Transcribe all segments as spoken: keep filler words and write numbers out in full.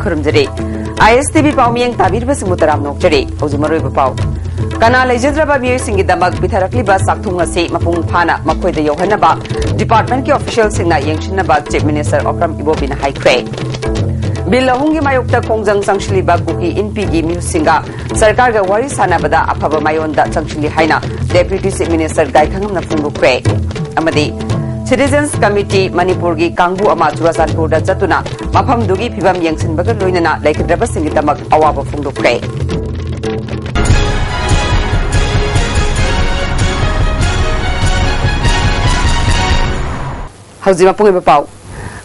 ꯈꯨꯔꯨꯝꯖꯔꯤ꯫ ꯑꯥꯏ ꯑꯦꯁ T V ꯄꯥꯎꯃꯤꯌꯦꯡ ꯇꯥꯕꯤꯔꯤꯕꯁꯤꯡꯕꯨ ꯇꯔꯥꯝꯅ ꯑꯣꯛꯆꯔꯤ꯫ ꯍꯧꯖꯤꯛ ꯃꯔꯨꯑꯣꯏꯕ ꯄꯥꯎ꯫ ꯀꯅꯥ ꯂꯩꯖꯗ꯭ꯔꯕ ꯃꯤꯑꯣꯏꯁꯤꯡꯒꯤꯗꯃꯛ ꯄꯤꯊꯔꯛꯂꯤꯕ ꯆꯥꯛꯊꯨꯡ ꯑꯁꯤ ꯃꯄꯨꯡ ꯐꯥꯅ ꯃꯈꯣꯏꯗ ꯌꯧꯍꯟꯅꯕ department ꯀꯤ official ꯁꯤꯡꯅ ꯌꯦꯡꯁꯤꯟꯅꯕ Chief Minister ꯑꯣꯀ꯭ꯔꯝ ꯏꯕꯣꯕꯤꯅ ꯍꯥꯏꯈ꯭ꯔꯦ꯫ ꯕꯤꯜ ꯑꯍꯨꯝꯒꯤ ꯃꯥꯌꯣꯛꯇ ꯈꯣꯡꯖꯪ ꯆꯪꯁꯤꯜꯂꯤꯕ ꯀꯨꯀꯤ ꯏꯟꯄꯤꯒꯤ ꯃꯤꯍꯨꯠꯁꯤꯡꯒ ꯁꯔꯀꯥꯔꯒ ꯋꯥꯔꯤ ꯁꯥꯟꯅꯕꯗ ꯑꯐꯕ ꯃꯥꯌꯣꯟꯗ ꯆꯪꯁꯤꯜꯂꯤ ꯍꯥꯏꯅ Deputy Chief Minister ꯒꯥꯏꯈꯉꯝꯅ ꯐꯣꯡꯗꯣꯛꯈ꯭ꯔꯦ꯫ ꯑꯃꯗꯤ Citizens Committee ꯃꯅꯤꯄꯨꯔꯒꯤ ꯀꯥꯡꯕꯨ ꯑꯃ ꯆꯨꯔꯥꯆꯥꯟꯄꯨꯔꯗ ꯆꯠꯇꯨꯅ ꯃꯐꯝꯗꯨꯒꯤ ꯐꯤꯕꯝ ꯌꯦꯡꯁꯤꯟꯕꯒ ꯂꯣꯏꯅꯅ ꯂꯩꯈꯤꯗ꯭ꯔꯕꯁꯤꯡꯒꯤꯗꯃꯛ ꯑꯋꯥꯕ ꯐꯣꯡꯗꯣꯛꯈ꯭ꯔꯦ꯫ ꯍꯧꯖꯤꯛ ꯃꯄꯨꯡ ꯑꯣꯏꯕ ꯄꯥꯎ꯫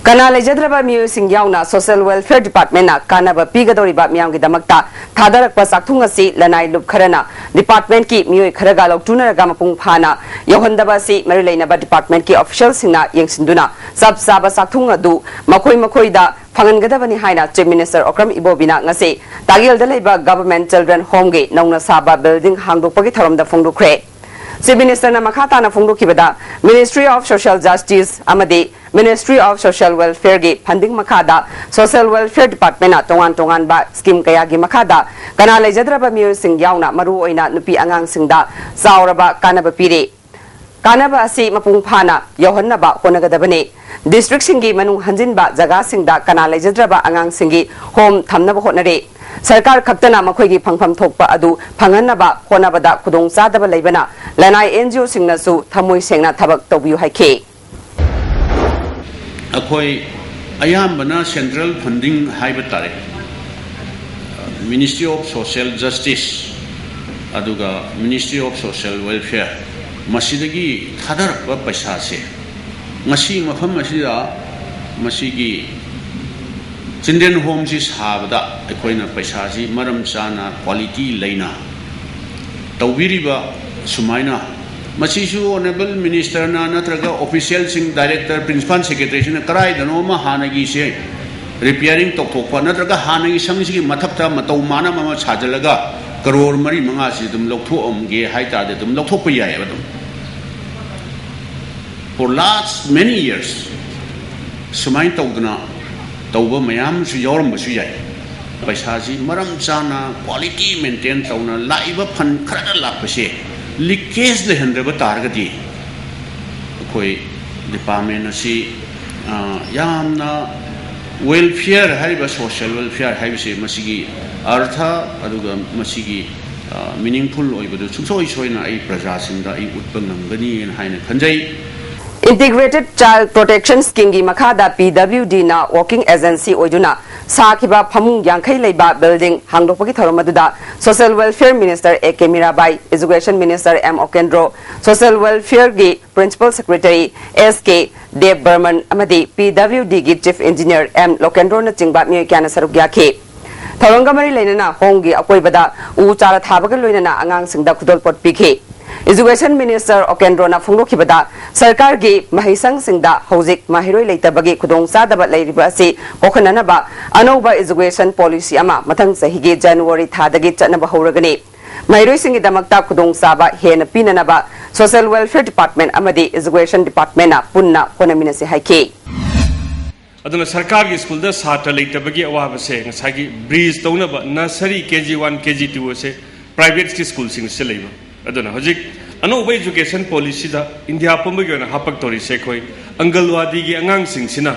ꯀꯅꯥ ꯂꯩꯖꯗ꯭ꯔꯕ ꯃꯤꯑꯣꯏꯁꯤꯡ ꯌꯥꯎꯅ Social Welfare Department ꯅ ꯀꯥꯟꯅꯕ ꯄꯤꯒꯗꯧꯔꯤꯕ ꯃꯤꯌꯥꯝꯒꯤꯗꯃꯛꯇ ꯊꯥꯗꯔꯛꯄ ꯆꯥꯛꯊꯨꯡ ꯑꯁꯤ ꯂꯅꯥꯏ ꯂꯨꯞ ꯈꯔꯅ department ꯀꯤ ꯃꯤꯑꯣꯏ ꯈꯔꯒ ꯂꯧꯇꯨꯅꯔꯒ ꯃꯄꯨꯡ ꯐꯥꯅ ꯌꯧꯍꯟꯗꯕ ꯑꯁꯤ ꯃꯔꯤ ꯂꯩꯅꯕ department ꯀꯤ official ꯁꯤꯡꯅ ꯌꯦꯡꯁꯤꯟꯗꯨꯅ ꯆꯞ ꯆꯥꯕ ꯆꯥꯛꯊꯨꯡ ꯑꯗꯨ ꯃꯈꯣꯏ ꯃꯈꯣꯏꯗ ꯐꯪꯍꯟꯒꯗꯕꯅꯤ ꯍꯥꯏꯅ Chief Minister ꯑꯣꯀ꯭ꯔꯝ ꯏꯕꯣꯕꯤꯅ ꯉꯁꯤ ꯇꯥꯒꯦꯜꯗ ꯂꯩꯕ Government Children Home ꯒꯤ ꯅꯧꯅ ꯁꯥꯕ building ꯍꯥꯡꯗꯣꯛꯄꯒꯤ ꯊꯧꯔꯝꯗ ꯐꯣꯡꯗꯣꯛꯈ꯭ꯔꯦ꯫ Chief Minister ꯅ ꯃꯈꯥ ꯇꯥꯅ ꯐꯣꯡꯗꯣꯛꯈꯤꯕꯗ, Ministry of Social Justice ꯑꯃꯗꯤ Ministry of Social Welfare ꯒꯤ funding ꯃꯈꯥꯗ Social Welfare Department ꯅ ꯇꯣꯉꯥꯟ ꯇꯣꯉꯥꯟꯕ scheme ꯀꯌꯥꯒꯤ ꯃꯈꯥꯗ ꯀꯅꯥ ꯂꯩꯖꯗ꯭ꯔꯕ ꯃꯤꯑꯣꯏꯁꯤꯡ ꯌꯥꯎꯅ ꯃꯔꯨꯑꯣꯏꯅ ꯅꯨꯄꯤ ꯑꯉꯥꯡꯁꯤꯡꯗ ꯆꯥꯎꯔꯕ ꯀꯥꯟꯅꯕ ꯄꯤꯔꯤ꯫ ꯀꯥꯟꯅꯕ ꯑꯁꯤ ꯃꯄꯨꯡ ꯐꯥꯅ ꯌꯧꯍꯟꯅꯕ ꯍꯣꯠꯅꯒꯗꯕꯅꯤ꯫ District ꯁꯤꯡꯒꯤ ꯃꯅꯨꯡ ꯍꯟꯖꯤꯟꯕ ꯖꯒꯥꯁꯤꯡꯗ ꯀꯅꯥ ꯂꯩꯖꯗ꯭ꯔꯕ ꯑꯉꯥꯡꯁꯤꯡꯒꯤ home ꯊꯝꯅꯕ ꯍꯣꯠꯅꯔꯤ꯫ ꯁꯔꯀꯥꯔ ꯈꯛꯇꯅ ꯃꯈꯣꯏꯒꯤ ꯐꯪꯐꯝ ꯊꯣꯛꯄ ꯑꯗꯨ ꯐꯪꯍꯟꯅꯕ ꯍꯣꯠꯅꯕꯗ ꯈꯨꯗꯣꯡꯆꯥꯗꯕ ꯂꯩꯕꯅ ꯂꯅꯥꯏ N G O ꯁꯤꯡꯅꯁꯨ ꯊꯃꯣꯏ ꯁꯦꯡꯅ ꯊꯕꯛ ꯇꯧꯕꯤꯌꯨ ꯍꯥꯏꯈꯤ꯫ ꯑꯩꯈꯣꯏ ꯑꯌꯥꯝꯕꯅ central funding ꯍꯥꯏꯕ ꯇꯥꯔꯦ, Ministry of Social Justice ꯑꯗꯨꯒ Ministry of Social Welfare, ꯃꯁꯤꯗꯒꯤ ꯊꯥꯗꯔꯛꯄ ꯄꯩꯁꯥꯁꯦ ꯉꯁꯤ ꯃꯐꯝ ꯑꯁꯤꯗ ꯃꯁꯤꯒꯤ Children Home ꯁꯤ ꯁꯥꯕꯗ ꯑꯩꯈꯣꯏꯅ ꯄꯩꯁꯥꯁꯤ ꯃꯔꯝ ꯆꯥꯅ quality ꯂꯩꯅ ꯇꯧꯕꯤꯔꯤꯕ ꯁꯨꯃꯥꯏꯅ, ꯃꯁꯤꯁꯨ Honourable Minister ꯅ ꯅꯠꯇ꯭ꯔꯒ official ꯁꯤꯡ, director, principal secretary ꯁꯤꯡꯅ ꯀꯗꯥꯏꯗꯅꯣ ꯑꯃ ꯍꯥꯟꯅꯒꯤꯁꯦ repairing ꯇꯧꯊꯣꯛꯄ, ꯅꯠꯇ꯭ꯔꯒ ꯍꯥꯟꯅꯒꯤ ꯁꯪꯁꯤꯒꯤ ꯃꯊꯛꯇ ꯃꯇꯧ ꯃꯥꯟꯅꯕ ꯑꯃ ꯁꯥꯖꯤꯜꯂꯒ ꯀꯔꯣꯔ ꯃꯔꯤ ꯃꯉꯥꯁꯤ ꯑꯗꯨꯝ ꯂꯧꯊꯣꯛꯑꯝꯒꯦ ꯍꯥꯏ ꯇꯥꯔꯗꯤ ꯑꯗꯨꯝ ꯂꯧꯊꯣꯛꯄ ꯌꯥꯏꯑꯕ ꯑꯗꯨꯝ꯫ For last many years ꯁꯨꯃꯥꯏꯅ ꯇꯧꯗꯅ ꯇꯧꯕ ꯃꯌꯥꯝ ꯑꯃꯁꯨ ꯌꯥꯎꯔꯝꯕꯁꯨ ꯌꯥꯏ꯫ ꯄꯩꯁꯥꯁꯤ ꯃꯔꯝ ꯆꯥꯅ quality maintain ꯇꯧꯅ ꯂꯥꯛꯏꯕ fund ꯈꯔꯗ ꯂꯥꯛꯄꯁꯦ leakage ꯂꯩꯍꯟꯗꯕ ꯇꯥꯔꯒꯗꯤ ꯑꯩꯈꯣꯏ department ꯑꯁꯤ, ꯑ, ꯌꯥꯝꯅ welfare ꯍꯥꯏꯔꯤꯕ social welfare ꯍꯥꯏꯕꯁꯤ ꯃꯁꯤꯒꯤ ꯑꯔꯊ ꯑꯗꯨꯒ ꯃꯁꯤꯒꯤ, ꯑ, meaningful ꯑꯣꯏꯕꯗꯨ ꯁꯨꯡꯁꯣꯏ ꯁꯣꯏꯅ ꯑꯩ ꯄ꯭ꯔꯖꯥꯁꯤꯡꯗ ꯑꯩ ꯎꯠꯄ ꯉꯝꯒꯅꯤꯅ ꯍꯥꯏꯅ ꯈꯟꯖꯩ꯫ Integrated Child Protection Scheme ꯒꯤ ꯃꯈꯥꯗ P W D ꯅ working agency ꯑꯣꯏꯗꯨꯅ ꯁꯥꯈꯤꯕ ꯐꯃꯨꯡ ꯌꯥꯡꯈꯩ ꯂꯩꯕ building ꯍꯥꯡꯗꯣꯛꯄꯒꯤ ꯊꯧꯔꯝ ꯑꯗꯨꯗ Social Welfare Minister A K Mirabai, Education Minister M ꯑꯣꯀꯦꯟꯗ꯭ꯔꯣ, Social Welfare ꯒꯤ Principal Secretary S K ꯗꯦꯕ ꯕꯔꯃꯟ ꯑꯃꯗꯤ P W D ꯒꯤ Chief Engineer M ꯂꯣꯀꯦꯟꯗ꯭ꯔꯣꯅꯆꯤꯡꯕ ꯃꯤꯑꯣꯏ ꯀꯌꯥꯅ ꯁꯔꯨꯛ ꯌꯥꯈꯤ꯫ ꯊꯧꯔꯝꯒ ꯃꯔꯤ ꯂꯩꯅꯅ home ꯒꯤ ꯑꯀꯣꯏꯕꯗ ꯎ ꯆꯥꯔꯥ ꯊꯥꯕꯒ ꯂꯣꯏꯅꯅ ꯑꯉꯥꯡꯁꯤꯡꯗ ꯈꯨꯗꯣꯜꯄꯣꯠ ꯄꯤꯈꯤ꯫ Education Minister ꯑꯣꯀꯦꯟꯗ꯭ꯔꯣꯅ ꯐꯣꯡꯗꯣꯛꯈꯤꯕꯗ, ꯁꯔꯀꯥꯔꯒꯤ ꯃꯍꯩꯁꯪꯁꯤꯡꯗ ꯍꯧꯖꯤꯛ ꯃꯍꯩꯔꯣꯏ ꯂꯩꯇꯕꯒꯤ ꯈꯨꯗꯣꯡꯆꯥꯗꯕ ꯂꯩꯔꯤꯕ ꯑꯁꯤ ꯀꯣꯛꯍꯟꯅꯅꯕ ꯑꯅꯧꯕ education policy ꯑꯃ ꯃꯊꯪ ꯆꯍꯤꯒꯤ January ꯊꯥꯗꯒꯤ ꯆꯠꯅꯕ ꯍꯧꯔꯒꯅꯤ꯫ ꯃꯍꯩꯔꯣꯏꯁꯤꯡꯒꯤꯗꯃꯛꯇ ꯈꯨꯗꯣꯡꯆꯥꯕ ꯍꯦꯟꯅ ꯄꯤꯅꯅꯕ Social Welfare Department ꯑꯃꯗꯤ Education Department ꯅ ꯄꯨꯟꯅ ꯍꯣꯠꯅꯃꯤꯟꯅꯁꯤ ꯍꯥꯏꯈꯤ꯫ ꯑꯗꯨꯅ ꯁꯔꯀꯥꯔꯒꯤ ꯁ꯭ꯀꯨꯜꯗ ꯁꯥꯇ꯭ꯔ ꯂꯩꯇꯕꯒꯤ ꯑꯋꯥꯕꯁꯦ ꯉꯁꯥꯏꯒꯤ bridge ꯇꯧꯅꯕ nursery, K G one, K G two ꯑꯁꯦ private ꯀꯤ ꯁ꯭ꯀꯨꯜꯁꯤꯡꯁꯤꯗ ꯂꯩꯕ꯫ ꯑꯗꯨꯅ ꯍꯧꯖꯤꯛ ꯑꯅꯧꯕ education policy ꯗ ꯏꯟꯗꯤꯌꯥ ꯄꯨꯝꯕꯒꯤ ꯑꯣꯏꯅ ꯍꯥꯄꯛꯇꯧꯔꯤꯁꯦ ꯑꯩꯈꯣꯏ ꯑꯪꯒꯜꯋꯥꯗꯤꯒꯤ ꯑꯉꯥꯡꯁꯤꯡꯁꯤꯅ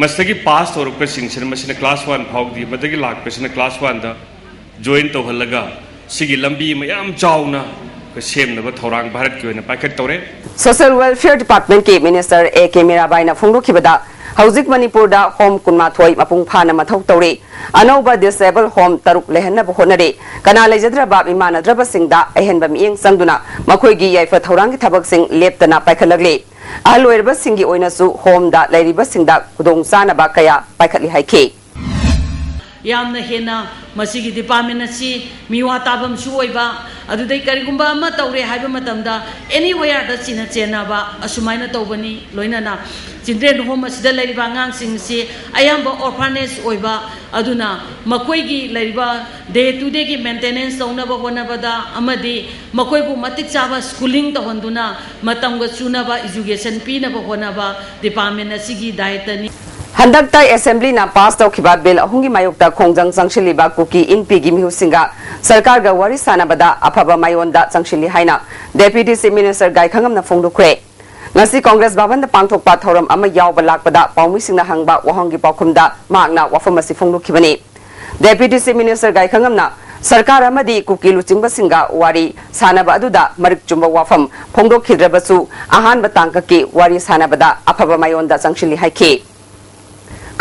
ꯃꯁꯤꯗꯒꯤ pass ꯇꯧꯔꯛꯄꯁꯤꯡꯁꯤꯅ, ꯃꯁꯤꯅ class one ꯐꯥꯎꯗꯤ, ꯃꯗꯒꯤ ꯂꯥꯛꯄꯁꯤꯅ class one ꯗ join ꯇꯧꯍꯜꯂꯒ ꯁꯤꯒꯤ ꯂꯝꯕꯤ ꯃꯌꯥꯝ ꯆꯥꯎꯅ ꯁꯦꯝꯅꯕ ꯊꯧꯔꯥꯡ ꯚꯥꯔꯠꯀꯤ ꯑꯣꯏꯅ ꯄꯥꯏꯈꯠꯇꯧꯔꯦ꯫ Social Welfare Department ꯀꯤ Minister A K ꯃꯤꯔꯥꯕꯥꯏꯅ ꯐꯣꯡꯗꯣꯛꯈꯤꯕꯗ, ꯍꯧꯖꯤꯛ ꯃꯅꯤꯄꯨꯔꯗ home ꯀꯨꯟꯃꯥꯊꯣꯏ ꯃꯄꯨꯡ ꯐꯥꯅ ꯃꯊꯧ ꯇꯧꯔꯤ꯫ ꯑꯅꯧꯕ disable home ꯇꯔꯨꯛ ꯂꯩꯍꯟꯅꯕ ꯍꯣꯠꯅꯔꯤ꯫ ꯀꯅꯥ ꯂꯩꯖꯗ꯭ꯔꯕ ꯃꯤꯃꯥꯟꯅꯗ꯭ꯔꯕꯁꯤꯡꯗ ꯑꯍꯦꯟꯕ ꯃꯤꯠꯌꯦꯡ ꯆꯪꯗꯨꯅ ꯃꯈꯣꯏꯒꯤ ꯌꯥꯏꯐ ꯊꯧꯔꯥꯡꯒꯤ ꯊꯕꯛꯁꯤꯡ ꯂꯦꯞꯇꯅ ꯄꯥꯏꯈꯠꯂꯛꯂꯤ꯫ ꯑꯍꯜ ꯑꯣꯏꯔꯕꯁꯤꯡꯒꯤ ꯑꯣꯏꯅꯁꯨ home ꯗ ꯂꯩꯔꯤꯕꯁꯤꯡꯗ ꯈꯨꯗꯣꯡꯆꯥꯅꯕ ꯀꯌꯥ ꯄꯥꯏꯈꯠꯂꯤ ꯍꯥꯏꯈꯤ꯫ ꯌꯥꯝꯅ ꯍꯦꯟꯅ ꯃꯁꯤꯒꯤ department ꯑꯁꯤ ꯃꯤꯋꯥ ꯇꯥꯐꯝꯁꯨ ꯑꯣꯏꯕ, ꯑꯗꯨꯗꯩ ꯀꯔꯤꯒꯨꯝꯕ ꯑꯃ ꯇꯧꯔꯦ ꯍꯥꯏꯕ ꯃꯇꯝꯗ anywhere ꯗ ꯆꯤꯟꯅ ꯆꯦꯟꯅꯕ ꯑꯁꯨꯃꯥꯏꯅ ꯇꯧꯕꯅꯤ꯫ ꯂꯣꯏꯅꯅ children home ꯑꯁꯤꯗ ꯂꯩꯔꯤꯕ ꯑꯉꯥꯡꯁꯤꯡꯁꯤ ꯑꯌꯥꯝꯕ orphanage ꯑꯣꯏꯕ, ꯑꯗꯨꯅ ꯃꯈꯣꯏꯒꯤ ꯂꯩꯔꯤꯕ day to day ꯒꯤ maintenance ꯇꯧꯅꯕ ꯍꯣꯠꯅꯕꯗ ꯑꯃꯗꯤ ꯃꯈꯣꯏꯕꯨ ꯃꯇꯤꯛ ꯆꯥꯕ schooling ꯇꯧꯍꯟꯗꯨꯅ ꯃꯇꯝꯒ ꯆꯨꯅꯕ education ꯄꯤꯅꯕ ꯍꯣꯠꯅꯕ department ꯑꯁꯤꯒꯤ ꯗꯥꯌꯤꯠꯇꯅꯤ꯫ ꯍꯟꯗꯛꯇ ꯑꯦꯁꯦꯝꯕ꯭ꯂꯤꯅ ꯄꯥꯁ ꯇꯧꯈꯤꯕ ꯕꯤꯜ ꯑꯍꯨꯝꯒꯤ ꯃꯥꯌꯣꯛꯇ ꯈꯣꯡꯖꯪ ꯆꯪꯁꯤꯜꯂꯤꯕ ꯀꯨꯀꯤ ꯏꯟꯄꯤꯒꯤ ꯃꯤꯍꯨꯠꯁꯤꯡꯒ ꯁꯔꯀꯥꯔꯒ ꯋꯥꯔꯤ ꯁꯥꯟꯅꯕꯗ ꯑꯐꯕ ꯃꯥꯌꯣꯟꯗ ꯆꯪꯁꯤꯜꯂꯤ ꯍꯥꯏꯅ Deputy Chief Minister ꯒꯥꯏꯈꯉꯝꯅ ꯐꯣꯡꯗꯣꯛꯈ꯭ꯔꯦ꯫ ꯉꯁꯤ ꯀꯣꯡꯒ꯭ꯔꯦꯁ ꯚꯕꯟꯗ ꯄꯥꯡꯊꯣꯛꯄ ꯊꯧꯔꯝ ꯑꯃ ꯌꯥꯎꯕ ꯂꯥꯛꯄꯗ ꯄꯥꯎꯃꯤꯁꯤꯡꯅ ꯍꯪꯕ ꯋꯥꯍꯪꯒꯤ ꯄꯥꯎꯈꯨꯝꯗ ꯃꯍꯥꯛꯅ ꯋꯥꯐꯝ ꯑꯁꯤ ꯐꯣꯡꯗꯣꯛꯈꯤꯕꯅꯤ꯫ Deputy Chief Minister ꯒꯥꯏꯈꯉꯝꯅ ꯁꯔꯀꯥꯔ ꯑꯃꯗꯤ ꯀꯨꯀꯤ ꯂꯨꯆꯤꯡꯕꯁꯤꯡꯒ ꯋꯥꯔꯤ ꯁꯥꯟꯅꯕ ꯑꯗꯨꯗ ꯃꯔꯤꯛ ꯆꯨꯝꯕ ꯋꯥꯐꯝ ꯐꯣꯡꯗꯣꯛꯈꯤꯗ꯭ꯔꯕꯁꯨ ꯑꯍꯥꯟꯕ ꯇꯥꯡꯀꯛꯀꯤ ꯋꯥꯔꯤ ꯁꯥꯟꯅꯕꯗ ꯑꯐꯕ ꯃꯥꯌꯣꯟꯗ ꯆꯪꯁꯤꯜꯂꯤ ꯍꯥꯏꯈꯤ꯫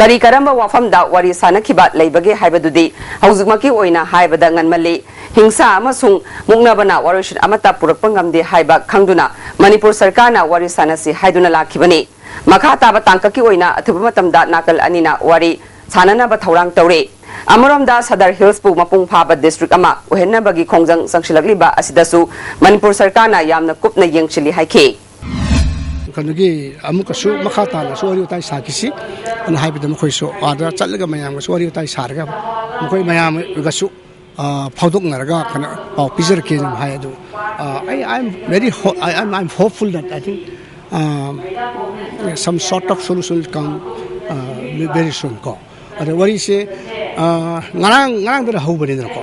ꯀꯔꯤ ꯀꯔꯝꯕ ꯋꯥꯐꯝꯗ ꯋꯥꯔꯤ ꯁꯥꯅꯈꯤꯕ ꯂꯩꯕꯒꯦ ꯍꯥꯏꯕꯗꯨꯗꯤ ꯍꯧꯖꯤꯛꯃꯛꯀꯤ ꯑꯣꯏꯅ ꯍꯥꯏꯕꯗ ꯉꯟꯃꯜꯂꯤ꯫ ꯍꯤꯡꯁꯥ ꯑꯃꯁꯨꯡ ꯃꯨꯛꯅꯕꯅ ꯋꯥꯔꯣꯏꯁꯤꯟ ꯑꯃꯠꯇ ꯄꯨꯔꯛꯄ ꯉꯝꯗꯦ ꯍꯥꯏꯕ ꯈꯪꯗꯨꯅ ꯃꯅꯤꯄꯨꯔ ꯁꯔꯀꯥꯔꯅ ꯋꯥꯔꯤ ꯁꯥꯅꯁꯤ ꯍꯥꯏꯗꯨꯅ ꯂꯥꯛꯈꯤꯕꯅꯤ꯫ ꯃꯈꯥ ꯇꯥꯕ ꯇꯥꯡꯀꯛꯀꯤ ꯑꯣꯏꯅ ꯑꯊꯨꯕ ꯃꯇꯝꯗ ꯅꯥꯀꯜ ꯑꯅꯤꯅ ꯋꯥꯔꯤ ꯁꯥꯅꯅꯕ ꯊꯧꯔꯥꯡ ꯇꯧꯔꯤ꯫ ꯑꯃꯔꯣꯝꯗ ꯁꯗꯔ ꯍꯤꯜꯁꯄꯨ ꯃꯄꯨꯡ ꯐꯥꯕ ꯗꯤꯁꯇ꯭ꯔꯤꯛ ꯑꯃ ꯑꯣꯏꯍꯟꯅꯕꯒꯤ ꯈꯣꯡꯖꯪ ꯆꯪꯁꯤꯜꯂꯛꯂꯤꯕ ꯑꯁꯤꯗꯁꯨ ꯃꯅꯤꯄꯨꯔ ꯁꯔꯀꯥꯔꯅ ꯌꯥꯝꯅ ꯀꯨꯞꯅ ꯌꯦꯡꯁꯤꯜꯂꯤ ꯍꯥꯏꯈꯤ꯫ ꯀꯩꯅꯣꯒꯤ ꯑꯃꯨꯛꯀꯁꯨ ꯃꯈꯥ ꯇꯥꯅꯁꯨ ꯋꯥꯔꯤ ꯋꯥꯇꯥꯏ ꯁꯥꯈꯤꯁꯤ ꯑꯅ ꯍꯥꯏꯕꯗ ꯃꯈꯣꯏꯁꯨ ꯑꯥꯗ ꯆꯠꯂꯒ ꯃꯌꯥꯝꯒꯁꯨ ꯋꯥꯔꯤ ꯋꯥꯇꯥꯏ ꯁꯥꯔꯒ ꯃꯈꯣꯏ ꯃꯌꯥꯝꯒꯁꯨ ꯐꯥꯎꯗꯣꯛꯅꯔꯒ ꯀꯩꯅꯣ ꯄꯥꯎ ꯄꯤꯖꯔꯛꯀꯦ ꯑꯗꯨꯝ ꯍꯥꯏ꯫ ꯑꯗꯨ ꯑꯩ I am very I am I am hopeful that I think some sort of solution will come very soon ꯀꯣ꯫ ꯑꯗ ꯋꯥꯔꯤꯁꯦ ꯉꯔꯥꯡ ꯉꯔꯥꯡꯗꯅ ꯍꯧꯕꯅꯤꯗꯅꯀꯣ꯫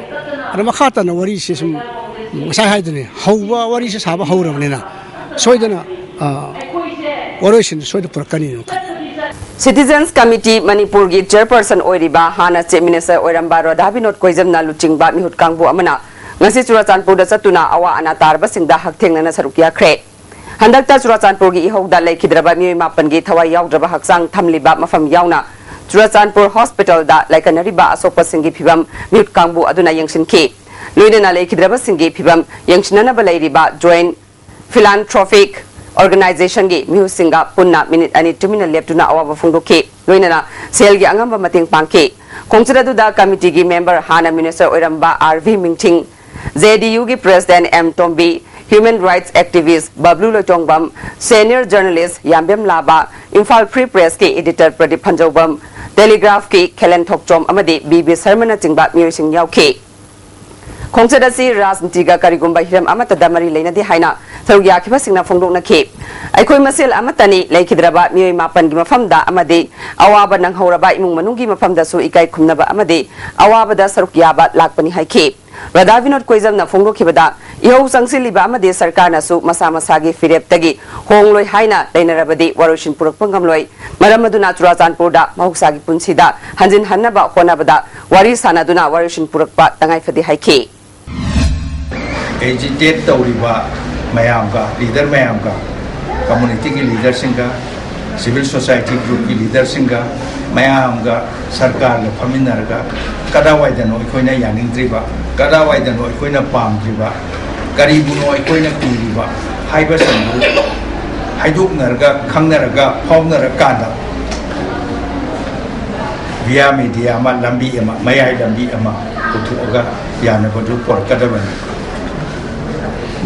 ꯑꯗ ꯃꯈꯥ ꯇꯥꯅ ꯋꯥꯔꯤꯁꯦ ꯁꯨꯝ ꯉꯁꯥꯏ ꯍꯥꯏꯗꯨꯅꯤ ꯍꯧꯕ ꯋꯥꯔꯤꯁꯦ ꯁꯥꯕ ꯍꯧꯔꯕꯅꯤꯅ ꯁꯣꯏꯗꯅ ꯋꯥꯔꯣꯏꯁꯤꯟ ꯁꯣꯏꯗꯅ ꯄꯨꯔꯛꯀꯅꯤꯅ ꯈꯜꯂꯤ꯫ Citizens Committee ꯃꯅꯤꯄꯨꯔꯒꯤ ꯆꯤꯌꯔꯄꯔꯁꯟ ꯑꯣꯏꯔꯤꯕ ꯍꯥꯟꯅ ꯆꯤꯐ ꯃꯤꯅꯤꯁꯇꯔ ꯑꯣꯏꯔꯝꯕ ꯔꯣꯙꯥ ꯕꯤꯅꯣꯗ ꯀꯣꯏꯖꯝꯅ ꯂꯨꯆꯤꯡꯕ ꯃꯤꯍꯨꯠ ꯀꯥꯡꯕꯨ ꯑꯃꯅ ꯉꯁꯤ ꯆꯨꯔꯥꯆꯥꯟꯄꯨꯔꯗ ꯆꯠꯇꯨꯅ ꯑꯋꯥ ꯑꯅꯥ ꯇꯥꯔꯕꯁꯤꯡꯗ ꯍꯛꯊꯦꯡꯅꯅ ꯁꯔꯨꯛ ꯌꯥꯈ꯭ꯔꯦ꯫ ꯍꯟꯗꯛꯇ ꯆꯨꯔꯥꯆꯥꯟꯄꯨꯔꯒꯤ ꯏꯍꯧꯗ ꯂꯩꯈꯤꯗ꯭ꯔꯕ ꯃꯤꯑꯣꯏ ꯃꯥꯄꯟꯒꯤ ꯊꯋꯥꯏ ꯌꯥꯎꯗ꯭ꯔꯕ ꯍꯛꯆꯥꯡ ꯊꯝꯂꯤꯕ ꯃꯐꯝ ꯌꯥꯎꯅ ꯆꯨꯔꯥꯆꯥꯟꯄꯨꯔ ꯍꯣꯁꯄꯤꯇꯥꯜꯗ ꯂꯥꯏꯀꯠꯅꯔꯤꯕ ꯑꯁꯣꯛꯄꯁꯤꯡꯒꯤ ꯐꯤꯚꯝ ꯃꯤꯍꯨꯠ ꯀꯥꯡꯕꯨ ꯑꯗꯨꯅ ꯌꯦꯡꯁꯤꯟꯈꯤ꯫ ꯂꯣꯏꯅꯅ ꯂꯩꯈꯤꯗ꯭ꯔꯕꯁꯤꯡꯒꯤ ꯐꯤꯚꯝ ꯌꯦꯡꯁꯤꯟꯅꯅꯕ ꯂꯩꯔꯤꯕ ꯖꯣꯏꯟ ꯐꯤꯂꯥꯟꯊ꯭ꯔꯣꯐꯤꯛ ꯑꯣꯔꯒꯅꯥꯏꯖꯦꯁꯟꯒꯤ ꯃꯤꯍꯨꯠꯁꯤꯡꯒ ꯄꯨꯟꯅ ꯃꯤꯅꯤꯠ ꯑꯅꯤ ꯇꯨꯃꯤꯟꯅ ꯂꯦꯞꯇꯨꯅ ꯑꯋꯥꯕ ꯐꯣꯡꯗꯣꯛꯈꯤ꯫ ꯂꯣꯏꯅꯅ ꯁꯦꯜꯒꯤ ꯑꯉꯝꯕ ꯃꯇꯦꯡ ꯄꯥꯡꯈꯤ꯫ ꯈꯣꯡꯆꯠ ꯑꯗꯨꯗ ꯀꯃꯤꯇꯤꯒꯤ ꯃꯦꯝꯕꯔ ꯍꯥꯟꯅ ꯃꯤꯅꯤꯁꯇꯔ ꯑꯣꯏꯔꯝꯕ R V Mingthing, J D ꯌꯨꯒꯤ president M Tombi, human rights activist Bablu Loitongbam, senior journalist Yambem Laba, Imphal free ꯄ꯭ꯔꯦꯁꯀꯤ ꯏꯗꯤꯇꯔ ꯄ꯭ꯔꯗꯤꯞ ꯐꯟꯖꯧꯕꯝ, ꯇꯦꯂꯤꯒ꯭ꯔꯥꯐꯀꯤ ꯈꯦꯂꯦꯟ ꯊꯣꯛꯆꯣꯝ ꯑꯃꯗꯤ ꯕꯤ ꯕꯤ ꯁꯔꯃꯅꯆꯤꯡꯕ ꯃꯤꯑꯣꯏꯁꯤꯡ ꯌꯥꯎꯈꯤ꯫ ꯈꯣꯡꯆꯠ ꯑꯁꯤ ꯔꯥꯖꯅꯤꯇꯤꯒ ꯀꯔꯤꯒꯨꯝꯕ ꯍꯤꯔꯝ ꯑꯃꯠꯇꯗ ꯃꯔꯤ ꯂꯩꯅꯗꯦ ꯍꯥꯏꯅ ꯁꯔꯨꯛ ꯌꯥꯈꯤꯕꯁꯤꯡꯅ ꯐꯣꯡꯗꯣꯛꯅꯈꯤ꯫ ꯑꯩꯈꯣꯏ ꯃꯁꯦꯜ ꯑꯃꯠꯇꯅꯤ, ꯂꯩꯈꯤꯗ꯭ꯔꯕ ꯃꯤꯑꯣꯏ ꯃꯥꯄꯟꯒꯤ ꯃꯐꯝꯗ ꯑꯃꯗꯤ ꯑꯋꯥꯕ ꯅꯪꯍꯧꯔꯕ ꯏꯃꯨꯡ ꯃꯅꯨꯡꯒꯤ ꯃꯐꯝꯗꯁꯨ ꯏꯀꯥꯏ ꯈꯨꯝꯅꯕ ꯑꯃꯗꯤ ꯑꯋꯥꯕꯗ ꯁꯔꯨꯛ ꯌꯥꯕ ꯂꯥꯛꯄꯅꯤ ꯍꯥꯏꯈꯤ꯫ ꯔꯥꯙꯥ ꯕꯤꯅꯣꯗ ꯀꯣꯏꯖꯝꯅ ꯐꯣꯡꯗꯣꯛꯈꯤꯕꯗ, ꯏꯍꯧ ꯆꯪꯁꯤꯜꯂꯤꯕ ꯑꯃꯗꯤ ꯁꯔꯀꯥꯔꯅꯁꯨ ꯃꯁꯥ ꯃꯁꯥꯒꯤ ꯐꯤꯔꯦꯞꯇꯒꯤ ꯍꯣꯡꯂꯣꯏ ꯍꯥꯏꯅ ꯂꯩꯅꯔꯕꯗꯤ ꯋꯥꯔꯣꯏꯁꯤꯟ ꯄꯨꯔꯛꯄ ꯉꯝꯂꯣꯏ꯫ ꯃꯔꯝ ꯑꯗꯨꯅ ꯆꯨꯔꯥꯆꯥꯟꯄꯨꯔꯗ ꯃꯍꯧꯁꯥꯒꯤ ꯄꯨꯟꯁꯤꯗ ꯍꯟꯖꯤꯟꯍꯟꯅꯕ ꯍꯣꯠꯅꯕꯗ ꯋꯥꯔꯤ ꯁꯥꯟꯅꯗꯨꯅ ꯋꯥꯔꯣꯏꯁꯤꯟ ꯄꯨꯔꯛꯄ ꯇꯉꯥꯏ ꯐꯗꯦ ꯍꯥꯏꯈꯤ꯫ ꯑꯦꯖꯤꯇꯦꯠ ꯇꯧꯔꯤꯕ ꯃꯌꯥꯝꯒ, ꯂꯤꯗꯔ ꯃꯌꯥꯝꯒ, ꯀꯝꯃꯨꯅꯤꯇꯤꯒꯤ ꯂꯤꯗꯔꯁꯤꯡꯒ, ꯁꯤꯚꯤꯜ ꯁꯣꯁꯥꯏꯇꯤ ꯒ꯭ꯔꯨꯞꯀꯤ ꯂꯤꯗꯔꯁꯤꯡꯒ, ꯃꯌꯥꯝꯒ, ꯁꯔꯀꯥꯔꯒ ꯐꯝꯃꯤꯟꯅꯔꯒ, ꯀꯗꯥꯏꯋꯥꯏꯗꯅꯣ ꯑꯩꯈꯣꯏꯅ ꯌꯥꯅꯤꯡꯗ꯭ꯔꯤꯕ, ꯀꯗꯥꯏꯋꯥꯏꯗꯅꯣ ꯑꯩꯈꯣꯏꯅ ꯄꯥꯝꯗ꯭ꯔꯤꯕ, ꯀꯔꯤꯕꯨꯅꯣ ꯑꯩꯈꯣꯏꯅ ꯀꯤꯔꯤꯕ ꯍꯥꯏꯕꯁꯤꯡꯗꯨ ꯍꯥꯏꯗꯣꯛꯅꯔꯒ, ꯈꯪꯅꯔꯒ, ꯐꯥꯎꯅꯔꯀꯥꯟꯗ, ꯚꯤꯌꯥ ꯃꯦꯗꯤꯌꯥ ꯑꯃ, ꯂꯝꯕꯤ ꯑꯃ, ꯃꯌꯥꯏ ꯂꯝꯕꯤ ꯑꯃ ꯄꯨꯊꯣꯛꯑꯒ ꯌꯥꯅꯕꯗꯨ ꯄꯨꯔꯛꯀꯗꯕꯅꯤ꯫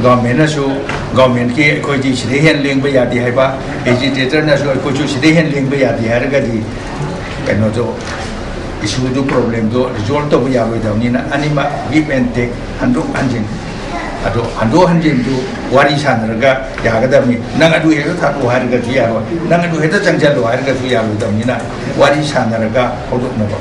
ꯒꯚꯔꯟꯃꯦꯟꯅꯁꯨ, ꯒꯚꯔꯟꯃꯦꯟꯀꯤ ꯑꯩꯈꯣꯏꯗꯤ ꯁꯤꯗꯩ ꯍꯦꯟꯅ ꯂꯦꯡꯕ ꯌꯥꯗꯦ ꯍꯥꯏꯕ, ꯑꯦꯖꯤꯇꯦꯇꯔꯅꯁꯨ ꯑꯩꯈꯣꯏꯁꯨ ꯁꯤꯗꯩ ꯍꯦꯟꯅ ꯂꯦꯡꯕ ꯌꯥꯗꯦ ꯍꯥꯏꯔꯒꯗꯤ, ꯀꯩꯅꯣꯗꯣ, ꯏꯁꯨꯗꯨ, ꯄ꯭ꯔꯣꯕ꯭ꯂꯦꯝꯗꯣ ꯔꯤꯖꯣꯜꯕ ꯇꯧꯕ ꯌꯥꯔꯣꯏꯗꯕꯅꯤꯅ, ꯑꯅꯤꯃꯛ give and take, ꯍꯟꯗꯣꯛ ꯍꯟꯖꯤꯟ, ꯑꯗꯣ ꯍꯟꯗꯣꯛ ꯍꯟꯖꯤꯟꯗꯨ ꯋꯥꯔꯤ ꯁꯥꯟꯅꯔꯒ ꯌꯥꯒꯗꯕꯅꯤ꯫ ꯅꯪ ꯑꯗꯨ ꯍꯦꯛꯇ ꯊꯥꯗꯣꯛꯑꯣ ꯍꯥꯏꯔꯒꯁꯨ ꯌꯥꯔꯣꯏ, ꯅꯪ ꯑꯗꯨ ꯍꯦꯛꯇ ꯆꯪꯁꯤꯜꯂꯣ ꯍꯥꯏꯔꯒꯁꯨ ꯌꯥꯔꯣꯏꯗꯕꯅꯤꯅ, ꯋꯥꯔꯤ ꯁꯥꯟꯅꯔꯒ ꯍꯧꯗꯣꯛꯅꯕ꯫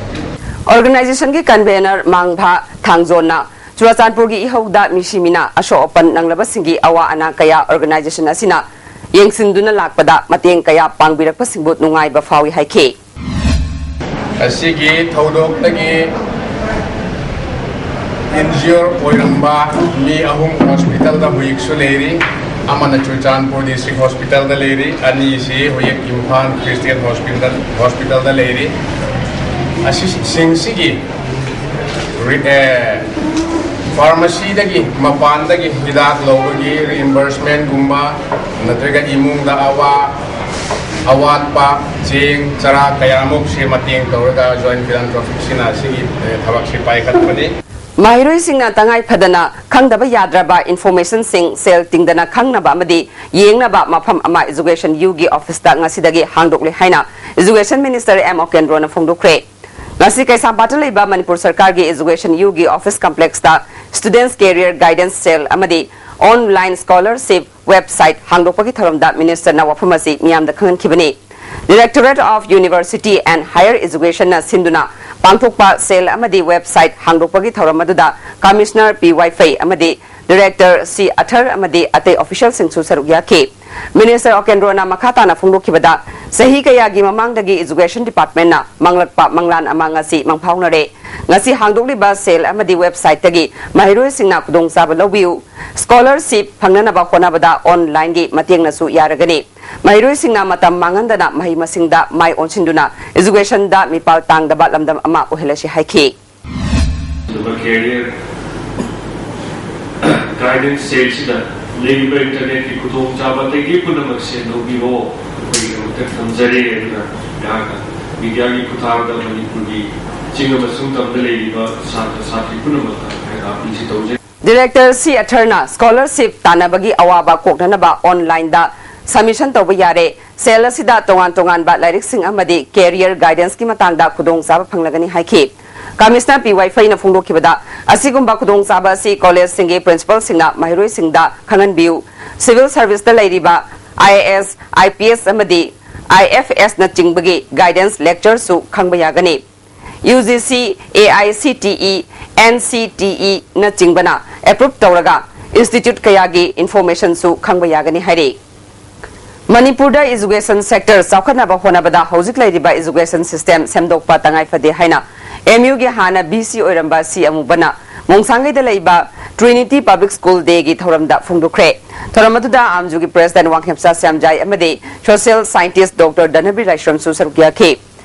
ꯑꯣꯔꯒꯅꯥꯏꯖꯦꯁꯟꯒꯤ ꯀꯟꯚꯦꯅꯔ ꯃꯥꯡꯚꯥ ꯊꯥꯡꯖꯣꯟꯅ ꯆꯨꯔꯥꯆꯥꯟꯄꯨꯔꯒꯤ ꯏꯍꯧꯗ ꯃꯤꯁꯤ ꯃꯤꯅꯥ ꯑꯁꯣꯛ ꯑꯄꯟ ꯅꯪꯂꯕꯁꯤꯡꯒꯤ ꯑꯋꯥ ꯑꯅꯥ ꯀꯌꯥ ꯑꯣꯔꯒꯅꯥꯏꯖꯦꯁꯟ ꯑꯁꯤꯅ ꯌꯦꯡꯁꯤꯟꯗꯨꯅ ꯂꯥꯛꯄꯗ ꯃꯇꯦꯡ ꯀꯌꯥ ꯄꯥꯡꯕꯤꯔꯛꯄꯁꯤꯡꯕꯨ ꯅꯨꯡꯉꯥꯏꯕ ꯐꯥꯎꯏ ꯍꯥꯏꯈꯤ꯫ ꯑꯁꯤꯒꯤ ꯊꯧꯗꯣꯛꯇꯒꯤ ꯏꯟꯖꯤꯌꯣꯔ ꯑꯣꯏꯔꯝꯕ ꯃꯤ ꯑꯍꯨꯝ ꯍꯣꯁꯄꯤꯇꯥꯜꯗ ꯍꯧꯖꯤꯛꯁꯨ ꯂꯩꯔꯤ꯫ ꯑꯃꯅ ꯆꯨꯔꯆꯥꯟꯄꯨꯔ ꯗꯤꯁꯇ꯭ꯔꯤꯛ ꯍꯣꯁꯄꯤꯇꯥꯜꯗ ꯂꯩꯔꯤ, ꯑꯅꯤꯁꯤ ꯍꯧꯖꯤꯛ ꯏꯝꯐꯥꯜ ꯈ꯭ꯔꯤꯁꯇꯤꯌꯟ ꯍꯣꯁꯄꯤꯇꯥꯜ, ꯍꯣꯁꯄꯤꯇꯥꯜꯗ ꯂꯩꯔꯤ꯫ ꯑꯁꯤꯁꯤꯡꯁꯤꯒꯤ ꯔꯤ-, ꯑꯦ, ꯐꯥꯔꯃꯥꯁꯤꯗꯒꯤ, ꯃꯄꯥꯟꯗꯒꯤ ꯍꯤꯗꯥꯛ ꯂꯧꯕꯒꯤ ꯔꯤꯏꯝꯕꯔꯁꯃꯦꯟꯒꯨꯝꯕ ꯅꯠꯇ꯭ꯔꯒ ꯏꯃꯨꯡꯗ ꯑꯋꯥ ꯑꯋꯥꯠꯄ ꯆꯦꯡ ꯆꯔꯥ ꯀꯌꯥꯃꯨꯛꯁꯦ ꯃꯇꯦꯡ ꯇꯧꯔꯒ ꯖꯣꯏꯟ ꯐꯤꯂꯥꯟꯊ꯭ꯔꯣꯄꯤꯛꯁꯤꯅ ꯑꯁꯤꯒꯤ, ꯑꯦ, ꯊꯕꯛꯁꯤ ꯄꯥꯏꯈꯠꯄꯅꯤ꯫ ꯃꯍꯩꯔꯣꯏꯁꯤꯡꯅ ꯇꯉꯥꯏ ꯐꯗꯅ ꯈꯪꯗꯕ ꯌꯥꯗ꯭ꯔꯕ ꯏꯟꯐꯣꯔꯃꯦꯁꯟꯁꯤꯡ ꯁꯦꯜ ꯇꯤꯡꯗꯅ ꯈꯪꯅꯕ ꯑꯃꯗꯤ ꯌꯦꯡꯅꯕ ꯃꯐꯝ ꯑꯃ ꯏꯖꯨꯀꯦꯁꯟ ꯌꯨꯒꯤ ꯑꯣꯐꯤꯁꯇ ꯉꯁꯤꯗꯒꯤ ꯍꯥꯡꯗꯣꯛꯂꯦ ꯍꯥꯏꯅ ꯏꯖꯨꯀꯦꯁꯟ ꯃꯤꯅꯤꯁꯇꯔ ꯑꯦꯝ ꯑꯣꯀꯦꯟꯗ꯭ꯔꯣꯅ ꯐꯣꯡꯗꯣꯛꯈ꯭ꯔꯦ꯫ ꯉꯁꯤ ꯀꯩꯁꯥꯝꯄꯥꯠꯇ ꯂꯩꯕ ꯃꯅꯤꯄꯨꯔ ꯁꯔꯀꯥꯔꯒꯤ ꯏꯖꯨꯀꯦꯁꯟ ꯌꯨꯒꯤ ꯑꯣꯐꯤꯁ ꯀꯝꯄ꯭ꯂꯦꯛꯁꯇ Students Career Guidance Cell ꯑꯃꯗꯤ Online Scholarship Website ꯍꯥꯡꯗꯣꯛꯄꯒꯤ ꯊꯧꯔꯝꯗ Minister ꯅ ꯋꯥꯐꯝ ꯑꯁꯤ ꯃꯤꯌꯥꯝꯗ ꯈꯪꯍꯟꯈꯤꯕꯅꯤ꯫ Directorate of University and Higher Education ꯅ ꯁꯤꯟꯗꯨꯅ ꯄꯥꯡꯊꯣꯛꯄ cell ꯑꯃꯗꯤ website ꯍꯥꯡꯗꯣꯛꯄꯒꯤ ꯊꯧꯔꯝ ꯑꯗꯨꯗ Commissioner ꯄꯤ ꯋꯥꯏꯐꯩ ꯑꯃꯗꯤ Director ꯁꯤ ꯑꯊꯔ ꯑꯃꯗꯤ ꯑꯇꯩ official ꯁꯤꯡꯁꯨ ꯁꯔꯨꯛ ꯌꯥꯈꯤ꯫ Minister ꯑꯣꯀꯦꯟꯗ꯭ꯔꯣꯅ ꯃꯈꯥ ꯇꯥꯅ ꯐꯣꯡꯗꯣꯛꯈꯤꯕꯗ, ꯆꯍꯤ ꯀꯌꯥꯒꯤ ꯃꯃꯥꯡꯗꯒꯤ Education Department ꯅ ꯃꯪꯂꯛꯄ ꯃꯪꯂꯥꯟ ꯑꯃ ꯉꯁꯤ ꯃꯪꯐꯥꯎꯅꯔꯦ꯫ ꯉꯁꯤ ꯍꯥꯡꯗꯣꯛꯂꯤꯕ cell ꯑꯃꯗꯤ website ꯇꯒꯤ ꯃꯍꯩꯔꯣꯏꯁꯤꯡꯅ ꯈꯨꯗꯣꯡꯆꯥꯕ ꯂꯧꯕꯤꯌꯨ꯫ Scholarship ꯐꯪꯅꯅꯕ ꯍꯣꯠꯅꯕꯗ online ꯒꯤ ꯃꯇꯦꯡꯅꯁꯨ ꯌꯥꯔꯒꯅꯤ꯫ ꯃꯍꯩꯔꯣꯏꯁꯤꯡꯅ ꯃꯇꯝ ꯃꯥꯡꯍꯟꯗꯅ ꯃꯍꯩ ꯃꯁꯤꯡꯗ ꯃꯥꯏ ꯑꯣꯟꯁꯤꯟꯗꯨꯅ education ꯗ ꯃꯤꯄꯥꯜ ꯇꯥꯡꯗꯕ ꯂꯝꯗꯝ ꯑꯃ ꯑꯣꯏꯍꯜꯂꯁꯤ ꯍꯥꯏꯈꯤ꯫ ꯑꯗꯨꯒ career guidance cell ꯁꯤꯗ ꯂꯩꯔꯤꯕ internet ꯀꯤ ꯈꯨꯗꯣꯡꯆꯥꯕ ꯑꯇꯩ ꯄꯨꯝꯅꯃꯛꯁꯦ ꯂꯧꯕꯤꯔꯣ, ꯑꯩꯈꯣꯏꯒꯤꯗꯃꯛꯇ ꯊꯝꯖꯔꯦ꯫ ꯑꯗꯨꯅ ꯑꯩꯍꯥꯛꯅ media ꯒꯤ ꯈꯨꯠꯊꯥꯡꯗ ꯃꯅꯤꯄꯨꯔꯒꯤ ꯆꯤꯡ ꯑꯃꯁꯨꯡ ꯇꯝꯗ ꯂꯩꯔꯤꯕ ꯁꯥꯇ꯭ꯔ ꯁꯥꯇ꯭ꯔꯤ ꯄꯨꯝꯅꯃꯛꯇ ꯑꯩꯍꯥꯛꯅ appeal ꯁꯤ ꯇꯧꯖꯩ꯫ Director ꯁꯤ ꯑꯊꯔꯅ scholarship ꯇꯥꯟꯅꯕꯒꯤ ꯑꯋꯥꯕ ꯀꯣꯛꯅꯅꯕ online ꯗ submission ꯇꯧꯕ ꯌꯥꯔꯦ꯫ Cell ꯑꯁꯤꯗ ꯇꯣꯉꯥꯟ ꯇꯣꯉꯥꯟꯕ ꯂꯥꯏꯔꯤꯛꯁꯤꯡ ꯑꯃꯗꯤ career guidance ꯀꯤ ꯃꯇꯥꯡꯗ ꯈꯨꯗꯣꯡꯆꯥꯕ ꯐꯪꯂꯒꯅꯤ ꯍꯥꯏꯈꯤ꯫ Commissioner ꯄꯤ ꯋꯥꯏꯐꯩꯅ ꯐꯣꯡꯗꯣꯛꯈꯤꯕꯗ, ꯑꯁꯤꯒꯨꯝꯕ ꯈꯨꯗꯣꯡꯆꯥꯕ ꯑꯁꯤ college ꯁꯤꯡꯒꯤ principal ꯁꯤꯡꯅ ꯃꯍꯩꯔꯣꯏꯁꯤꯡꯗ ꯈꯪꯍꯟꯕꯤꯌꯨ꯫ Civil service ꯇ ꯂꯩꯔꯤꯕ IAS, IPS ꯑꯃꯗꯤ IFS ꯅꯆꯤꯡꯕꯒꯤ guidance lecture ꯁꯨ ꯈꯪꯕ ꯌꯥꯒꯅꯤ꯫ UGC, AICTE, NCTE ꯅꯆꯤꯡꯕꯅ approve ꯇꯧꯔꯒ institute ꯀꯌꯥꯒꯤ information ꯁꯨ ꯈꯪꯕ ꯌꯥꯒꯅꯤ ꯍꯥꯏꯔꯤ꯫ ꯃꯅꯤꯄꯨꯔꯗ education sector ꯆꯥꯎꯈꯠꯅꯕ ꯍꯣꯠꯅꯕꯗ ꯍꯧꯖꯤꯛ ꯂꯩꯔꯤꯕ education system ꯁꯦꯝꯗꯣꯛꯄ ꯇꯉꯥꯏ ꯐꯗꯦ ꯍꯥꯏꯅ MU ꯒꯤ ꯍꯥꯟꯅ VC ꯑꯣꯏꯔꯝꯕ ꯁꯤ ꯑꯃꯨꯕꯅ ꯃꯣꯡꯁꯥꯡꯒꯩꯗ ꯂꯩꯕ Trinity Public School Day ꯒꯤ ꯊꯧꯔꯝꯗ ꯐꯣꯡꯗꯣꯛꯈ꯭ꯔꯦ꯫ ꯊꯧꯔꯝ ꯑꯗꯨꯗ AMJU ꯒꯤ President ꯋꯥꯡꯈꯦꯝꯆꯥ ꯁ꯭ꯌꯥꯝꯖꯥꯏ ꯑꯃꯗꯤ social scientist Doctor ꯙꯅꯕꯤꯔ ꯂꯥꯏꯁ꯭ꯔꯝꯁꯨ ꯁꯔꯨꯛ ꯌꯥꯈꯤ꯫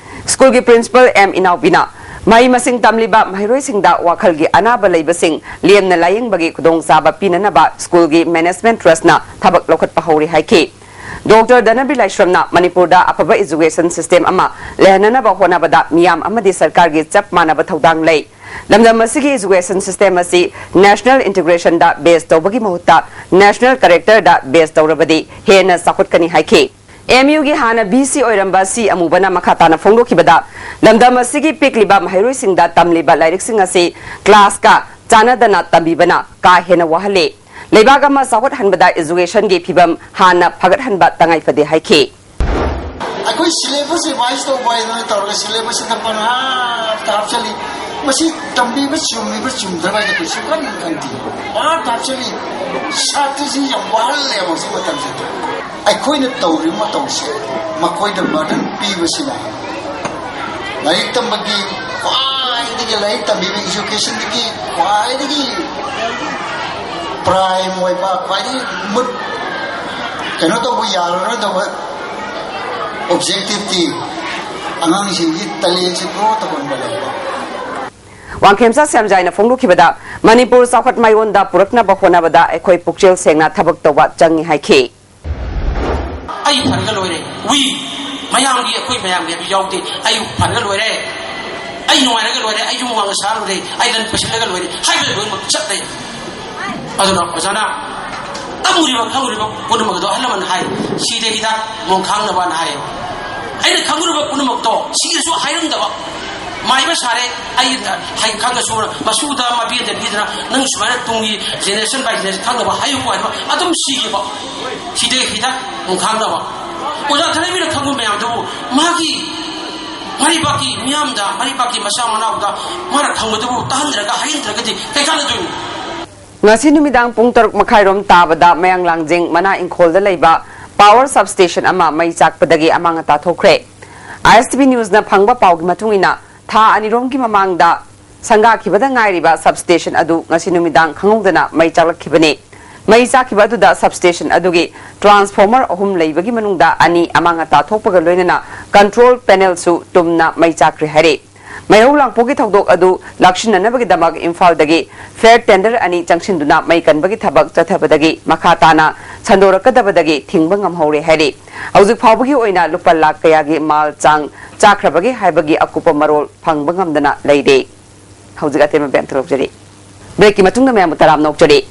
School ꯒꯤ Principal M ꯏꯅꯥꯎꯕꯤꯅ ꯃꯍꯩ ꯃꯁꯤꯡ ꯇꯝꯂꯤꯕ ꯃꯍꯩꯔꯣꯏꯁꯤꯡꯗ ꯋꯥꯈꯜꯒꯤ ꯑꯅꯥꯕ ꯂꯩꯕꯁꯤꯡ ꯂꯦꯝꯅ ꯂꯥꯌꯦꯡꯕꯒꯤ ꯈꯨꯗꯣꯡꯆꯥꯕ ꯄꯤꯅꯅꯕ school ꯒꯤ Management Trust ꯅ ꯊꯕꯛ ꯂꯧꯈꯠꯄ ꯍꯧꯔꯦ ꯍꯥꯏꯈꯤ꯫ Doctor ꯙꯅꯕꯤꯔ ꯂꯥꯏꯁ꯭ꯔꯝꯅ ꯃꯅꯤꯄꯨꯔꯗ ꯑꯐꯕ education system ꯑꯃ ꯂꯩꯍꯟꯅꯅꯕ ꯍꯣꯠꯅꯕꯗ ꯃꯤꯌꯥꯝ ꯑꯃꯗꯤ ꯁꯔꯀꯥꯔꯒꯤ ꯆꯞ ꯃꯥꯟꯅꯕ ꯊꯧꯗꯥꯡ ꯂꯩ꯫ ꯂꯝꯗꯝ ꯑꯁꯤꯒꯤ education system ꯑꯁꯤ national integration ꯗ base ꯇꯧꯕꯒꯤ ꯃꯍꯨꯠꯇ national character ꯗ base ꯇꯧꯔꯕꯗꯤ ꯍꯦꯟꯅ ꯆꯥꯎꯈꯠꯀꯅꯤ ꯍꯥꯏꯈꯤ꯫ ꯑꯦꯝ ꯌꯨꯒꯤ ꯍꯥꯟꯅ ꯚꯤ ꯁꯤ ꯑꯣꯏꯔꯝꯕ ꯁꯤ ꯑꯃꯨꯕꯅ ꯃꯈꯥ ꯇꯥꯅ ꯐꯣꯡꯗꯣꯛꯈꯤꯕꯗ, ꯂꯝꯗꯝ ꯑꯁꯤꯒꯤ ꯄꯤꯛꯂꯤꯕ ꯃꯍꯩꯔꯣꯏꯁꯤꯡꯗ ꯇꯝꯂꯤꯕ ꯂꯥꯏꯔꯤꯛꯁꯤꯡ ꯑꯁꯤ ꯀ꯭ꯂꯥꯁꯀ ꯆꯥꯟꯅꯗꯅ ꯇꯝꯕꯤꯕꯅ ꯀꯥ ꯍꯦꯟꯅ ꯋꯥꯍꯜꯂꯤ꯫ ꯂꯩꯕꯥꯛ ꯑꯃ ꯆꯥꯎꯈꯠꯍꯟꯕꯗ ꯏꯖꯨꯀꯦꯁꯟꯒꯤ ꯐꯤꯕꯝ ꯍꯥꯟꯅ ꯐꯒꯠꯍꯟꯕ ꯇꯉꯥꯏꯐꯗꯦ ꯍꯥꯏꯈꯤ꯫ ꯑꯩꯈꯣꯏ ꯁꯤꯂꯦꯕꯁ ꯔꯤꯚꯥꯏꯁ ꯇꯧꯕ ꯍꯥꯏꯗꯅ ꯇꯧꯔꯒ ꯁꯤꯂꯦꯕꯁꯁꯤꯗ ꯄꯟꯍꯥ ꯍꯥꯞꯆꯜꯂꯤ꯫ ꯃꯁꯤ ꯇꯝꯕꯤꯕ ꯆꯨꯝꯃꯤꯕ꯭ꯔꯥ ꯆꯨꯝꯗ꯭ꯔꯕ ꯍꯥꯏꯗ ꯀꯩꯁꯨ ꯀꯟꯅ ꯈꯪꯗꯦ꯫ ꯄꯪꯍꯥꯞꯇ ꯍꯥꯞꯆꯜꯂꯤ꯫ ꯁꯥꯇ꯭ꯔꯁꯤ ꯌꯥꯝ ꯋꯥꯍꯜꯂꯦꯕ ꯍꯧꯖꯤꯛ ꯃꯇꯝꯁꯤꯗ꯫ ꯑꯩꯈꯣꯏꯅ ꯇꯧꯔꯤꯕ ꯃꯇꯧꯁꯦ ꯃꯈꯣꯏꯗ ꯕꯔꯗꯟ ꯄꯤꯕꯁꯤꯅ ꯂꯥꯏꯔꯤꯛ ꯇꯝꯕꯒꯤ ꯈ꯭ꯋꯥꯏꯗꯒꯤ, ꯂꯥꯏꯔꯤꯛ ꯇꯝꯕꯤꯕ ꯏꯖꯨꯀꯦꯁꯟꯗꯒꯤ ꯈ꯭ꯋꯥꯏꯗꯒꯤ ꯄ꯭ꯔꯥꯏꯝ ꯑꯣꯏꯕ, ꯈ꯭ꯋꯥꯏꯗꯒꯤ ꯃꯨꯠ ꯀꯩꯅꯣ ꯇꯧꯕ ꯌꯥꯔꯔꯣꯏꯗꯧꯕ ꯑꯣꯕꯖꯦꯛꯇꯤꯚꯇꯤ ꯑꯉꯥꯡꯁꯤꯡꯒꯤ ꯇꯦꯂꯦꯟꯁꯤ ꯒ꯭ꯔꯣ ꯇꯧꯍꯟꯕ ꯂꯩꯕ꯫ ꯋꯥꯡꯈꯦꯝꯆꯥ ꯁꯦꯝꯖꯥꯏꯅ ꯐꯣꯡꯗꯣꯛꯈꯤꯕꯗ, ꯃꯅꯤꯄꯨꯔ ꯆꯥꯎꯈꯠ ꯃꯥꯏꯑꯣꯟꯗ ꯄꯨꯔꯛꯅꯕ ꯍꯣꯠꯅꯕꯗ ꯑꯩꯈꯣꯏ ꯄꯨꯛꯆꯦꯜ ꯁꯦꯡꯅ ꯊꯕꯛ ꯇꯧꯕ ꯆꯪꯏ ꯍꯥꯏꯈꯤ꯫ ꯑꯩ ꯐꯔꯒ ꯂꯣꯏꯔꯦ꯫ ꯋꯤ ꯃꯌꯥꯝꯒꯤ, ꯑꯩꯈꯣꯏ ꯃꯌꯥꯝꯒꯤ ꯍꯥꯏꯕ ꯌꯥꯎꯗꯦ꯫ ꯑꯩ ꯐꯔꯒ ꯂꯣꯏꯔꯦ, ꯑꯩ ꯅꯨꯡꯉꯥꯏꯔꯒ ꯂꯣꯏꯔꯦ, ꯑꯩ ꯌꯨꯝ ꯋꯥꯡꯅ ꯁꯥꯔ ꯂꯣꯏꯔꯦ, ꯑꯩ ꯂꯟ ꯄꯨꯁꯤꯜꯂꯒ ꯂꯣꯏꯔꯦ ꯍꯥꯏꯕ ꯂꯣꯏꯅꯃꯛ ꯆꯠꯂꯦ꯫ ꯑꯗꯨꯅ ꯑꯣꯖꯥꯅ ꯇꯝꯃꯨꯔꯤꯕ ꯈꯪꯉꯨꯔꯤꯕ ꯄꯨꯝꯅꯃꯛ ꯑꯗꯣ ꯑꯍꯜ ꯂꯃꯟ ꯍꯥꯏ, "ꯁꯤꯗ ꯍꯤꯗꯥꯛ ꯃꯣꯡ ꯈꯥꯡꯅꯕꯅ" ꯍꯥꯏ꯫ ꯑꯩꯅ ꯈꯪꯉꯨꯔꯤꯕ ꯄꯨꯝꯅꯃꯛꯇꯣ ꯁꯤꯗꯁꯨ ꯍꯥꯏꯔꯝꯗꯕ, ꯃꯥꯏꯕ ꯁꯥꯔꯦ꯫ ꯑꯩ ꯍꯩ ꯈꯪꯉꯁꯨ ꯃꯁꯨꯗ ꯃꯕꯦꯟꯗ ꯄꯤꯗꯅ, "ꯅꯪ ꯁꯨꯃꯥꯏꯅ ꯇꯨꯡꯒꯤ ꯖꯦꯅꯦꯔꯦꯁꯟ ꯕꯥꯏ ꯖꯦꯅꯦꯔꯦꯁꯟ ꯈꯪꯅꯕ ꯍꯥꯏꯌꯨꯀꯣ" ꯍꯥꯏꯕ ꯑꯗꯨꯝ ꯁꯤꯈꯤꯕ꯫ ꯁꯤꯗ ꯍꯤꯗꯥꯛ ꯃꯣꯡ ꯈꯥꯡꯅꯕ꯫ ꯑꯣꯖꯥ ꯊꯅꯩꯕꯤꯅ ꯈꯪꯕ ꯃꯌꯥꯝꯗꯨꯕꯨ ꯃꯥꯒꯤ ꯃꯔꯩꯕꯥꯛꯀꯤ ꯃꯤꯌꯥꯝꯗ, ꯃꯔꯩꯕꯥꯛꯀꯤ ꯃꯆꯥ ꯃꯅꯥꯎꯗ ꯃꯥꯅ ꯈꯪꯕꯗꯨꯕꯨ ꯇꯥꯍꯟꯗ꯭ꯔꯒ ꯍꯥꯏꯍꯟꯗ꯭ꯔꯒꯗꯤ ꯀꯩ ꯀꯥꯟꯅꯗꯣꯏꯅꯣ? ꯉꯁꯤ ꯅꯨꯃꯤꯗꯥꯡ ꯄꯨꯡ ꯇꯔꯨꯛ ꯃꯈꯥꯏꯔꯣꯝ ꯇꯥꯕꯗ ꯃꯌꯥꯡ ꯂꯥꯡꯖꯤꯡ ꯃꯅꯥ ꯏꯪꯈꯣꯜꯗ ꯂꯩꯕ ꯄꯥꯋꯔ ꯁꯕꯁ꯭ꯇꯦꯁꯟ ꯑꯃ ꯃꯩ ꯆꯥꯛꯄꯗꯒꯤ ꯑꯃꯥꯡ ꯑꯇꯥ ꯊꯣꯛꯈ꯭ꯔꯦ꯫ ꯑꯥꯏ ꯑꯦꯁ ꯇꯤ ꯚꯤ ꯅ꯭ꯌꯨꯁꯅ ꯐꯪꯕ ꯄꯥꯎꯒꯤ ꯃꯇꯨꯡ ꯏꯟꯅ, ꯊꯥ ꯑꯅꯤꯔꯣꯝꯒꯤ ꯃꯃꯥꯡꯗ ꯁꯪꯒꯥꯈꯤꯕꯗ ꯉꯥꯏꯔꯤꯕ ꯁꯕꯁ꯭ꯇꯦꯁꯟ ꯑꯗꯨ ꯉꯁꯤ ꯅꯨꯃꯤꯗꯥꯡ ꯈꯪꯍꯧꯗꯅ ꯃꯩ ꯆꯥꯛꯂꯛꯈꯤꯕꯅꯤ꯫ ꯃꯩ ꯆꯥꯛꯈꯤꯕ ꯑꯗꯨꯗ ꯁꯕꯁ꯭ꯇꯦꯁꯟ ꯑꯗꯨꯒꯤ ꯇ꯭ꯔꯥꯟꯁꯐꯣꯔꯃꯔ ꯑꯍꯨꯝ ꯂꯩꯕꯒꯤ ꯃꯅꯨꯡꯗ ꯑꯅꯤ ꯑꯃꯥꯡ ꯑꯇꯥ ꯊꯣꯛꯄꯒ ꯂꯣꯏꯅꯅ ꯀꯟꯇ꯭ꯔꯣꯜ ꯄꯦꯅꯦꯜꯁꯨ ꯇꯨꯝꯅ ꯃꯩ ꯆꯥꯛꯈ꯭ꯔꯦ ꯍꯥꯏꯔꯤ꯫ ꯃꯩꯍꯧ ꯂꯥꯡꯄꯣꯛꯀꯤ ꯊꯧꯗꯣꯛ ꯑꯗꯨ ꯂꯥꯛꯁꯤꯟꯅꯅꯕꯒꯤꯗꯃꯛ ꯏꯝꯐꯥꯜꯗꯒꯤ ꯐꯥꯌꯔ ꯇꯦꯟꯗꯔ ꯑꯅꯤ ꯆꯪꯁꯤꯟꯗꯨꯅ ꯃꯩ ꯀꯟꯕꯒꯤ ꯊꯕꯛ ꯆꯠꯊꯕꯗꯒꯤ ꯃꯈꯥ ꯇꯥꯅ ꯁꯟꯗꯣꯔꯛꯀꯗꯕꯗꯒꯤ ꯊꯤꯡꯕ ꯉꯝꯍꯧꯔꯦ ꯍꯥꯏꯔꯤ꯫ ꯍꯧꯖꯤꯛ ꯐꯥꯎꯕꯒꯤ ꯑꯣꯏꯅ ꯂꯨꯄꯥ ꯂꯥꯈ ꯀꯌꯥꯒꯤ ꯃꯥꯜ ꯆꯥꯡ ꯆꯥꯛꯈ꯭ꯔꯕꯒꯦ ꯍꯥꯏꯕꯒꯤ ꯑꯀꯨꯞꯄ ꯃꯔꯣꯜ ꯐꯪꯕ ꯉꯝꯗꯅ ꯂꯩꯔꯦ꯫ ꯍꯧꯖꯤꯛ ꯑꯇꯦꯟꯕ ꯕ꯭ꯔꯦꯛ ꯂꯧꯖꯔꯤ꯫ ꯕ꯭ꯔꯦꯛꯀꯤ ꯃꯇꯨꯡꯗ ꯃꯌꯥꯝꯕꯨ ꯇꯔꯥꯝꯅ ꯑꯣꯛꯆꯔꯤ꯫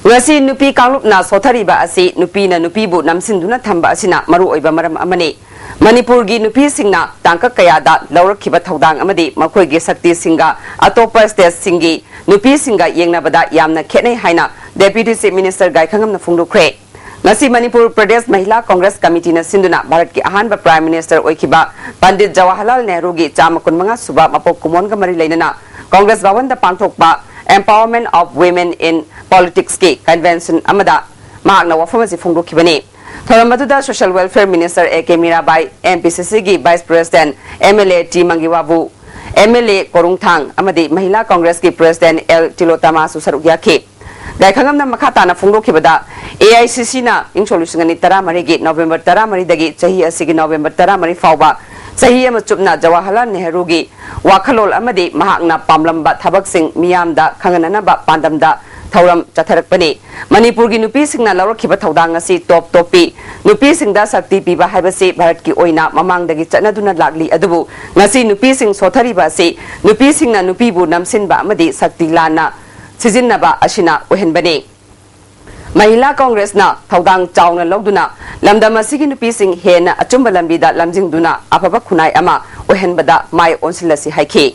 ꯉꯁꯤ ꯅꯨꯄꯤ ꯀꯥꯡꯂꯨꯞꯅ ꯁꯣꯊꯔꯤꯕ ꯑꯁꯤ ꯅꯨꯄꯤꯅ ꯅꯨꯄꯤꯕꯨ ꯅꯝꯁꯤꯟꯗꯨꯅ ꯊꯝꯕ ꯑꯁꯤꯅ ꯃꯔꯨꯑꯣꯏꯕ ꯃꯔꯝ ꯑꯃꯅꯤ꯫ ꯃꯅꯤꯄꯨꯔꯒꯤ ꯅꯨꯄꯤꯁꯤꯡꯅ ꯇꯥꯡꯀꯛ ꯀꯌꯥꯗ ꯂꯧꯔꯛꯈꯤꯕ ꯊꯧꯗꯥꯡ ꯑꯃꯗꯤ ꯃꯈꯣꯏꯒꯤ ꯁꯛꯇꯤꯁꯤꯡꯒ ꯑꯇꯣꯞꯄ ꯁ꯭ꯇꯦꯠꯁꯤꯡꯒꯤ ꯅꯨꯄꯤꯁꯤꯡꯒ ꯌꯦꯡꯅꯕꯗ ꯌꯥꯝꯅ ꯈꯦꯠꯅꯩ ꯍꯥꯏꯅ Deputy Chief Minister ꯒꯥꯏꯈꯉꯝꯅ ꯐꯣꯡꯗꯣꯛꯈ꯭ꯔꯦ꯫ ꯉꯁꯤ ꯃꯅꯤꯄꯨꯔ ꯄ꯭ꯔꯗꯦꯁ ꯃꯍꯤꯂꯥ ꯀꯣꯡꯒ꯭ꯔꯦꯁ ꯀꯃꯤꯇꯤꯅ ꯁꯤꯟꯗꯨꯅ ꯚꯥꯔꯠꯀꯤ ꯑꯍꯥꯟꯕ Prime Minister ꯑꯣꯏꯈꯤꯕ ꯄꯟꯗꯤꯠ ꯖꯋꯥꯍꯔꯂꯥꯜ ꯅꯦꯍꯔꯨꯒꯤ ꯆꯥꯝꯃ ꯀꯨꯟꯃꯉꯥ ꯁꯨꯕ ꯃꯄꯣꯛ ꯀꯨꯝꯑꯣꯟꯒ ꯃꯔꯤ ꯂꯩꯅꯅ ꯀꯣꯡꯒ꯭ꯔꯦꯁ ꯚꯋꯟꯗ ꯄꯥꯡꯊꯣꯛꯄ Empowerment of Women in Politics ꯀꯤ convention ꯑꯃꯗ ꯃꯍꯥꯛꯅ ꯋꯥꯐꯝ ꯑꯁꯤ ꯐꯣꯡꯗꯣꯛꯈꯤꯕꯅꯤ꯫ ꯊꯧꯔꯝ ꯑꯗꯨꯗ Social Welfare Minister A K Mirabai, M P C C ꯒꯤ Vice President, M L A T ꯃꯪꯒꯤꯋꯥꯕꯨ, M L A ꯀꯣꯔꯨꯡꯊꯥꯡ ꯑꯃꯗꯤ ꯃꯍꯤꯂꯥ ꯀꯣꯡꯒ꯭ꯔꯦꯁꯀꯤ President ꯑꯦꯜ ꯇꯤꯂꯣꯇꯃꯥꯁꯨ ꯁꯔꯨꯛ ꯌꯥꯈꯤ꯫ ꯒꯥꯏꯈꯉꯝꯅ ꯃꯈꯥ ꯇꯥꯅ ꯐꯣꯡꯗꯣꯛꯈꯤꯕꯗ, A I C C ꯅ ꯏꯪ ꯁꯣꯛ ꯂꯤꯁꯤꯡ ꯑꯅꯤ ꯇꯔꯥꯃꯔꯤꯒꯤ November ꯇꯔꯥꯃꯔꯤꯗꯒꯤ ꯆꯍꯤ ꯑꯁꯤꯒꯤ November ꯇꯔꯥꯃꯔꯤ ꯐꯥꯎꯕ ꯆꯍꯤ ꯑꯃ ꯆꯨꯞꯅ ꯖꯋꯥꯍꯔꯂꯥꯜ ꯅꯦꯍꯔꯨꯒꯤ ꯋꯥꯈꯜꯂꯣꯟ ꯑꯃꯗꯤ ꯃꯍꯥꯛꯅ ꯄꯥꯝꯂꯝꯕ ꯊꯕꯛꯁꯤꯡ ꯃꯤꯌꯥꯝꯗ ꯈꯪꯍꯟꯅꯅꯕ ꯄꯥꯟꯗꯝꯗ ꯊꯧꯔꯝ ꯆꯠꯊꯔꯛꯄꯅꯤ꯫ ꯃꯅꯤꯄꯨꯔꯒꯤ ꯅꯨꯄꯤꯁꯤꯡꯅ ꯂꯧꯔꯛꯈꯤꯕ ꯊꯧꯗꯥꯡ ꯑꯁꯤ ꯇꯣꯞ ꯇꯣꯞꯄꯤ꯫ ꯅꯨꯄꯤꯁꯤꯡꯗ ꯁꯛꯇꯤ ꯄꯤꯕ ꯍꯥꯏꯕꯁꯤ ꯚꯥꯔꯠꯀꯤ ꯑꯣꯏꯅ ꯃꯃꯥꯡꯗꯒꯤ ꯆꯠꯅꯗꯨꯅ ꯂꯥꯛꯂꯤ, ꯑꯗꯨꯕꯨ ꯉꯁꯤ ꯅꯨꯄꯤꯁꯤꯡ ꯁꯣꯊꯔꯤꯕ ꯑꯁꯤ ꯅꯨꯄꯤꯁꯤꯡꯅ ꯅꯨꯄꯤꯕꯨ ꯅꯝꯁꯤꯟꯕ ꯑꯃꯗꯤ ꯁꯛꯇꯤ ꯂꯥꯟꯅ ꯁꯤꯖꯤꯟꯅꯕ ꯑꯁꯤꯅ ꯑꯣꯏꯍꯟꯕꯅꯤ꯫ ꯃꯍꯤꯂꯥ ꯀꯣꯡꯒ꯭ꯔꯦꯁꯅ ꯊꯧꯗꯥꯡ ꯆꯥꯎꯅ ꯂꯧꯗꯨꯅ ꯂꯝꯗꯝ ꯑꯁꯤꯒꯤ ꯅꯨꯄꯤꯁꯤꯡ ꯍꯦꯟꯅ ꯑꯆꯨꯝꯕ ꯂꯝꯕꯤꯗ ꯂꯝꯖꯤꯡꯗꯨꯅ ꯑꯐꯕ ꯈꯨꯟꯅꯥꯏ ꯑꯃ ꯑꯣꯏꯍꯟꯕꯗ ꯃꯥꯏ ꯑꯣꯟꯁꯤꯜꯂꯁꯤ ꯍꯥꯏꯈꯤ꯫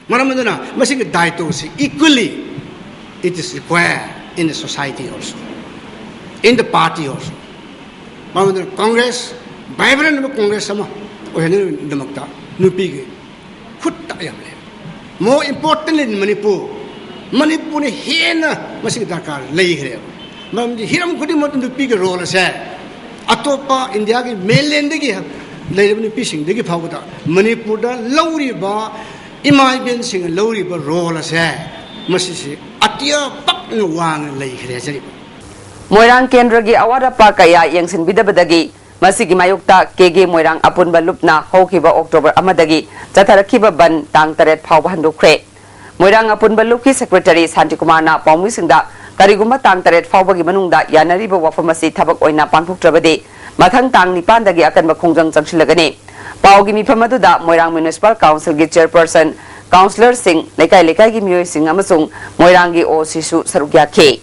ꯃꯔꯝ ꯑꯗꯨꯅ ꯃꯁꯤꯒꯤ ꯗꯥꯏꯇꯣꯁꯤ equally it is required in the society also, in the party also. ꯃꯔꯝ ꯑꯗꯨꯅ ꯀꯣꯡꯒ꯭ꯔꯦꯁ, vibrant ꯑꯣꯏꯕ ꯀꯣꯡꯒ꯭ꯔꯦꯁ ꯑꯃ ꯑꯣꯏꯍꯟꯅꯕꯒꯤꯗꯃꯛꯇ ꯅꯨꯄꯤꯒꯤ ꯈꯨꯠꯇ ꯌꯥꯝ ꯂꯩ꯫ More importantly in Manipur, ꯃꯅꯤꯄꯨꯔꯅ ꯍꯦꯟꯅ ꯃꯁꯤꯒꯤ ꯗꯔꯀꯥꯔ ꯂꯩꯈ꯭ꯔꯦꯕ꯫ ꯃꯔꯝꯗꯤ ꯍꯤꯔꯝ ꯈꯨꯗꯤꯡꯃꯛꯇ ꯅꯨꯄꯤꯒꯤ role ꯑꯁꯦ ꯑꯇꯣꯞꯄ ꯏꯟꯗꯤꯌꯥꯒꯤ mainlandꯗꯒꯤ ꯂꯩꯔꯤꯕ ꯅꯨꯄꯤꯁꯤꯡꯗꯒꯤ ꯐꯥꯎꯕꯗ ꯃꯅꯤꯄꯨꯔꯗ ꯂꯧꯔꯤꯕ ꯏꯃꯥ ꯏꯕꯦꯟꯁꯤꯡꯅ ꯂꯧꯔꯤꯕ role ꯑꯁꯦ ꯃꯁꯤꯁꯤ ꯑꯇꯤꯌꯥ ꯄꯛꯅ ꯋꯥꯡꯅ ꯂꯩꯈ꯭ꯔꯦ ꯍꯥꯏꯖꯔꯤꯕ꯫ ꯃꯣꯏꯔꯥꯡ ꯀꯦꯟꯗ꯭ꯔꯒꯤ ꯑꯋꯥꯠ ꯑꯄꯥ ꯀꯌꯥ ꯌꯦꯡꯁꯤꯟꯕꯤꯗꯕꯗꯒꯤ ꯃꯁꯤꯒꯤ ꯃꯥꯌꯣꯛꯇ ꯀꯦꯒꯦ ꯃꯣꯏꯔꯥꯡ ꯑꯄꯨꯟꯕ ꯂꯨꯞꯅ ꯍꯧꯈꯤꯕ October ꯑꯃꯗꯒꯤ ꯆꯠꯊꯔꯛꯈꯤꯕ ꯕꯟ ꯇꯥꯡ ꯇꯔꯦꯠ ꯐꯥꯎꯕ ꯍꯟꯗꯣꯛꯈ꯭ꯔꯦ꯫ ꯃꯣꯏꯔꯥꯡ ꯑꯄꯨꯟꯕ ꯂꯨꯞꯀꯤ Secretary ꯁꯥꯟꯇꯤꯀꯨꯃꯥꯔꯅ ꯄꯥꯎꯃꯤꯁꯤꯡꯗ ꯀꯔꯤꯒꯨꯝꯕ ꯇꯥꯡ ꯇꯔꯦꯠ ꯐꯥꯎꯕꯒꯤ ꯃꯅꯨꯡꯗ ꯌꯥꯅꯔꯤꯕ ꯋꯥꯐꯝ ꯑꯁꯤ ꯊꯕꯛ ꯑꯣꯏꯅ ꯄꯥꯡꯊꯣꯛꯇ꯭ꯔꯕꯗꯤ ꯃꯊꯪ ꯇꯥꯡ ꯅꯤꯄꯥꯟꯗꯒꯤ ꯑꯀꯟꯕ ꯈꯣꯡꯖꯪ ꯆꯪꯁꯤꯜꯂꯒꯅꯤ꯫ ꯄꯥꯎꯒꯤ ꯃꯤꯐꯝ ꯑꯗꯨꯗ ꯃꯣꯏꯔꯥꯡ Municipal Councilꯒꯤ Chairperson ꯀꯥꯎꯟꯁꯤꯂꯔꯁꯤꯡ, ꯂꯩꯀꯥꯏ ꯂꯩꯀꯥꯏꯒꯤ ꯃꯤꯑꯣꯏꯁꯤꯡ ꯑꯃꯁꯨꯡ ꯃꯣꯏꯔꯥꯡꯒꯤ ꯑꯣ ꯁꯤꯁꯨ ꯁꯔꯨꯛ ꯌꯥꯈꯤ꯫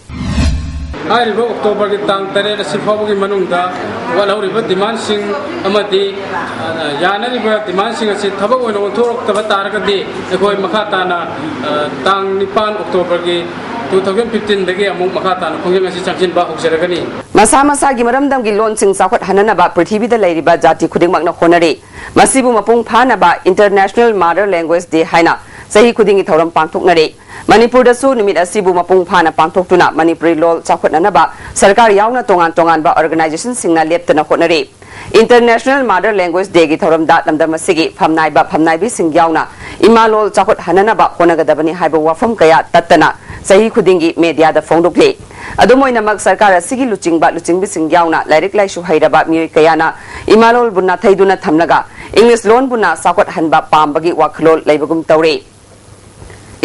ꯍꯥꯏꯔꯤꯕ ꯑꯣꯛꯇꯣꯕꯔꯒꯤ ꯇꯥꯡ ꯇꯔꯦꯠ ꯑꯁꯤ ꯐꯥꯎꯕꯒꯤ ꯃꯅꯨꯡꯗ ꯋꯥꯠꯍꯧꯔꯤꯕ ꯗꯤꯃꯥꯟꯁꯤꯡ ꯑꯃꯗꯤ, ꯑ, ꯌꯥꯅꯔꯤꯕ ꯗꯤꯃꯥꯟꯁꯤꯡ ꯑꯁꯤ ꯊꯕꯛ ꯑꯣꯏꯅ ꯑꯣꯟꯊꯣꯔꯛꯇꯕ ꯇꯥꯔꯒꯗꯤ ꯑꯩꯈꯣꯏ ꯃꯈꯥ ꯇꯥꯅ, ꯑ, ꯇꯥꯡ ꯅꯤꯄꯥꯟ ꯑꯣꯛꯇꯣꯕꯔꯒꯤ two thousand fifteen ꯗꯒꯤ ꯑꯃꯨꯛ ꯃꯈꯥ ꯇꯥꯅ ꯈꯣꯡꯖꯪ ꯑꯁꯤ ꯆꯪꯁꯤꯟꯕ ꯍꯧꯖꯔꯒꯅꯤ꯫ ꯃꯁꯥ ꯃꯁꯥꯒꯤ ꯃꯔꯝꯗꯝꯒꯤ ꯂꯣꯟꯁꯤꯡ ꯆꯥꯎꯈꯠꯍꯟꯅꯅꯕ ꯄ꯭ꯔꯤꯊꯤꯕꯤꯗ ꯂꯩꯔꯤꯕ ꯖꯥꯇꯤ ꯈꯨꯗꯤꯡꯃꯛꯅ ꯍꯣꯠꯅꯔꯤ꯫ ꯃꯁꯤꯕꯨ ꯃꯄꯨꯡ ꯐꯥꯅꯕ International Mother Language Day ꯍꯥꯏꯅ ꯆꯍꯤ ꯈꯨꯗꯤꯡꯒꯤ ꯊꯧꯔꯝ ꯄꯥꯡꯊꯣꯛꯅꯔꯤ꯫ ꯃꯅꯤꯄꯨꯔꯗꯁꯨ ꯅꯨꯃꯤꯠ ꯑꯁꯤꯕꯨ ꯃꯄꯨꯡ ꯐꯥꯅ ꯄꯥꯡꯊꯣꯛꯇꯨꯅ ꯃꯅꯤꯄꯨꯔꯤ ꯂꯣꯜ ꯆꯥꯎꯈꯠꯅꯅꯕ ꯁꯔꯀꯥꯔ ꯌꯥꯎꯅ ꯇꯣꯉꯥꯟ ꯇꯣꯉꯥꯟꯕ organization ꯁꯤꯡꯅ ꯂꯦꯞꯇꯅ ꯍꯣꯠꯅꯔꯤ꯫ International Mother Language Day ꯒꯤ ꯊꯧꯔꯝꯗ ꯂꯝꯗꯝ ꯑꯁꯤꯒꯤ ꯐꯝꯅꯥꯏꯕ ꯐꯝꯅꯥꯏꯕꯤꯁꯤꯡ ꯌꯥꯎꯅ ꯏꯃꯥ ꯂꯣꯜ ꯆꯥꯎꯈꯠꯍꯟꯅꯅꯕ ꯍꯣꯠꯅꯒꯗꯕꯅꯤ ꯍꯥꯏꯕ ꯋꯥꯐꯝ ꯀꯌꯥ ꯇꯠꯇꯅ ꯆꯍꯤ ꯈꯨꯗꯤꯡꯒꯤ media ꯗ ꯐꯣꯡꯗꯣꯛꯂꯤ꯫ ꯑꯗꯨꯝ ꯑꯣꯏꯅꯃꯛ, ꯁꯔꯀꯥꯔ ꯑꯁꯤꯒꯤ ꯂꯨꯆꯤꯡꯕ ꯂꯨꯆꯤꯡꯕꯤꯁꯤꯡ ꯌꯥꯎꯅ ꯂꯥꯏꯔꯤꯛ ꯂꯥꯏꯁꯨ ꯍꯩꯔꯕ ꯃꯤꯑꯣꯏ ꯀꯌꯥꯅ ꯏꯃꯥ ꯂꯣꯜꯕꯨ ꯅꯥꯊꯩꯗꯨꯅ ꯊꯝꯂꯒ English ꯂꯣꯟꯕꯨꯅ ꯆꯥꯎꯈꯠꯍꯟꯕ ꯄꯥꯝꯕꯒꯤ ꯋꯥꯈꯜꯂꯣꯟ ꯂꯩꯕꯒꯨꯝ ꯇꯧꯔꯤ꯫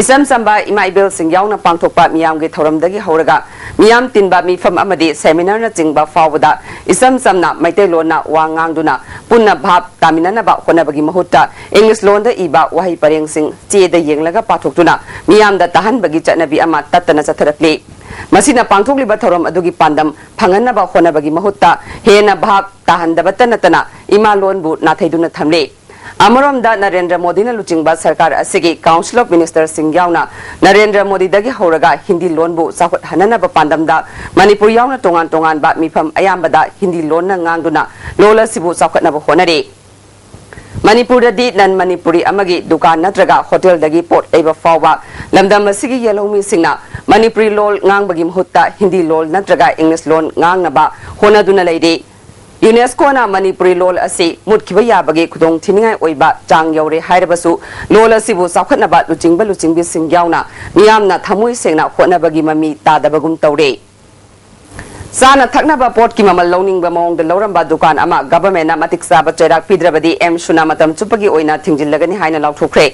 ꯏꯆꯝ ꯆꯝꯕ ꯏꯃꯥ ꯏꯕꯦꯜꯁꯤꯡ ꯌꯥꯎꯅ ꯄꯥꯡꯊꯣꯛꯄ ꯃꯤꯌꯥꯝꯒꯤ ꯊꯧꯔꯝꯗꯒꯤ ꯍꯧꯔꯒ ꯃꯤꯌꯥꯝ ꯇꯤꯟꯕ ꯃꯤꯐꯝ ꯑꯃꯗꯤ seminar ꯅꯆꯤꯡꯕ ꯐꯥꯎꯕꯗ ꯏꯆꯝ ꯆꯝꯅ ꯃꯩꯇꯩꯂꯣꯟꯅ ꯋꯥ ꯉꯥꯡꯗꯨꯅ ꯄꯨꯟꯅ ꯚꯥꯞ ꯇꯥꯃꯤꯟꯅꯅꯕ ꯍꯣꯠꯅꯕꯒꯤ ꯃꯍꯨꯠꯇ English ꯂꯣꯟꯗ ꯏꯕ ꯋꯥꯍꯩ ꯄꯔꯦꯡꯁꯤꯡ ꯆꯦꯗ ꯌꯦꯡꯂꯒ ꯄꯥꯊꯣꯛꯇꯨꯅ ꯃꯤꯌꯥꯝꯗ ꯇꯥꯍꯟꯕꯒꯤ ꯆꯠꯅꯕꯤ ꯑꯃ ꯇꯠꯇꯅ ꯆꯠꯊꯔꯛꯂꯤ꯫ ꯃꯁꯤꯅ ꯄꯥꯡꯊꯣꯛꯂꯤꯕ ꯊꯧꯔꯝ ꯑꯗꯨꯒꯤ ꯄꯥꯟꯗꯝ ꯐꯪꯍꯟꯅꯕ ꯍꯣꯠꯅꯕꯒꯤ ꯃꯍꯨꯠꯇ ꯍꯦꯟꯅ ꯚꯥꯞ ꯇꯥꯍꯟꯗꯕꯇ ꯅꯠꯇꯅ ꯏꯃꯥ ꯂꯣꯟꯕꯨ ꯅꯥꯊꯩꯗꯨꯅ ꯊꯝꯂꯤ꯫ ꯑꯃꯔꯣꯝꯗ, ꯅꯔꯦꯟꯗ꯭ꯔ ꯃꯣꯗꯤꯅ ꯂꯨꯆꯤꯡꯕ ꯁꯔꯀꯥꯔ ꯑꯁꯤꯒꯤ Council of Minister ꯁꯤꯡ ꯌꯥꯎꯅ ꯅꯔꯦꯟꯗ꯭ꯔ ꯃꯣꯗꯤꯗꯒꯤ ꯍꯧꯔꯒ ꯍꯤꯟꯗꯤ ꯂꯣꯟꯕꯨ ꯆꯥꯎꯈꯠꯍꯟꯅꯅꯕ ꯄꯥꯟꯗꯝꯗ ꯃꯅꯤꯄꯨꯔ ꯌꯥꯎꯅ ꯇꯣꯉꯥꯟ ꯇꯣꯉꯥꯟꯕ ꯃꯤꯐꯝ ꯑꯌꯥꯝꯕꯗ ꯍꯤꯟꯗꯤ ꯂꯣꯟꯅ ꯉꯥꯡꯗꯨꯅ ꯂꯣꯜ ꯑꯁꯤꯕꯨ ꯆꯥꯎꯈꯠꯅꯕ ꯍꯣꯠꯅꯔꯤ꯫ ꯃꯅꯤꯄꯨꯔꯗꯗꯤ non Manipuri ꯑꯃꯒꯤ ꯗꯨꯀꯥꯟ ꯅꯠꯇ꯭ꯔꯒ ꯍꯣꯇꯦꯜꯗꯒꯤ ꯄꯣꯠ ꯂꯩꯕ ꯐꯥꯎꯕ ꯂꯝꯗꯝ ꯑꯁꯤꯒꯤ ꯌꯦꯜꯍꯧꯃꯤꯁꯤꯡꯅ ꯃꯅꯤꯄꯨꯔꯤ ꯂꯣꯜ ꯉꯥꯡꯕꯒꯤ ꯃꯍꯨꯠꯇ ꯍꯤꯟꯗꯤ ꯂꯣꯜ ꯅꯠꯇ꯭ꯔꯒ English ꯂꯣꯜ ꯉꯥꯡꯅꯕ ꯍꯣꯠꯅꯗꯨꯅ ꯂꯩꯔꯤ꯫ UNESCOꯅ ꯃꯅꯤꯄꯨꯔꯤ ꯂꯣꯜ ꯑꯁꯤ ꯃꯨꯠꯈꯤꯕ ꯌꯥꯕꯒꯤ ꯈꯨꯗꯣꯡꯊꯤꯅꯤꯡꯉꯥꯏ ꯑꯣꯏꯕ ꯆꯥꯡ ꯌꯧꯔꯦ ꯍꯥꯏꯔꯕꯁꯨ, ꯂꯣꯜ ꯑꯁꯤꯕꯨ ꯆꯥꯎꯈꯠꯅꯕ ꯂꯨꯆꯤꯡꯕ ꯂꯨꯆꯤꯡꯕꯤꯁꯤꯡ ꯌꯥꯎꯅ ꯃꯤꯌꯥꯝꯅ ꯊꯃꯣꯏ ꯁꯦꯡꯅ ꯍꯣꯠꯅꯕꯒꯤ ꯃꯃꯤ ꯇꯥꯗꯕꯒꯨꯝ ꯇꯧꯔꯦ꯫ ꯆꯥꯅ ꯊꯛꯅꯕ ꯄꯣꯠꯀꯤ ꯃꯃꯜ ꯂꯧꯅꯤꯡꯕ ꯃꯑꯣꯡꯗ ꯂꯧꯔꯝꯕ ꯗꯨꯀꯥꯟ ꯑꯃ ꯒꯚꯔꯟꯃꯦꯟꯠꯅ ꯃꯇꯤꯛ ꯆꯥꯕ ꯆꯩꯔꯥꯛ ꯄꯤꯗ꯭ꯔꯕꯗꯤ ꯑꯦꯝꯁꯨꯅ ꯃꯇꯝ ꯆꯨꯞꯄꯒꯤ ꯑꯣꯏꯅ ꯊꯤꯡꯖꯤꯜꯂꯒꯅꯤ ꯍꯥꯏꯅ ꯂꯥꯎꯊꯣꯛꯈ꯭ꯔꯦ꯫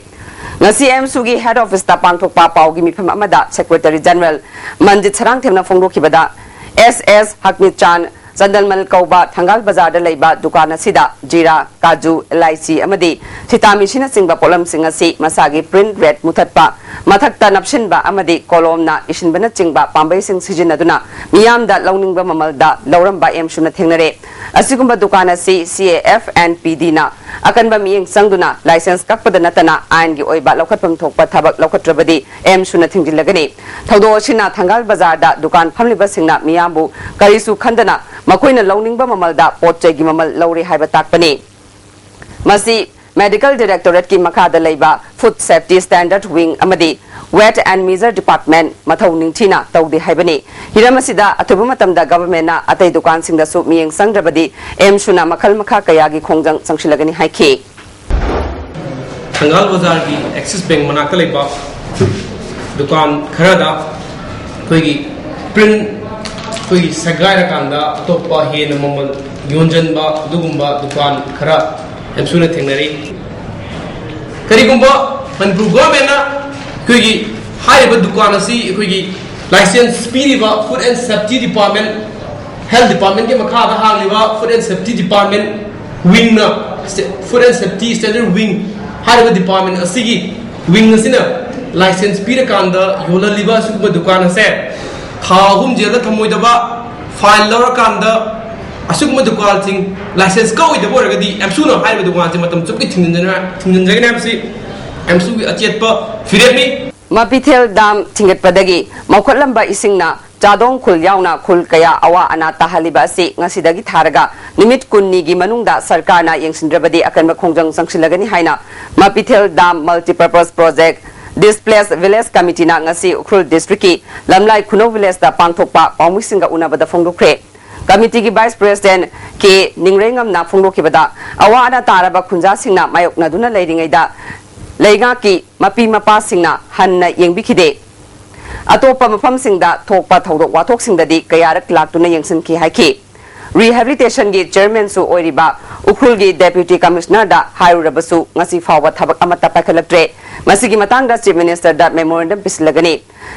ꯉꯁꯤ ꯑꯦꯝꯁꯨꯒꯤ head officeꯇ ꯄꯥꯡꯊꯣꯛꯄ ꯄꯥꯎꯒꯤ ꯃꯤꯐꯝ ꯑꯃꯗ Secretary General ꯃꯟꯖꯤꯠ ꯁꯔꯥꯡꯊꯦꯝꯅ ꯐꯣꯡꯗꯣꯛꯈꯤꯕꯗ, ꯑꯦꯁ ꯑꯦꯁ ꯍꯛꯃꯤꯆꯥꯟ ꯆꯟꯗꯜꯃꯜ ꯀꯧꯕ ꯊꯪꯒꯥꯜ ꯕꯖꯥꯔꯗ ꯂꯩꯕ ꯗꯨꯀꯥꯟ ꯑꯁꯤꯗ ꯖꯤꯔꯥ, ꯀꯥꯖꯨ, ꯑꯦꯂꯥꯏꯆꯤ ꯑꯃꯗꯤ ꯊꯤꯇꯥꯃꯤꯁꯤꯅꯆꯤꯡꯕ ꯄꯣꯠꯂꯝꯁꯤꯡ ꯑꯁꯤ ꯃꯁꯥꯒꯤ ꯄ꯭ꯔꯤꯟꯠ ꯔꯦꯠ ꯃꯨꯊꯠꯄ, ꯃꯊꯛꯇ ꯅꯞꯁꯤꯟꯕ ꯑꯃꯗꯤ ꯀꯣꯂꯣꯝꯅ ꯏꯁꯤꯟꯕꯅꯆꯤꯡꯕ ꯄꯥꯝꯕꯩꯁꯤꯡ ꯁꯤꯖꯤꯟꯅꯗꯨꯅ ꯃꯤꯌꯥꯝꯗ ꯂꯧꯅꯤꯡꯕ ꯃꯃꯜꯗ ꯂꯧꯔꯝꯕ ꯑꯦꯝꯁꯨꯅ ꯊꯦꯡꯅꯔꯦ꯫ ꯑꯁꯤꯒꯨꯝꯕ ꯗꯨꯀꯥꯟ ꯑꯁꯤ ꯁꯤ ꯑꯦ ꯑꯦꯐ ꯑꯦꯟ ꯄꯤ ꯗꯤꯅ ꯑꯀꯟꯕ ꯃꯤꯠꯌꯦꯡ ꯆꯪꯗꯨꯅ ꯂꯥꯏꯁꯦꯟꯁ ꯀꯛꯄꯗ ꯅꯠꯇꯅ ꯑꯥꯏꯟꯒꯤ ꯑꯣꯏꯕ ꯂꯧꯈꯠꯐꯝ ꯊꯣꯛꯄ ꯊꯕꯛ ꯂꯧꯈꯠꯇ꯭ꯔꯕꯗꯤ ꯑꯦꯝꯁꯨꯅ ꯊꯤꯡꯖꯤꯜꯂꯒꯅꯤ꯫ ꯊꯧꯗꯣꯛ ꯑꯁꯤꯅ ꯊꯪꯒꯥꯜ ꯕꯖꯥꯔꯗ ꯗꯨꯀꯥꯟ ꯐꯝꯂꯤꯕꯁꯤꯡꯅ ꯃꯤꯌꯥꯝꯕꯨ ꯀꯔꯤꯁꯨ ꯈꯟꯗꯅ ꯃꯈꯣꯏꯅ ꯂꯧꯅꯤꯡꯕ ꯃꯃꯜꯗ ꯄꯣꯠ ꯆꯩꯒꯤ ꯃꯃꯜ ꯂꯧꯔꯦ ꯍꯥꯏꯕ ꯇꯥꯛꯄꯅꯤ꯫ ꯃꯁꯤ ꯃꯦꯗꯤꯀꯦꯜ ꯗꯤꯔꯦꯛꯇꯣꯔꯦꯠꯀꯤ ꯃꯈꯥꯗ ꯂꯩꯕ ꯐꯨꯗ ꯁꯦꯐꯇꯤ ꯁ꯭ꯇꯦꯟꯗꯔꯗ ꯋꯤꯡ ꯑꯃꯗꯤ ꯋꯦꯠ ꯑꯦꯟ ꯃꯤꯖꯔ ꯗꯤꯄꯥꯔꯠꯃꯦꯟꯠ ꯃꯊꯧ ꯅꯤꯡꯊꯤꯅ ꯇꯧꯗꯦ ꯍꯥꯏꯕꯅꯤ꯫ ꯍꯤꯔꯝ ꯑꯁꯤꯗ ꯑꯊꯨꯕ ꯃꯇꯝꯗ ꯒꯚꯔꯟꯃꯦꯟꯠꯅ ꯑꯇꯩ ꯗꯨꯀꯥꯟꯁꯤꯡꯗꯁꯨ ꯃꯤꯠꯌꯦꯡ ꯆꯪꯗ꯭ꯔꯕꯗꯤ ꯑꯦꯝꯁꯨꯅ ꯃꯈꯜ ꯃꯈꯥ ꯀꯌꯥꯒꯤ ꯈꯣꯡꯖꯪ ꯆꯪꯁꯤꯜꯂꯒꯅꯤ ꯍꯥꯏꯈꯤ꯫ ꯊꯪꯒꯥꯜ ꯕꯖꯥꯔꯒꯤ ꯑꯦꯛꯁꯤꯁ ꯕꯦꯡꯛ ꯃꯅꯥꯛꯇ ꯂꯩꯕ ꯗꯨꯀꯥꯟ ꯈꯔꯗ ꯑꯩꯈꯣꯏꯒꯤ ꯄ꯭ꯔꯤꯟꯠ ꯑꯩꯈꯣꯏꯒꯤ ꯁꯦꯒꯥꯏꯔꯀꯥꯟꯗ ꯑꯇꯣꯞꯄ ꯍꯦꯟꯅ ꯃꯃꯜ ꯌꯣꯟꯖꯟꯕ ꯑꯗꯨꯒꯨꯝꯕ ꯗꯨꯀꯥꯟ ꯈꯔ ꯑꯦꯝꯁꯨꯅ ꯊꯦꯡꯅꯔꯤ꯫ ꯀꯔꯤꯒꯨꯝꯕ ꯃꯅꯤꯄꯨꯔ ꯒꯣꯔꯃꯦꯟꯅ ꯑꯩꯈꯣꯏꯒꯤ ꯍꯥꯏꯔꯤꯕ ꯗꯨꯀꯥꯟ ꯑꯁꯤ ꯑꯩꯈꯣꯏꯒꯤ ꯂꯥꯏꯁꯦꯟꯁ ꯄꯤꯔꯤꯕ food and safety department, health ꯗꯤꯄꯥꯔꯠꯃꯦꯟꯒꯤ ꯃꯈꯥꯗ ꯍꯥꯡꯂꯤꯕ ꯐꯨꯗ ꯑꯦꯟ ꯁꯦꯐꯇꯤ ꯗꯤꯄꯥꯔꯠꯃꯦꯟ ꯋꯤꯡꯅ, food and safety standard wing ꯍꯥꯏꯔꯤꯕ ꯗꯤꯄꯥꯔꯠꯃꯦꯟ ꯑꯁꯤꯒꯤ ꯋꯤꯡ ꯑꯁꯤꯅ ꯂꯥꯏꯁꯦꯟꯁ ꯄꯤꯔꯀꯥꯟꯗ ꯌꯣꯜꯍꯜꯂꯤꯕ ꯑꯁꯤꯒꯨꯝꯕ ꯗꯨꯀꯥꯟ ꯑꯁꯦ ꯊꯥ ꯑꯍꯨꯝ ꯖꯦꯜꯗ ꯊꯝꯃꯣꯏꯗꯕ, ꯐꯥꯏꯟ ꯂꯧꯔꯀꯥꯟꯗ ꯑꯁꯤꯒꯨꯝꯕ ꯗꯨꯀꯥꯟꯁꯤꯡ ꯂꯥꯏꯁꯦꯟꯁ ꯀꯛꯑꯣꯏꯗꯕ ꯑꯣꯏꯔꯒꯗꯤ ꯑꯦꯝꯁꯨꯅ ꯍꯥꯏꯔꯤꯕ ꯗꯨꯀꯥꯟꯁꯤ ꯃꯇꯝ ꯆꯨꯞꯀꯤ ꯊꯤꯡꯖꯤꯟꯖꯅ-, ꯊꯤꯡꯖꯤꯟꯖꯒꯅꯤ ꯍꯥꯏꯕꯁꯤ ꯑꯦꯝꯁꯨꯒꯤ ꯑꯆꯦꯠꯄ ꯐꯤꯔꯦꯞꯅꯤ꯫ ꯃꯄꯤꯊꯦꯜ ꯗꯥꯝ ꯊꯤꯡꯒꯠꯄꯗꯒꯤ ꯃꯧꯈꯠꯂꯝꯕ ꯏꯁꯤꯡꯅ ꯆꯥꯗꯣꯡ ꯈꯨꯜ ꯌꯥꯎꯅ ꯈꯨꯜ ꯀꯌꯥ ꯑꯋꯥ ꯑꯅꯥ ꯇꯥꯍꯜꯂꯤꯕ ꯑꯁꯤ ꯉꯁꯤꯗꯒꯤ ꯊꯥꯔꯒ ꯅꯨꯃꯤꯠ ꯀꯨꯟꯅꯤꯒꯤ ꯃꯅꯨꯡꯗ ꯁꯔꯀꯥꯔꯅ ꯌꯦꯡꯁꯤꯟꯗ꯭ꯔꯕꯗꯤ ꯑꯀꯟꯕ ꯈꯣꯡꯖꯪ ꯆꯪꯁꯤꯜꯂꯒꯅꯤ ꯍꯥꯏꯅ ꯃꯄꯤꯊꯦꯜ dam multipurpose project displace village ꯀꯃꯤꯇꯤꯅ ꯉꯁꯤ ꯎꯈ꯭ꯔꯨꯜ ꯗꯤꯁꯇ꯭ꯔꯤꯛꯀꯤ ꯂꯝꯂꯥꯏ ꯈꯨꯅꯧ ꯚꯤꯂꯦꯖꯇ ꯄꯥꯡꯊꯣꯛꯄ ꯄꯥꯎꯃꯤꯁꯤꯡꯒ ꯎꯅꯕꯗ ꯐꯣꯡꯗꯣꯛꯈ꯭ꯔꯦ꯫ ꯀꯃꯤꯇꯤꯒꯤ ꯚꯥꯏꯁ ꯄ꯭ꯔꯦꯁꯤꯗꯦꯟꯠ ꯀꯦ ꯅꯤꯡꯔꯩꯉꯝꯅ ꯐꯣꯡꯗꯣꯛꯈꯤꯕꯗ, ꯑꯋꯥ ꯑꯅꯥ ꯇꯥꯔꯕ ꯈꯨꯟꯖꯥꯁꯤꯡꯅ ꯃꯥꯌꯣꯛꯅꯗꯨꯅ ꯂꯩꯔꯤꯉꯩꯗ ꯂꯩꯉꯥꯛꯀꯤ ꯃꯄꯤ ꯃꯄꯥꯁꯤꯡꯅ ꯍꯟꯅ ꯌꯦꯡꯕꯤꯈꯤꯗꯦ꯫ ꯑꯇꯣꯞꯄ ꯃꯐꯝꯁꯤꯡꯗ ꯊꯣꯛꯄ ꯊꯧꯗꯣꯛ ꯋꯥꯊꯣꯛꯁꯤꯡꯗꯗꯤ ꯀꯌꯥꯔꯛ ꯂꯥꯛꯇꯨꯅ ꯌꯦꯡꯁꯤꯟꯈꯤ ꯍꯥꯏꯈꯤ꯫ ꯔꯤꯍꯦꯕꯤꯂꯤꯇꯦꯁꯟꯒꯤ ꯆꯦꯌꯔꯃꯦꯟꯁꯨ ꯑꯣꯏꯔꯤꯕ ꯎꯈ꯭ꯔꯨꯜꯒꯤ ꯗꯦꯄ꯭ꯌꯨꯇꯤ ꯀꯃꯤꯁꯅꯔꯗ ꯍꯥꯏꯔꯨꯔꯕꯁꯨ ꯉꯁꯤ ꯐꯥꯎꯕ ꯊꯕꯛ ꯑꯃꯠꯇ ꯄꯥꯏꯈꯠꯂꯛꯇ꯭ꯔꯦ꯫ ꯃꯁꯤꯒꯤ ꯃꯇꯥꯡꯗ ꯆꯤꯐ ꯃꯤꯅꯤꯁꯇꯔꯗ ꯃꯦꯃꯣꯔꯦꯟꯗꯝ ꯄꯤꯁꯤꯜꯂꯒꯅꯤ꯫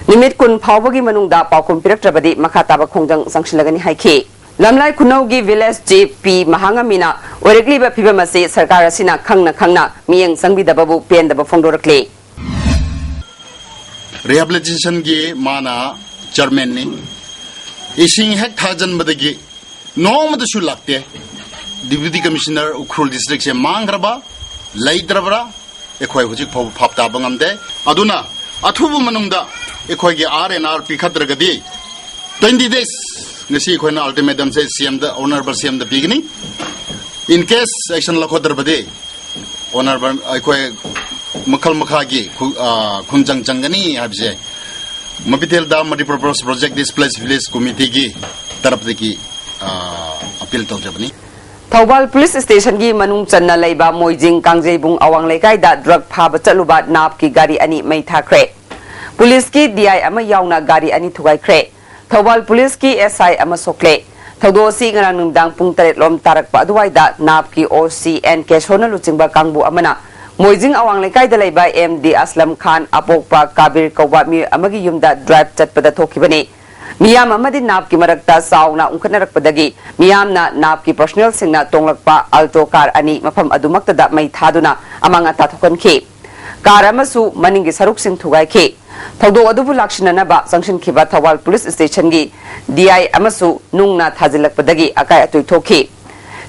ꯅꯨꯃꯤꯠ ꯀꯨꯟ ꯐꯥꯎꯕꯒꯤ ꯃꯅꯨꯡꯗ ꯄꯥꯎꯈꯨꯝ ꯄꯤꯔꯛꯇ꯭ꯔꯕꯗꯤ ꯃꯈꯥ ꯇꯥꯕ ꯈꯣꯡꯖꯪ ꯆꯪꯁꯤꯜꯂꯒꯅꯤ ꯍꯥꯏꯈꯤ꯫ ꯂꯝꯂꯥꯏ ꯈꯨꯅꯧꯒꯤ village chief ꯄꯤ ꯃꯍꯥꯉꯝꯃꯤꯅ ꯑꯣꯏꯔꯛꯂꯤꯕ ꯐꯤꯕꯝ ꯑꯁꯤ ꯁꯔꯀꯥꯔ ꯑꯁꯤꯅ ꯈꯪꯅ ꯈꯪꯅ ꯃꯤꯠꯌꯦꯡ ꯆꯪꯕꯤꯗꯕꯕꯨ ꯄꯦꯟꯗꯕ ꯐꯣꯡꯗꯣꯔꯛꯂꯤ꯫ Rehabilitationꯒꯤ ꯃꯥꯅ chairmanꯅꯤ꯫ ꯏꯁꯤꯡ ꯍꯦꯛ ꯊꯥꯖꯤꯟꯕꯗꯒꯤ ꯅꯣꯡꯃꯇꯁꯨ ꯂꯥꯛꯇꯦ꯫ Deputy Commissioner ꯎꯈ꯭ꯔꯨꯜ districtꯁꯦ ꯃꯥꯡꯈ꯭ꯔꯕ, ꯂꯩꯇ꯭ꯔꯕ꯭ꯔꯥ, ꯑꯩꯈꯣꯏ ꯍꯧꯖꯤꯛ ꯐꯥꯎꯕ ꯚꯥꯞ ꯇꯥꯕ ꯉꯝꯗꯦ꯫ ꯑꯗꯨꯅ ꯑꯊꯨꯕ ꯃꯅꯨꯡꯗ ꯑꯩꯈꯣꯏꯒꯤ R and R ꯄꯤꯈꯠꯇ꯭ꯔꯒꯗꯤ twenty days, ꯉꯁꯤ ꯑꯩꯈꯣꯏꯅ ultimatumꯁꯦ CMꯗ, honourable CMꯗ ꯄꯤꯒꯅꯤ꯫ In case action ꯂꯧꯈꯠꯇ꯭ꯔꯕꯗꯤ honourable ꯑꯩꯈꯣꯏ ꯃꯈꯜ ꯃꯈꯥꯒꯤ ꯈꯨ-, ꯑ, ꯈꯣꯡꯖꯪ ꯆꯪꯒꯅꯤ ꯍꯥꯏꯕꯁꯦ ꯃꯕꯤꯇꯦꯜꯗ Multipurpose Project Displaced Village Committeeꯒꯤ ꯇꯔꯞꯇꯒꯤ, ꯑ, appeal ꯇꯧꯖꯕꯅꯤ꯫ ꯊꯧꯕꯥꯜ ꯄꯨꯂꯤꯁ ꯁ꯭ꯇꯦꯁꯟꯒꯤ ꯃꯅꯨꯡ ꯆꯟꯅ ꯂꯩꯕ ꯃꯣꯏꯖꯤꯡ ꯀꯥꯡꯖꯩꯕꯨꯡ ꯑꯋꯥꯡ ꯂꯩꯀꯥꯏꯗ drug ꯐꯥꯕ ꯆꯠꯂꯨꯕ ꯅꯥꯞꯀꯤ ꯒꯥꯔꯤ ꯑꯅꯤ ꯃꯩ ꯊꯥꯈ꯭ꯔꯦ꯫ ꯄꯨꯂꯤꯁꯀꯤ DI ꯑꯃ ꯌꯥꯎꯅ ꯒꯥꯔꯤ ꯑꯅꯤ ꯊꯨꯒꯥꯏꯈ꯭ꯔꯦ꯫ ꯊꯧꯕꯥꯜ ꯄꯨꯂꯤꯁꯀꯤ SI ꯑꯃ ꯁꯣꯛꯂꯦ꯫ ꯊꯧꯗꯣꯛ ꯑꯁꯤ ꯉꯔꯥꯡ ꯅꯨꯃꯤꯗꯥꯡ ꯄꯨꯡ ꯇꯔꯦꯠ ꯂꯣꯝ ꯇꯥꯔꯛꯄ ꯑꯗꯨꯋꯥꯏꯗ ꯅꯥꯞꯀꯤ OC ꯑꯦꯟ ꯀꯦꯁꯣꯅ ꯂꯨꯆꯤꯡꯕ ꯀꯥꯡꯕꯨ ꯑꯃꯅ ꯃꯣꯏꯖꯤꯡ ꯑꯋꯥꯡ ꯂꯩꯀꯥꯏꯗ ꯂꯩꯕ MD ꯑꯁꯂꯝ ꯈꯥꯟ ꯑꯄꯣꯛꯄ ꯀꯥꯕꯤꯔ ꯀꯧꯕ ꯃꯤꯑꯣꯏ ꯑꯃꯒꯤ ꯌꯨꯝꯗ drive ꯆꯠꯄꯗ ꯊꯣꯛꯈꯤꯕꯅꯤ꯫ ꯃꯤꯌꯥꯝ ꯑꯃꯗꯤ ꯅꯥꯞꯀꯤ ꯃꯔꯛꯇ ꯆꯥꯎꯅ ꯎꯪꯈꯠꯅꯔꯛꯄꯗꯒꯤ ꯃꯤꯌꯥꯝꯅ ꯅꯥꯞꯀꯤ personnelꯁꯤꯡꯅ ꯇꯣꯡꯂꯛꯄ Alto car ꯑꯅꯤ ꯃꯐꯝ ꯑꯗꯨꯃꯛꯇꯗ ꯃꯩ ꯊꯥꯗꯨꯅ ꯑꯃꯥꯡ ꯑꯇꯥ ꯊꯣꯛꯍꯟꯈꯤ꯫ Car ꯑꯃꯁꯨ ꯃꯅꯤꯡꯒꯤ ꯁꯔꯨꯛꯁꯤꯡ ꯊꯨꯒꯥꯏꯈꯤ꯫ ꯊꯧꯗꯣꯛ ꯑꯗꯨꯕꯨ ꯂꯥꯛꯁꯤꯟꯅꯅꯕ ꯆꯪꯁꯤꯟꯈꯤꯕ ꯊꯧꯕꯥꯜ ꯄꯨꯂꯤꯁ ꯁ꯭ꯇꯦꯁꯟꯒꯤ DI ꯑꯃꯁꯨ ꯅꯨꯡꯅ ꯊꯥꯖꯤꯜꯂꯛꯄꯗꯒꯤ ꯑꯀꯥꯏ ꯑꯇꯣꯏ ꯊꯣꯛꯈꯤ꯫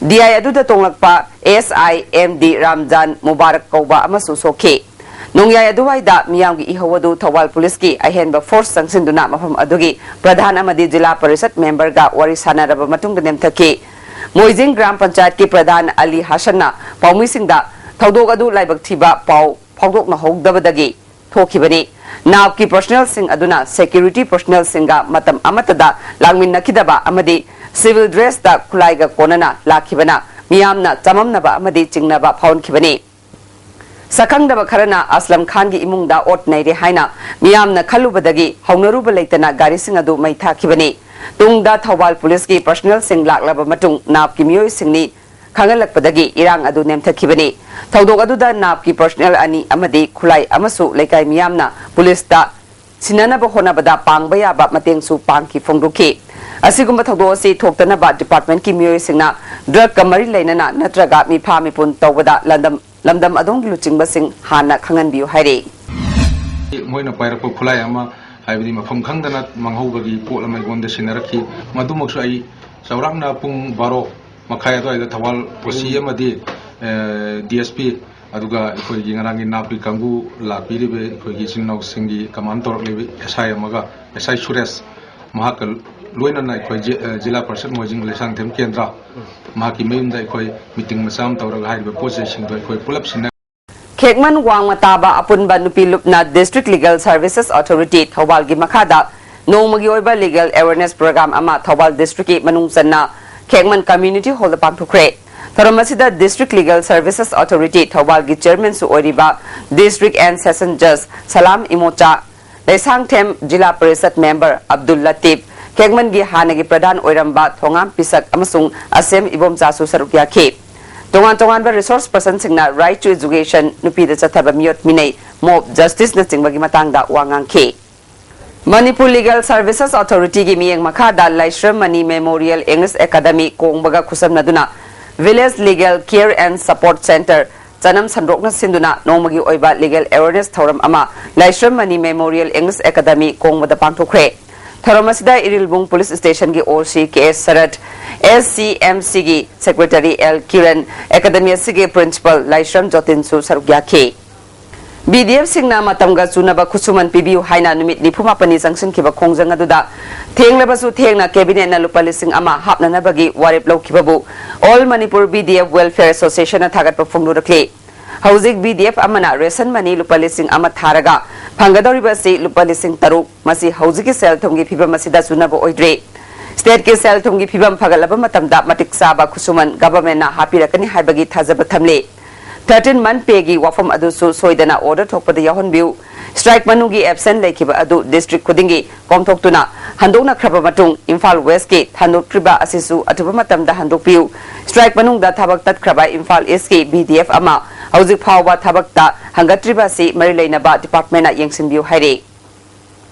DI ꯑꯗꯨꯗ ꯇꯣꯡꯂꯛꯄ SI MD ꯔꯥꯝꯖꯥꯟ ꯃꯨꯕꯥꯔꯛ ꯀꯧꯕ ꯑꯃꯁꯨ ꯁꯣꯛꯈꯤ꯫ ꯅꯣꯡꯌꯥꯏ ꯑꯗꯨꯋꯥꯏꯗ ꯃꯤꯌꯥꯝꯒꯤ ꯏꯍꯧ ꯑꯗꯨ ꯊꯧꯕꯥꯜ ꯄꯨꯂꯤꯁꯀꯤ ꯑꯍꯦꯟꯕ force ꯆꯪꯁꯤꯟꯗꯨꯅ ꯃꯐꯝ ꯑꯗꯨꯒꯤ ꯄ꯭ꯔꯙꯥꯟ ꯑꯃꯗꯤ ꯖꯤꯂꯥ ꯄꯔꯤꯁꯠ memberꯒ ꯋꯥꯔꯤ ꯁꯥꯟꯅꯔꯕ ꯃꯇꯨꯡꯗ ꯅꯦꯝꯊꯈꯤ꯫ ꯃꯣꯏꯖꯤꯡ ꯒ꯭ꯔꯥꯝ ꯄꯟꯆꯥꯌꯠꯀꯤ ꯄ꯭ꯔꯙꯥꯟ ꯑꯂꯤ ꯍꯁꯟꯅ ꯄꯥꯎꯃꯤꯁꯤꯡꯗ ꯊꯧꯗꯣꯛ ꯑꯗꯨ ꯂꯥꯏꯕꯛ ꯊꯤꯕ ꯄꯥꯎ ꯐꯥꯎꯗꯣꯛꯅꯍꯧꯗꯕꯗꯒꯤ ꯊꯣꯛꯈꯤꯕꯅꯤ꯫ ꯅꯥꯞꯀꯤ personnelꯁꯤꯡ ꯑꯗꯨꯅ security personnelꯁꯤꯡꯒ ꯃꯇꯝ ꯑꯃꯠꯇꯗ ꯂꯥꯡꯃꯤꯟꯅꯈꯤꯗꯕ ꯑꯃꯗꯤ civil dressꯇ ꯈꯨꯠꯂꯥꯏꯒ ꯀꯣꯟꯅꯅ ꯂꯥꯛꯈꯤꯕꯅ ꯃꯤꯌꯥꯝꯅ ꯆꯃꯝꯅꯕ ꯑꯃꯗꯤ ꯆꯤꯡꯅꯕ ꯐꯥꯎꯍꯟꯈꯤꯕꯅꯤ꯫ ꯁꯛꯈꯪꯗꯕ ꯈꯔꯅ ꯑꯁꯂꯝ ꯈꯥꯟꯒꯤ ꯏꯃꯨꯡꯗ ꯑꯣꯠ ꯅꯩꯔꯦ ꯍꯥꯏꯅ ꯃꯤꯌꯥꯝꯅ ꯈꯜꯂꯨꯕꯗꯒꯤ ꯍꯧꯅꯔꯨꯕ ꯂꯩꯇꯅ ꯒꯥꯔꯤꯁꯤꯡ ꯑꯗꯨ ꯃꯩ ꯊꯥꯈꯤꯕꯅꯤ꯫ ꯇꯨꯡꯗ ꯊꯧꯕꯥꯜ ꯄꯨꯂꯤꯁꯀꯤ personnelꯁꯤꯡ ꯂꯥꯛꯂꯕ ꯃꯇꯨꯡ ꯅꯥꯞꯀꯤ ꯃꯤꯑꯣꯏꯁꯤꯡꯅꯤ ꯈꯪꯍꯜꯂꯛꯄꯗꯒꯤ ꯏꯔꯥꯡ ꯑꯗꯨ ꯅꯦꯝꯊꯈꯤꯕꯅꯤ꯫ ꯊꯧꯗꯣꯛ ꯑꯗꯨꯗ ꯅꯥꯞꯀꯤ personnel ꯑꯅꯤ ꯑꯃꯗꯤ ꯈꯨꯠꯂꯥꯏ ꯑꯃꯁꯨ ꯂꯩꯀꯥꯏ ꯃꯤꯌꯥꯝꯅ ꯄꯨꯂꯤꯁꯇ ꯁꯤꯟꯅꯅꯕ ꯍꯣꯠꯅꯕꯗ ꯄꯥꯡꯕ ꯌꯥꯕ ꯃꯇꯦꯡꯁꯨ ꯄꯥꯡꯈꯤ ꯐꯣꯡꯗꯣꯛꯈꯤ꯫ ꯑꯁꯤꯒꯨꯝꯕ ꯊꯧꯗꯣꯛ ꯑꯁꯤ ꯊꯣꯛꯇꯅꯕ departmentꯀꯤ ꯃꯤꯑꯣꯏꯁꯤꯡꯅ drugꯀ ꯃꯔꯤ ꯂꯩꯅꯅ ꯅꯠꯇ꯭ꯔꯒ ꯃꯤꯐꯥ ꯃꯤꯄꯨꯟ ꯇꯧꯕꯗ ꯂꯝꯗꯝ, ꯂꯝꯗꯝ ꯑꯗꯣꯝꯒꯤ ꯂꯨꯆꯤꯡꯕꯁꯤꯡ ꯍꯥꯟꯅ ꯈꯪꯍꯟꯕꯤꯌꯨ ꯍꯥꯏꯔꯤ꯫ ꯃꯣꯏꯅ ꯄꯥꯏꯔꯛꯄ ꯈꯨꯠꯂꯥꯏ ꯑꯃ, ꯍꯥꯏꯕꯗꯤ ꯃꯐꯝ ꯈꯪꯗꯅ ꯃꯥꯡꯍꯧꯕꯒꯤ ꯄꯣꯠ ꯑꯃ ꯑꯩꯉꯣꯟꯗ ꯁꯤꯟꯅꯔꯛꯈꯤ꯫ ꯃꯗꯨꯃꯛꯁꯨ ꯑꯩ ꯆꯥꯎꯔꯥꯛꯅ ꯄꯨꯡ ꯕꯥꯔꯣ ꯃꯈꯥꯏ ꯑꯗꯨꯋꯥꯏꯗ ꯊꯧꯕꯥꯜ OC ꯑꯃꯗꯤ, ꯑ, DSP, ꯑꯗꯨꯒ ꯑꯩꯈꯣꯏꯒꯤ ꯉꯔꯥꯡꯒꯤ ꯅꯥꯄꯤ ꯀꯥꯡꯕꯨ ꯂꯥꯛꯄꯤꯔꯤꯕ ꯑꯩꯈꯣꯏꯒꯤ ꯏꯆꯤꯟ ꯏꯅꯥꯎꯁꯤꯡꯒꯤ command ꯇꯧꯔꯛꯂꯤꯕ SI ꯑꯃꯒ, SI ꯁꯨꯔꯦꯁ, ꯃꯍꯥꯛꯀ ꯂꯣꯏꯅꯅ ꯑꯩꯈꯣꯏ ꯖꯤ-, ꯑ, ꯖꯤꯂꯥ ꯄꯔꯤꯁꯗ ꯃꯣꯏꯖꯤꯡ ꯂꯩꯁꯥꯡꯊꯦꯝ ꯀꯦꯟꯗ꯭ꯔ, ꯃꯍꯥꯛꯀꯤ ꯃꯌꯨꯝꯗ ꯑꯩꯈꯣꯏ meeting ꯃꯆꯥ ꯑꯃ ꯇꯧꯔꯒ ꯍꯥꯏꯔꯤꯕ ꯄꯣꯠ ꯆꯩꯁꯤꯡꯗꯣ ꯑꯩꯈꯣꯏ ꯄꯨꯂꯞ ꯁꯤꯟꯅ ꯈꯦꯛꯃꯟ ꯋꯥꯡꯃ ꯇꯥꯕ ꯑꯄꯨꯟꯕ ꯅꯨꯄꯤ ꯂꯨꯞꯅ District Legal Services Authority ꯊꯧꯕꯥꯜꯒꯤ ꯃꯈꯥꯗ ꯅꯣꯡꯃꯒꯤ ꯑꯣꯏꯕ legal awareness program ꯑꯃ ꯊꯧꯕꯥꯜ districtꯀꯤ ꯃꯅꯨꯡ ꯆꯟꯅ ꯈꯦꯛꯃꯟ community hallꯗ ꯄꯥꯡꯊꯣꯛꯈ꯭ꯔꯦ꯫ ꯊꯧꯔꯝ ꯑꯁꯤꯗ District Legal Services Authority ꯊꯧꯕꯥꯜꯒꯤ chairmanꯁꯨ ꯑꯣꯏꯔꯤꯕ District and Session Judge Salam ꯏꯃꯣꯆꯥ, Leishangthem zila parishad member Abdul ꯂꯇꯤꯐ, ꯈꯦꯛꯃꯟꯒꯤ ꯍꯥꯟꯅꯒꯤ ꯄ꯭ꯔꯙꯥꯟ ꯑꯣꯏꯔꯝꯕ ꯊꯣꯉꯥꯝ ꯄꯤꯁꯛ ꯑꯃꯁꯨꯡ ꯑꯁꯦꯝ ꯏꯕꯣꯝꯆꯥꯁꯨ ꯁꯔꯨꯛ ꯌꯥꯈꯤ꯫ ꯇꯣꯉꯥꯟ ꯇꯣꯉꯥꯟꯕ resource personꯁꯤꯡꯅ right to education, ꯅꯨꯄꯤꯗ ꯆꯠꯊꯕ ꯃꯤꯑꯣꯠ ꯃꯤꯅꯩ, mob justiceꯅꯆꯤꯡꯕꯒꯤ ꯃꯇꯥꯡꯗ ꯋꯥ ꯉꯥꯡꯈꯤ꯫ Manipur Legal Services Authorityꯒꯤ ꯃꯤꯠꯌꯦꯡ ꯃꯈꯥꯗ Laishram Mani Memorial English Academy ꯀꯣꯡꯕꯒ ꯈꯨꯠꯁꯝꯅꯗꯨꯅ Village Legal Care and Support Centre ꯆꯅꯝ ꯁꯟꯗꯣꯛꯅ ꯁꯤꯟꯗꯨꯅ ꯅꯣꯡꯃꯒꯤ ꯑꯣꯏꯕ legal awareness ꯊꯧꯔꯝ ꯑꯃ ꯂꯥꯏꯁ꯭ꯔꯝ ꯃꯅꯤ Memorial English Academy ꯀꯣꯡꯕꯗ ꯄꯥꯡꯊꯣꯛꯈ꯭ꯔꯦ꯫ ꯊꯧꯔꯝ ꯑꯁꯤꯗ ꯏꯔꯤꯜꯕꯨꯡ Police Stationꯒꯤ OC ꯀꯦ ꯑꯦꯁ ꯁꯔꯠ, SCMCꯒꯤ Secretary ꯑꯦꯜ ꯀꯤꯔꯟ, Academy ꯑꯁꯤꯒꯤ Principal ꯂꯥꯏꯁ꯭ꯔꯝ ꯖꯣꯇꯤꯟꯁꯨ ꯁꯔꯨꯛ ꯌꯥꯈꯤ꯫ BDFꯁꯤꯡꯅ ꯃꯇꯝꯒ ꯆꯨꯅꯕ ꯈꯨꯠꯁꯨꯃꯟ ꯄꯤꯕꯤꯌꯨ ꯍꯥꯏꯅ ꯅꯨꯃꯤꯠ ꯅꯤꯐꯨ ꯃꯥꯄꯟꯅꯤ ꯆꯪꯁꯤꯟꯈꯤꯕ ꯈꯣꯡꯖꯪ ꯑꯗꯨꯗ ꯊꯦꯡꯂꯕꯁꯨ ꯊꯦꯡꯅ Cabinetꯅ ꯂꯨꯄꯥ ꯂꯤꯁꯤꯡ ꯑꯃ ꯍꯥꯞꯅꯅꯕꯒꯤ ꯋꯥꯔꯦꯞ ꯂꯧꯈꯤꯕꯕꯨ All Manipur BDF Welfare Associationꯅ ꯊꯥꯒꯠꯄ ꯐꯣꯡꯗꯣꯔꯛꯂꯤ꯫ ꯍꯧꯖꯤꯛ BDF ꯑꯃꯅ ration money ꯂꯨꯄꯥ ꯂꯤꯁꯤꯡ ꯑꯃ ꯊꯥꯔꯒ ꯐꯪꯒꯗꯧꯔꯤꯕ ꯑꯁꯤ ꯂꯨꯄꯥ ꯂꯤꯁꯤꯡ ꯇꯔꯨꯛ꯫ ꯃꯁꯤ ꯍꯧꯖꯤꯛꯀꯤ ꯁꯦꯜ ꯊꯨꯝꯒꯤ ꯐꯤꯕꯝ ꯑꯁꯤꯗ ꯆꯨꯅꯕ ꯑꯣꯏꯗ꯭ꯔꯤ꯫ Stateꯀꯤ ꯁꯦꯜ ꯊꯨꯝꯒꯤ ꯐꯤꯕꯝ ꯐꯒꯠꯂꯕ ꯃꯇꯝꯗ ꯃꯇꯤꯛ ꯆꯥꯕ ꯈꯨꯠꯁꯨꯃꯟ Governmentꯅ ꯍꯥꯞꯄꯤꯔꯛꯀꯅꯤ ꯍꯥꯏꯕꯒꯤ ꯊꯥꯖꯕ ꯊꯝꯂꯤ꯫ Thirteen month payꯒꯤ ꯋꯥꯐꯝ ꯑꯗꯨꯁꯨ ꯁꯣꯏꯗꯅ order ꯊꯣꯛꯄꯗ ꯌꯥꯎꯍꯟꯕꯤꯌꯨ꯫ Strike ꯃꯅꯨꯡꯒꯤ absent ꯂꯩꯈꯤꯕ ꯑꯗꯨ district ꯈꯨꯗꯤꯡꯒꯤ ꯀꯣꯝꯊꯣꯛꯇꯨꯅ ꯍꯟꯗꯣꯛꯅꯈ꯭ꯔꯕ ꯃꯇꯨꯡ ꯏꯝꯐꯥꯜ Westꯀꯤ ꯊꯥꯗꯣꯛꯇ꯭ꯔꯤꯕ ꯑꯁꯤꯁꯨ ꯑꯊꯨꯕ ꯃꯇꯝꯗ ꯍꯟꯗꯣꯛꯄꯤꯌꯨ꯫ Strike ꯃꯅꯨꯡꯗ ꯊꯕꯛ ꯇꯠꯈ꯭ꯔꯕ ꯏꯝꯐꯥꯜ Eastꯀꯤ BDF ꯑꯃ ꯍꯧꯖꯤꯛ ꯐꯥꯎꯕ ꯊꯕꯛꯇ ꯍꯪꯒꯠꯇ꯭ꯔꯤꯕ ꯑꯁꯤ ꯃꯔꯤ ꯂꯩꯅꯕ departmentꯅ ꯌꯦꯡꯁꯤꯟꯕꯤꯌꯨ ꯍꯥꯏꯔꯤ꯫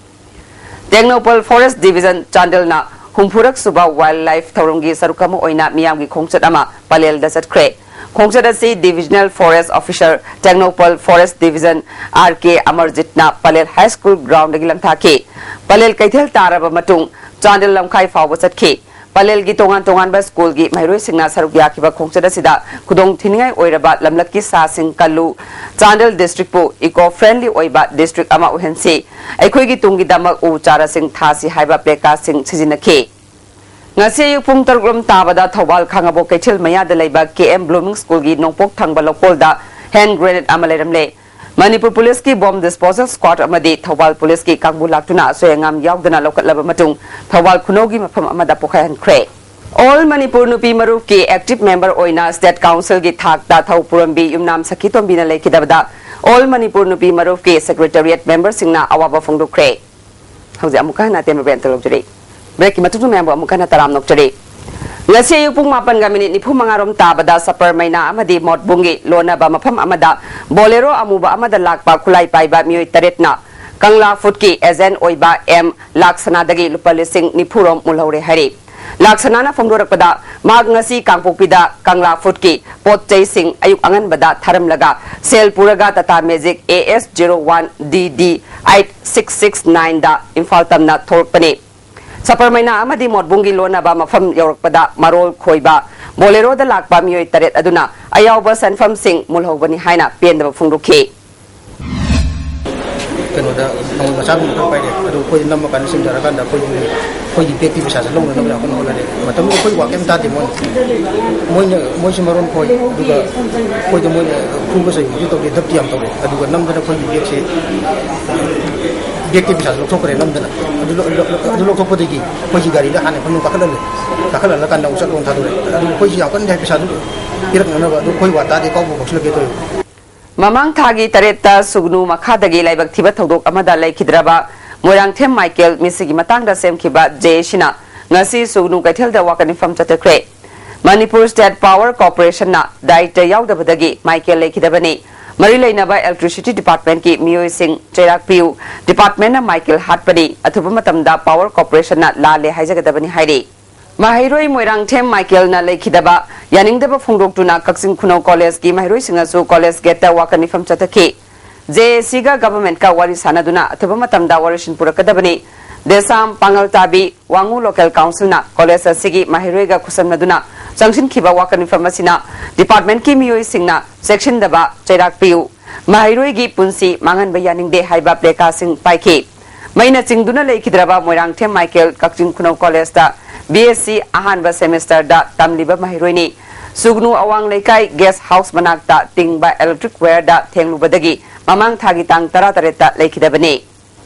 ꯇꯦꯡꯅꯧꯄꯜ Forest Division ꯆꯥꯟꯗꯦꯜꯅ ꯍꯨꯝꯐꯨꯔꯛ ꯁꯨꯕ ꯋꯥꯏꯜꯗ ꯂꯥꯏꯐ ꯊꯧꯔꯝꯒꯤ ꯁꯔꯨꯛ ꯑꯃ ꯑꯣꯏꯅ ꯃꯤꯌꯥꯝꯒꯤ ꯈꯣꯡꯆꯠ ꯑꯃ ꯄꯂꯦꯜꯗ ꯆꯠꯈ꯭ꯔꯦ꯫ ꯈꯣꯡꯆꯠ ꯑꯁꯤ divisional forest officer, Tengnoupal forest division, R K ꯑꯃꯔꯖꯤꯠꯅ ꯄꯂꯦꯜ ꯍꯥꯏ ꯁ꯭ꯀꯨꯜ ꯒ꯭ꯔꯥꯎꯟꯗꯒꯤ ꯂꯝꯊꯥꯈꯤ꯫ ꯄꯂꯦꯜ ꯀꯩꯊꯦꯜ ꯇꯥꯔꯕ ꯃꯇꯨꯡ ꯆꯥꯟꯗꯦꯜ ꯂꯝꯈꯥꯏ ꯐꯥꯎꯕ ꯆꯠꯈꯤ꯫ ꯄꯂꯦꯜꯒꯤ ꯇꯣꯉꯥꯟ ꯇꯣꯉꯥꯟꯕ ꯁ꯭ꯀꯨꯜꯒꯤ ꯃꯍꯩꯔꯣꯏꯁꯤꯡꯅ ꯁꯔꯨꯛ ꯌꯥꯈꯤꯕ ꯈꯣꯡꯆꯠ ꯑꯁꯤꯗ ꯈꯨꯗꯣꯡ ꯊꯤꯅꯤꯡꯉꯥꯏ ꯑꯣꯏꯔꯕ ꯂꯝꯂꯛꯀꯤ ꯁꯥꯁꯤꯡ ꯀꯜꯂꯨ, ꯆꯥꯟꯗꯦꯜ ꯗꯤꯁꯇ꯭ꯔꯤꯛꯄꯨ ꯏꯀꯣ ꯐ꯭ꯔꯦꯟꯗꯂꯤ ꯑꯣꯏꯕ ꯗꯤꯁꯇ꯭ꯔꯤꯛ ꯑꯃ ꯑꯣꯏꯍꯟꯁꯤ, ꯑꯩꯈꯣꯏꯒꯤ ꯇꯨꯡꯒꯤꯗꯃꯛ ꯎ ꯆꯥꯔꯥꯁꯤꯡ ꯊꯥꯁꯤ ꯍꯥꯏꯕ ꯄ꯭ꯂꯦꯀꯥꯔꯗꯁꯤꯡ ꯁꯤꯖꯤꯟꯅꯈꯤ꯫ ꯉꯁꯤ ꯑꯌꯨꯛ ꯄꯨꯡ ꯇꯔꯨꯛ ꯔꯣꯝ ꯇꯥꯕꯗ ꯊꯧꯕꯥꯜ ꯈꯥꯉꯕꯣꯛ ꯀꯩꯊꯦꯜ ꯃꯌꯥꯗ ꯂꯩꯕ ꯀꯦ ꯑꯦꯝ ꯕ꯭ꯂꯨꯃꯤꯡ ꯁ꯭ꯀꯨꯜꯒꯤ ꯅꯣꯡꯄꯣꯛ ꯊꯪꯕ ꯂꯧꯀꯣꯜꯗ ꯍꯦꯟ ꯒ꯭ꯔꯦꯅꯦꯗ ꯑꯃ ꯂꯩꯔꯝꯂꯦ꯫ ꯃꯅꯤꯄꯨꯔ ꯄꯨꯂꯤꯁꯀꯤ ꯕꯣꯝ ꯗꯤꯁꯄꯣꯖꯦꯜ ꯁ꯭ꯀ꯭ꯋꯥꯗ ꯑꯃꯗꯤ ꯊꯧꯕꯥꯜ ꯄꯨꯂꯤꯁꯀꯤ ꯀꯥꯡꯕꯨ ꯂꯥꯛꯇꯨꯅ ꯑꯁꯣꯏ ꯑꯉꯥꯝ ꯌꯥꯎꯗꯅ ꯂꯧꯈꯠꯂꯕ ꯃꯇꯨꯡ ꯊꯧꯕꯥꯜ ꯈꯨꯅꯧꯒꯤ ꯃꯐꯝ ꯑꯃꯗ ꯄꯣꯈꯥꯏꯍꯟꯈ꯭ꯔꯦ꯫ ꯑꯣꯜ ꯃꯅꯤꯄꯨꯔ ꯅꯨꯄꯤ ꯃꯔꯨꯞꯀꯤ ꯑꯦꯛꯇꯤꯚ ꯃꯦꯝꯕꯔ ꯑꯣꯏꯅ ꯁ꯭ꯇꯦꯠ ꯀꯥꯎꯟꯁꯤꯜꯒꯤ ꯊꯥꯛꯇ ꯊꯧ ꯄꯨꯔꯝꯕꯤ ꯌꯨꯝꯅꯥꯝ ꯁꯈꯤꯇꯣꯝꯕꯤꯅ ꯂꯩꯈꯤꯗꯕꯗ ꯑꯣꯜ ꯃꯅꯤꯄꯨꯔ ꯅꯨꯄꯤ ꯃꯔꯨꯞꯀꯤ ꯁꯦꯀ꯭ꯔꯦꯇꯔꯤꯌꯦꯠ ꯃꯦꯝꯕꯔꯁꯤꯡꯅ ꯑꯋꯥꯕ ꯐꯣꯡꯗꯣꯛꯈ꯭ꯔꯦ꯫ ꯍꯧꯖꯤꯛ ꯑꯃꯨꯛꯀ ꯍꯟꯅ ꯑꯇꯦꯟꯕ ꯕ꯭ꯔꯦꯛ ꯑꯝꯇ ꯂꯧꯖꯔꯤ꯫ ꯕ꯭ꯔꯦꯛꯀꯤ ꯃꯇꯨꯡꯗ ꯃꯌꯥꯝꯕꯨ ꯑꯃꯨꯛ ꯍꯟꯅ ꯇꯔꯥꯝꯅ ꯑꯣꯛꯆꯔꯤ꯫ ꯉꯁꯤ ꯑꯌꯨꯛ ꯄꯨꯡ ꯃꯥꯄꯟꯒ ꯃꯤꯅꯤꯠ ꯅꯤꯐꯨ ꯃꯉꯥ ꯔꯣꯝ ꯇꯥꯕꯗ ꯁꯄꯔ ꯃꯩꯅꯥ ꯑꯃꯗꯤ ꯃꯣꯠꯕꯨꯡꯒꯤ ꯂꯣꯟꯅꯕ ꯃꯐꯝ ꯑꯃꯗ ꯕꯣꯂꯦꯔꯣ ꯑꯃꯨꯕ ꯑꯃꯗ ꯂꯥꯛꯄ ꯈꯨꯠꯂꯥꯏ ꯄꯥꯏꯕ ꯃꯤꯑꯣꯏ ꯇꯔꯦꯠꯅ ꯀꯪꯂꯥ ꯐꯨꯗꯀꯤ ꯑꯦꯖꯦꯟ ꯑꯣꯏꯕ ꯑꯦꯝ ꯂꯥꯛꯁꯅꯥꯗꯒꯤ ꯂꯨꯄꯥ ꯂꯤꯁꯤꯡ ꯅꯤꯐꯨ ꯔꯣꯝ ꯃꯨꯜꯍꯧꯔꯦ ꯍꯥꯏꯔꯤ꯫ ꯂꯥꯛꯁꯅꯥꯅ ꯐꯣꯡꯗꯣꯔꯛꯄꯗ, ꯃꯍꯥꯛ ꯉꯁꯤ ꯀꯥꯡꯄꯣꯛꯄꯤꯗ ꯀꯪꯂꯥ ꯐꯨꯗꯀꯤ ꯄꯣꯠ ꯆꯩꯁꯤꯡ ꯑꯌꯨꯛ ꯑꯉꯟꯕꯗ ꯊꯥꯔꯝꯂꯒ ꯁꯦꯜ ꯄꯨꯔꯒ Tata magic A S zero one D D eight six six ꯅꯥꯏꯟꯗ ꯏꯝꯐꯥꯜ ꯇꯝꯅ ꯊꯣꯛꯂꯛꯄꯅꯤ꯫ ꯁꯄꯔ ꯃꯩꯅꯥ ꯑꯃꯗꯤ ꯃꯣꯠꯕꯨꯡꯒꯤ ꯂꯣꯟꯅꯕ ꯃꯐꯝ ꯌꯧꯔꯛꯄꯗ ꯃꯔꯣꯜ ꯈꯣꯏꯕ ꯕꯣꯂꯦꯔꯣꯗ ꯂꯥꯛꯄ ꯃꯤꯑꯣꯏ ꯇꯔꯦꯠ ꯑꯗꯨꯅ ꯑꯌꯥꯎꯕ ꯁꯦꯟꯐꯝꯁꯤꯡ ꯃꯨꯜꯍꯧꯕꯅꯤ ꯍꯥꯏꯅ ꯄꯦꯟꯗꯕ ꯐꯣꯡꯗꯣꯛꯈꯤ꯫ ꯀꯩꯅꯣꯗ ꯅꯣꯡꯃꯩ ꯃꯆꯥꯗꯨꯃ ꯈꯛ ꯄꯥꯏꯔꯦ꯫ ꯑꯗꯨ ꯑꯩꯈꯣꯏ ꯅꯝꯃ ꯀꯥꯟꯗ ꯁꯤꯡꯊꯔꯀꯥꯟꯗ ꯑꯩꯈꯣꯏꯒꯤ, ꯑꯩꯈꯣꯏꯒꯤ ꯕꯦꯛꯇꯤ ꯄꯩꯁꯥꯁꯦ ꯂꯧꯅꯅꯕ ꯌꯥꯝ ꯀꯟꯅ ꯍꯣꯠꯅꯔꯦ꯫ ꯃꯇꯝꯗꯨꯗ ꯑꯩꯈꯣꯏ ꯋꯥ ꯀꯩꯝ ꯇꯥꯗꯦ꯫ ꯃꯣꯏꯅ, ꯃꯣꯏꯅ, ꯃꯣꯏꯁꯨ ꯃꯔꯣꯟ ꯈꯣꯏ, ꯑꯗꯨꯒ ꯑꯩꯈꯣꯏꯗ ꯃꯣꯏꯅ ꯐꯨꯕ ꯆꯩꯕꯁꯨ ꯇꯧꯗꯦ, ꯙꯞꯇꯤ ꯌꯥꯝ ꯇꯧꯔꯦ꯫ ꯑꯗꯨꯒ ꯅꯝꯗꯅ ꯑꯩꯈꯣꯏꯒꯤ ꯕꯦꯛꯁꯦ, ꯕꯦꯛꯇꯤ ꯄꯩꯁꯥꯁꯦ ꯂꯧꯊꯣꯛꯈ꯭ꯔꯦ ꯅꯝꯗꯅ꯫ ꯑꯗꯨ ꯂꯧ-, ꯂꯧ-, ꯑꯗꯨ ꯂꯧꯊꯣꯛꯄꯗꯒꯤ ꯑꯩꯈꯣꯏꯒꯤ ꯒꯥꯔꯤꯗ ꯍꯥꯟꯅ ꯐꯅꯨꯡ ꯀꯥꯈꯠꯍꯜꯂꯦ꯫ ꯀꯥꯈꯠꯍꯜꯂꯀꯥꯟꯗ ꯑꯃꯨꯛ ꯆꯠꯂꯣꯅ ꯊꯥꯗꯣꯔꯛꯑꯦ꯫ ꯑꯗꯨ ꯑꯩꯈꯣꯏꯁꯤ ꯌꯥꯝ ꯀꯟꯅ ꯍꯥꯏ ꯄꯩꯁꯥꯗꯨ ꯄꯤꯔꯛꯅꯅꯕ ꯑꯗꯨ ꯑꯩꯈꯣꯏ ꯋꯥ ꯇꯥꯗꯦ, ꯀꯥꯎꯕꯨ ꯀꯥꯎꯁꯤꯜꯂꯛꯀꯦ ꯇꯧꯔꯤꯕ꯫ ꯃꯃꯥꯡ ꯊꯥꯒꯤ ꯇꯔꯦꯠꯇ ꯁꯨꯒꯅꯨ ꯃꯈꯥꯗꯒꯤ ꯂꯥꯏꯕꯛ ꯊꯤꯕ ꯊꯧꯗꯣꯛ ꯑꯃꯗ ꯂꯩꯈꯤꯗ꯭ꯔꯕ ꯃꯣꯏꯔꯥꯡꯊꯦꯝ ꯃꯥꯏꯀꯦꯜ ꯃꯤꯁꯤꯒꯤ ꯃꯇꯥꯡꯗ ꯁꯦꯝꯈꯤꯕ ꯖꯦ ꯑꯦꯁꯤꯅ ꯉꯁꯤ ꯁꯨꯒꯅꯨ ꯀꯩꯊꯦꯜꯗ ꯋꯥꯀꯠ ꯃꯤꯐꯝ ꯆꯠꯊꯈ꯭ꯔꯦ꯫ ꯃꯅꯤꯄꯨꯔ ꯁ꯭ꯇꯦꯠ ꯄꯥꯋꯔ ꯀꯣꯔꯄꯣꯔꯦꯁꯟꯅ ꯗꯥꯏꯔꯦꯛꯇꯔ ꯌꯥꯎꯗꯕꯗꯒꯤ ꯃꯥꯏꯀꯦꯜ ꯂꯩꯈꯤꯗꯕꯅꯤ꯫ ꯃꯔꯤ ꯂꯩꯅꯕ Electricity Departmentꯀꯤ ꯃꯤꯑꯣꯏꯁꯤꯡ ꯆꯩꯔꯥꯛ ꯄꯤꯌꯨ꯫ Departmentꯅ ꯃꯥꯏꯀꯦꯜ ꯍꯥꯠꯄꯅꯤ, ꯑꯊꯨꯕ ꯃꯇꯝꯗ Power Corporationꯅ ꯂꯥꯜꯂꯦ ꯍꯥꯏꯖꯒꯗꯕꯅꯤ ꯍꯥꯏꯔꯤ꯫ ꯃꯍꯩꯔꯣꯏ ꯃꯣꯏꯔꯥꯡꯊꯦꯝ ꯃꯥꯏꯀꯦꯜꯅ ꯂꯩꯈꯤꯗꯕ ꯌꯥꯅꯤꯡꯗꯕ ꯐꯣꯡꯗꯣꯛꯇꯨꯅ ꯀꯛꯆꯤꯡ ꯈꯨꯅꯧ Collegeꯀꯤ ꯃꯍꯩꯔꯣꯏꯁꯤꯡꯅꯁꯨ college gateꯇ ꯋꯥꯀꯠ ꯃꯤꯐꯝ ꯆꯠꯊꯈꯤ꯫ JACꯒ governmentꯀ ꯋꯥꯔꯤ ꯁꯥꯟꯅꯗꯨꯅ ꯑꯊꯨꯕ ꯃꯇꯝꯗ ꯋꯥꯔꯣꯏꯁꯤꯟ ꯄꯨꯔꯛꯀꯗꯕꯅꯤ꯫ ꯗꯦꯁꯥꯝ, ꯄꯥꯉꯜ ꯇꯥꯕꯤ, ꯋꯥꯉꯨ Local Councilꯅ college ꯑꯁꯤꯒꯤ ꯃꯍꯩꯔꯣꯏꯒ ꯈꯨꯠꯁꯝꯅꯗꯨꯅ ꯆꯪꯁꯤꯟꯈꯤꯕ ꯋꯥꯀꯠ ꯃꯤꯐꯝ ꯑꯁꯤꯅ departmentꯀꯤ ꯃꯤꯑꯣꯏꯁꯤꯡꯅ ꯆꯦꯛꯁꯤꯟꯗꯕ ꯆꯩꯔꯥꯛ ꯄꯤꯌꯨ, ꯃꯍꯩꯔꯣꯏꯒꯤ ꯄꯨꯟꯁꯤ ꯃꯥꯡꯍꯟꯕ ꯌꯥꯅꯤꯡꯗꯦ ꯍꯥꯏꯕ placardꯁꯤꯡ ꯄꯥꯏꯈꯤ꯫ ꯃꯩꯅ ꯆꯤꯡꯗꯨꯅ ꯂꯩꯈꯤꯗ꯭ꯔꯕ ꯃꯣꯏꯔꯥꯡꯊꯦꯝ ꯃꯥꯏꯀꯦꯜ ꯀꯛꯆꯤꯡ ꯈꯨꯅꯧ Collegeꯇ BSc ꯑꯍꯥꯟꯕ semesterꯗ ꯇꯝꯂꯤꯕ ꯃꯍꯩꯔꯣꯏꯅꯤ꯫ ꯁꯨꯒꯅꯨ ꯑꯋꯥꯡ ꯂꯩꯀꯥꯏ guest house ꯃꯅꯥꯛꯇ ꯇꯤꯡꯕ electric wireꯗ ꯊꯦꯡꯂꯨꯕꯗꯒꯤ ꯃꯃꯥꯡ ꯊꯥꯒꯤ ꯇꯥꯡ ꯇꯔꯥꯇꯔꯦꯠꯇ ꯂꯩꯈꯤꯗꯕꯅꯤ꯫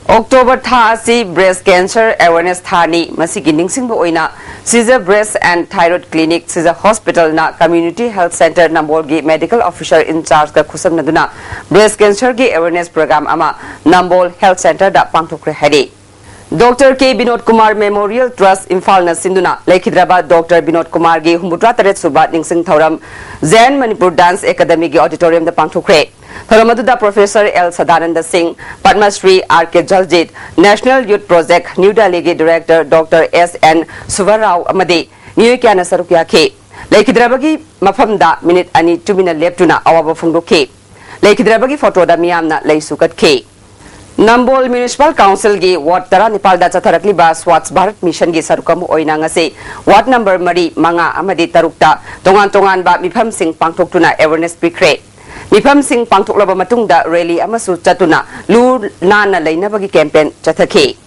October ꯊꯥ ꯑꯁꯤ Breast Cancer Awareness ꯊꯥꯅꯤ꯫ ꯃꯁꯤꯒꯤ ꯅꯤꯡꯁꯤꯡꯕ ꯑꯣꯏꯅ Seizure Breast and Thyroid Clinic, Seizure Hospitalꯅ Community Health Centre ꯅꯝꯕꯣꯜꯒꯤ medical officer in chargeꯀ ꯈꯨꯠꯁꯝꯅꯗꯨꯅ breast cancerꯒꯤ awareness program ꯑꯃ ꯅꯝꯕꯣꯜ Health Centreꯗ ꯄꯥꯡꯊꯣꯛꯈ꯭ꯔꯦ ꯍꯥꯏꯔꯤ꯫ Doctor K Vinod Kumar Memorial Trust ꯏꯝꯐꯥꯜꯅ ꯁꯤꯟꯗꯨꯅ ꯂꯩꯈꯤꯗ꯭ꯔꯕ Doctor ꯕꯤꯅꯣꯗ ꯀꯨꯃꯥꯔꯒꯤ ꯍꯨꯝꯐꯨꯇꯔꯥ ꯇꯔꯦꯠ ꯁꯨꯕ ꯅꯤꯡꯁꯤꯡ ꯊꯧꯔꯝ Jain Manipur Dance Academyꯒꯤ auditoriumꯗ ꯄꯥꯡꯊꯣꯛꯈ꯭ꯔꯦ꯫ ꯊꯧꯔꯝ ꯑꯗꯨꯗ Professor L ꯁꯗꯥꯅꯟꯗ ꯁꯤꯡ, Padma Shri R K ꯖꯜꯖꯤꯠ, National Youth Project New Delhiꯒꯤ Director Doctor S N ꯁꯨꯚꯔꯥꯎ ꯑꯃꯗꯤ ꯃꯤꯑꯣꯏ ꯀꯌꯥꯅ ꯁꯔꯨꯛ ꯌꯥꯈꯤ꯫ ꯂꯩꯈꯤꯗ꯭ꯔꯕꯒꯤ ꯃꯐꯝꯗ ꯃꯤꯅꯤꯠ ꯑꯅꯤ ꯇꯨꯃꯤꯟꯅ ꯂꯦꯞꯇꯨꯅ ꯑꯋꯥꯕ ꯐꯣꯡꯗꯣꯛꯈꯤ꯫ ꯂꯩꯈꯤꯗ꯭ꯔꯕꯒꯤ ꯐꯣꯇꯣꯗ ꯃꯤꯌꯥꯝꯅ ꯂꯩꯁꯨ ꯀꯠꯈꯤ꯫ ꯅꯝꯕꯣꯜ Municipal Councilꯒꯤ ward ꯇꯔꯥꯅꯤꯄꯥꯜꯗ ꯆꯠꯊꯔꯛꯂꯤꯕ Swachh Bharat Missionꯒꯤ ꯁꯔꯨꯛ ꯑꯃ ꯑꯣꯏꯅ ꯉꯁꯤ ward number ꯃꯔꯤ, ꯃꯉꯥ ꯑꯃꯗꯤ ꯇꯔꯨꯛꯇ ꯇꯣꯉꯥꯟ ꯇꯣꯉꯥꯟꯕ ꯃꯤꯐꯝꯁꯤꯡ ꯄꯥꯡꯊꯣꯛꯇꯨꯅ awareness ꯄꯤꯈ꯭ꯔꯦ꯫ ꯃꯤꯐꯝꯁꯤꯡ ꯄꯥꯡꯊꯣꯛꯂꯕ ꯃꯇꯨꯡꯗ rally ꯑꯃꯁꯨ ꯆꯠꯇꯨꯅ ꯂꯨ ꯅꯥꯟꯅ ꯂꯩꯅꯕꯒꯤ campaign ꯆꯠꯊꯈꯤ꯫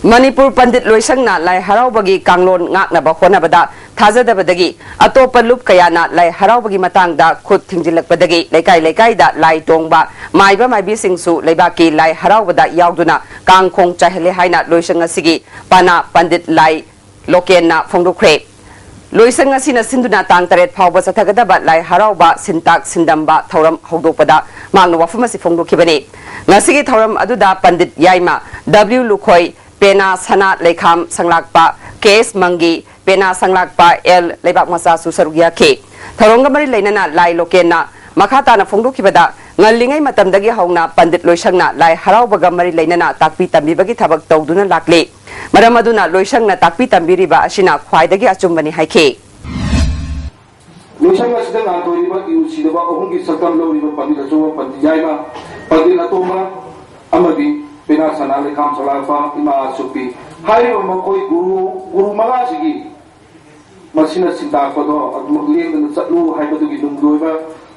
ꯃꯅꯤꯄꯨꯔ ꯄꯟꯗꯤꯠ ꯂꯣꯏꯁꯪꯅ ꯂꯥꯏ ꯍꯔꯥꯎꯕꯒꯤ ꯀꯥꯡꯂꯣꯟ ꯉꯥꯛꯅꯕ ꯍꯣꯠꯅꯕꯗ ꯊꯥꯖꯗꯕꯗꯒꯤ ꯑꯇꯣꯞꯄ ꯂꯨꯞ ꯀꯌꯥꯅ ꯂꯥꯏ ꯍꯔꯥꯎꯕꯒꯤ ꯃꯇꯥꯡꯗ ꯈꯨꯠ ꯊꯤꯡꯖꯤꯜꯂꯛꯄꯗꯒꯤ ꯂꯩꯀꯥꯏ ꯂꯩꯀꯥꯏꯗ ꯂꯥꯏ ꯇꯣꯡꯕ ꯃꯥꯏꯕ ꯃꯥꯏꯕꯤꯁꯤꯡꯁꯨ ꯂꯩꯕꯥꯛꯀꯤ ꯂꯥꯏ ꯍꯔꯥꯎꯕꯗ ꯌꯥꯎꯗꯨꯅ ꯀꯥꯡ ꯈꯣꯡ ꯆꯥꯏꯍꯜꯂꯦ ꯍꯥꯏꯅ ꯂꯣꯏꯁꯪ ꯑꯁꯤꯒꯤ ꯄꯅꯥ ꯄꯟꯗꯤꯠ ꯂꯥꯏ ꯂꯣꯀꯦꯟꯅ ꯐꯣꯡꯗꯣꯛꯈ꯭ꯔꯦ꯫ ꯂꯣꯏꯁꯪ ꯑꯁꯤꯅ ꯁꯤꯟꯗꯨꯅ ꯇꯥꯡ ꯇꯔꯦꯠ ꯐꯥꯎꯕ ꯆꯠꯊꯒꯗꯕ ꯂꯥꯏ ꯍꯔꯥꯎꯕ ꯁꯤꯟꯇꯥꯛ ꯁꯤꯟꯗꯝꯕ ꯊꯧꯔꯝ ꯍꯧꯗꯣꯛꯄꯗ ꯃꯍꯥꯛꯅ ꯋꯥꯐꯝ ꯑꯁꯤ ꯐꯣꯡꯗꯣꯛꯈꯤꯕꯅꯤ꯫ ꯉꯁꯤꯒꯤ ꯊꯧꯔꯝ ꯑꯗꯨꯗ ꯄꯟꯗꯤꯠ ꯌꯥꯏꯃ W ꯂꯨꯈꯣꯏ, ꯄꯦꯅꯥ ꯁꯅꯥ ꯂꯩꯈꯥꯝ ꯁꯪꯂꯥꯛꯄ K S ꯃꯪꯒꯤ, ꯄꯦꯅꯥ ꯁꯪꯂꯥꯛꯄ L ꯂꯩꯕꯥꯛ ꯃꯆꯥꯁꯨ ꯁꯔꯨꯛ ꯌꯥꯈꯤ꯫ ꯊꯧꯔꯝꯒ ꯃꯔꯤ ꯂꯩꯅꯅ ꯂꯥꯏ ꯂꯣꯀꯦꯟꯅ ꯃꯈꯥ ꯇꯥꯅ ꯐꯣꯡꯗꯣꯛꯈꯤꯕꯗ, ꯉꯜꯂꯤꯉꯩ ꯃꯇꯝꯗꯒꯤ ꯍꯧꯅ ꯄꯟꯗꯤꯠ ꯂꯣꯏꯁꯪꯅ ꯂꯥꯏ ꯍꯔꯥꯎꯕꯒ ꯃꯔꯤ ꯂꯩꯅꯅ ꯇꯥꯛꯄꯤ ꯇꯝꯕꯤꯕꯒꯤ ꯊꯕꯛ ꯇꯧꯗꯨꯅ ꯂꯥꯛꯂꯤ꯫ ꯃꯔꯝ ꯑꯗꯨꯅ ꯂꯣꯏꯁꯪꯅ ꯇꯥꯛꯄꯤ ꯇꯝꯕꯤꯔꯤꯕ ꯑꯁꯤꯅ ꯈ꯭ꯋꯥꯏꯗꯒꯤ ꯑꯆꯨꯝꯕꯅꯤ ꯍꯥꯏꯈꯤ꯫ ꯂꯣꯏꯁꯪ ꯑꯁꯤꯗ ꯉꯥꯟꯊꯣꯏꯔꯤꯕ ꯏꯎ ꯁꯤꯗꯕ ꯑꯍꯨꯝꯒꯤ ꯁꯛꯇꯝ ꯂꯧꯔꯤꯕ ꯄꯟꯗꯤꯠ ꯑꯆꯧꯕ, ꯄꯟꯗꯤꯠ ꯌꯥꯏꯃ, ꯄꯟꯗꯤꯠ ꯑꯇꯣꯝꯕ ꯑꯃꯗꯤ ꯄꯦꯅꯥ ꯁꯅꯥ ꯂꯩꯈꯥꯝ ꯁꯂꯥꯛꯄ ꯏꯃꯥ ꯑꯁꯨꯛꯄꯤ ꯍꯥꯏꯔꯤꯕ ꯃꯈꯣꯏ ꯒꯨꯔꯨ, ꯒꯨꯔꯨ ꯃꯉꯥꯁꯤꯒꯤ ꯃꯁꯤꯅ ꯁꯤꯟ ꯇꯥꯛꯄꯗꯣ ꯑꯗꯨꯃꯛ ꯂꯦꯡꯗꯅ ꯆꯠꯂꯨ ꯍꯥꯏꯕꯗꯨꯒꯤ ꯅꯨꯡꯒꯤ ꯑꯣꯏꯕ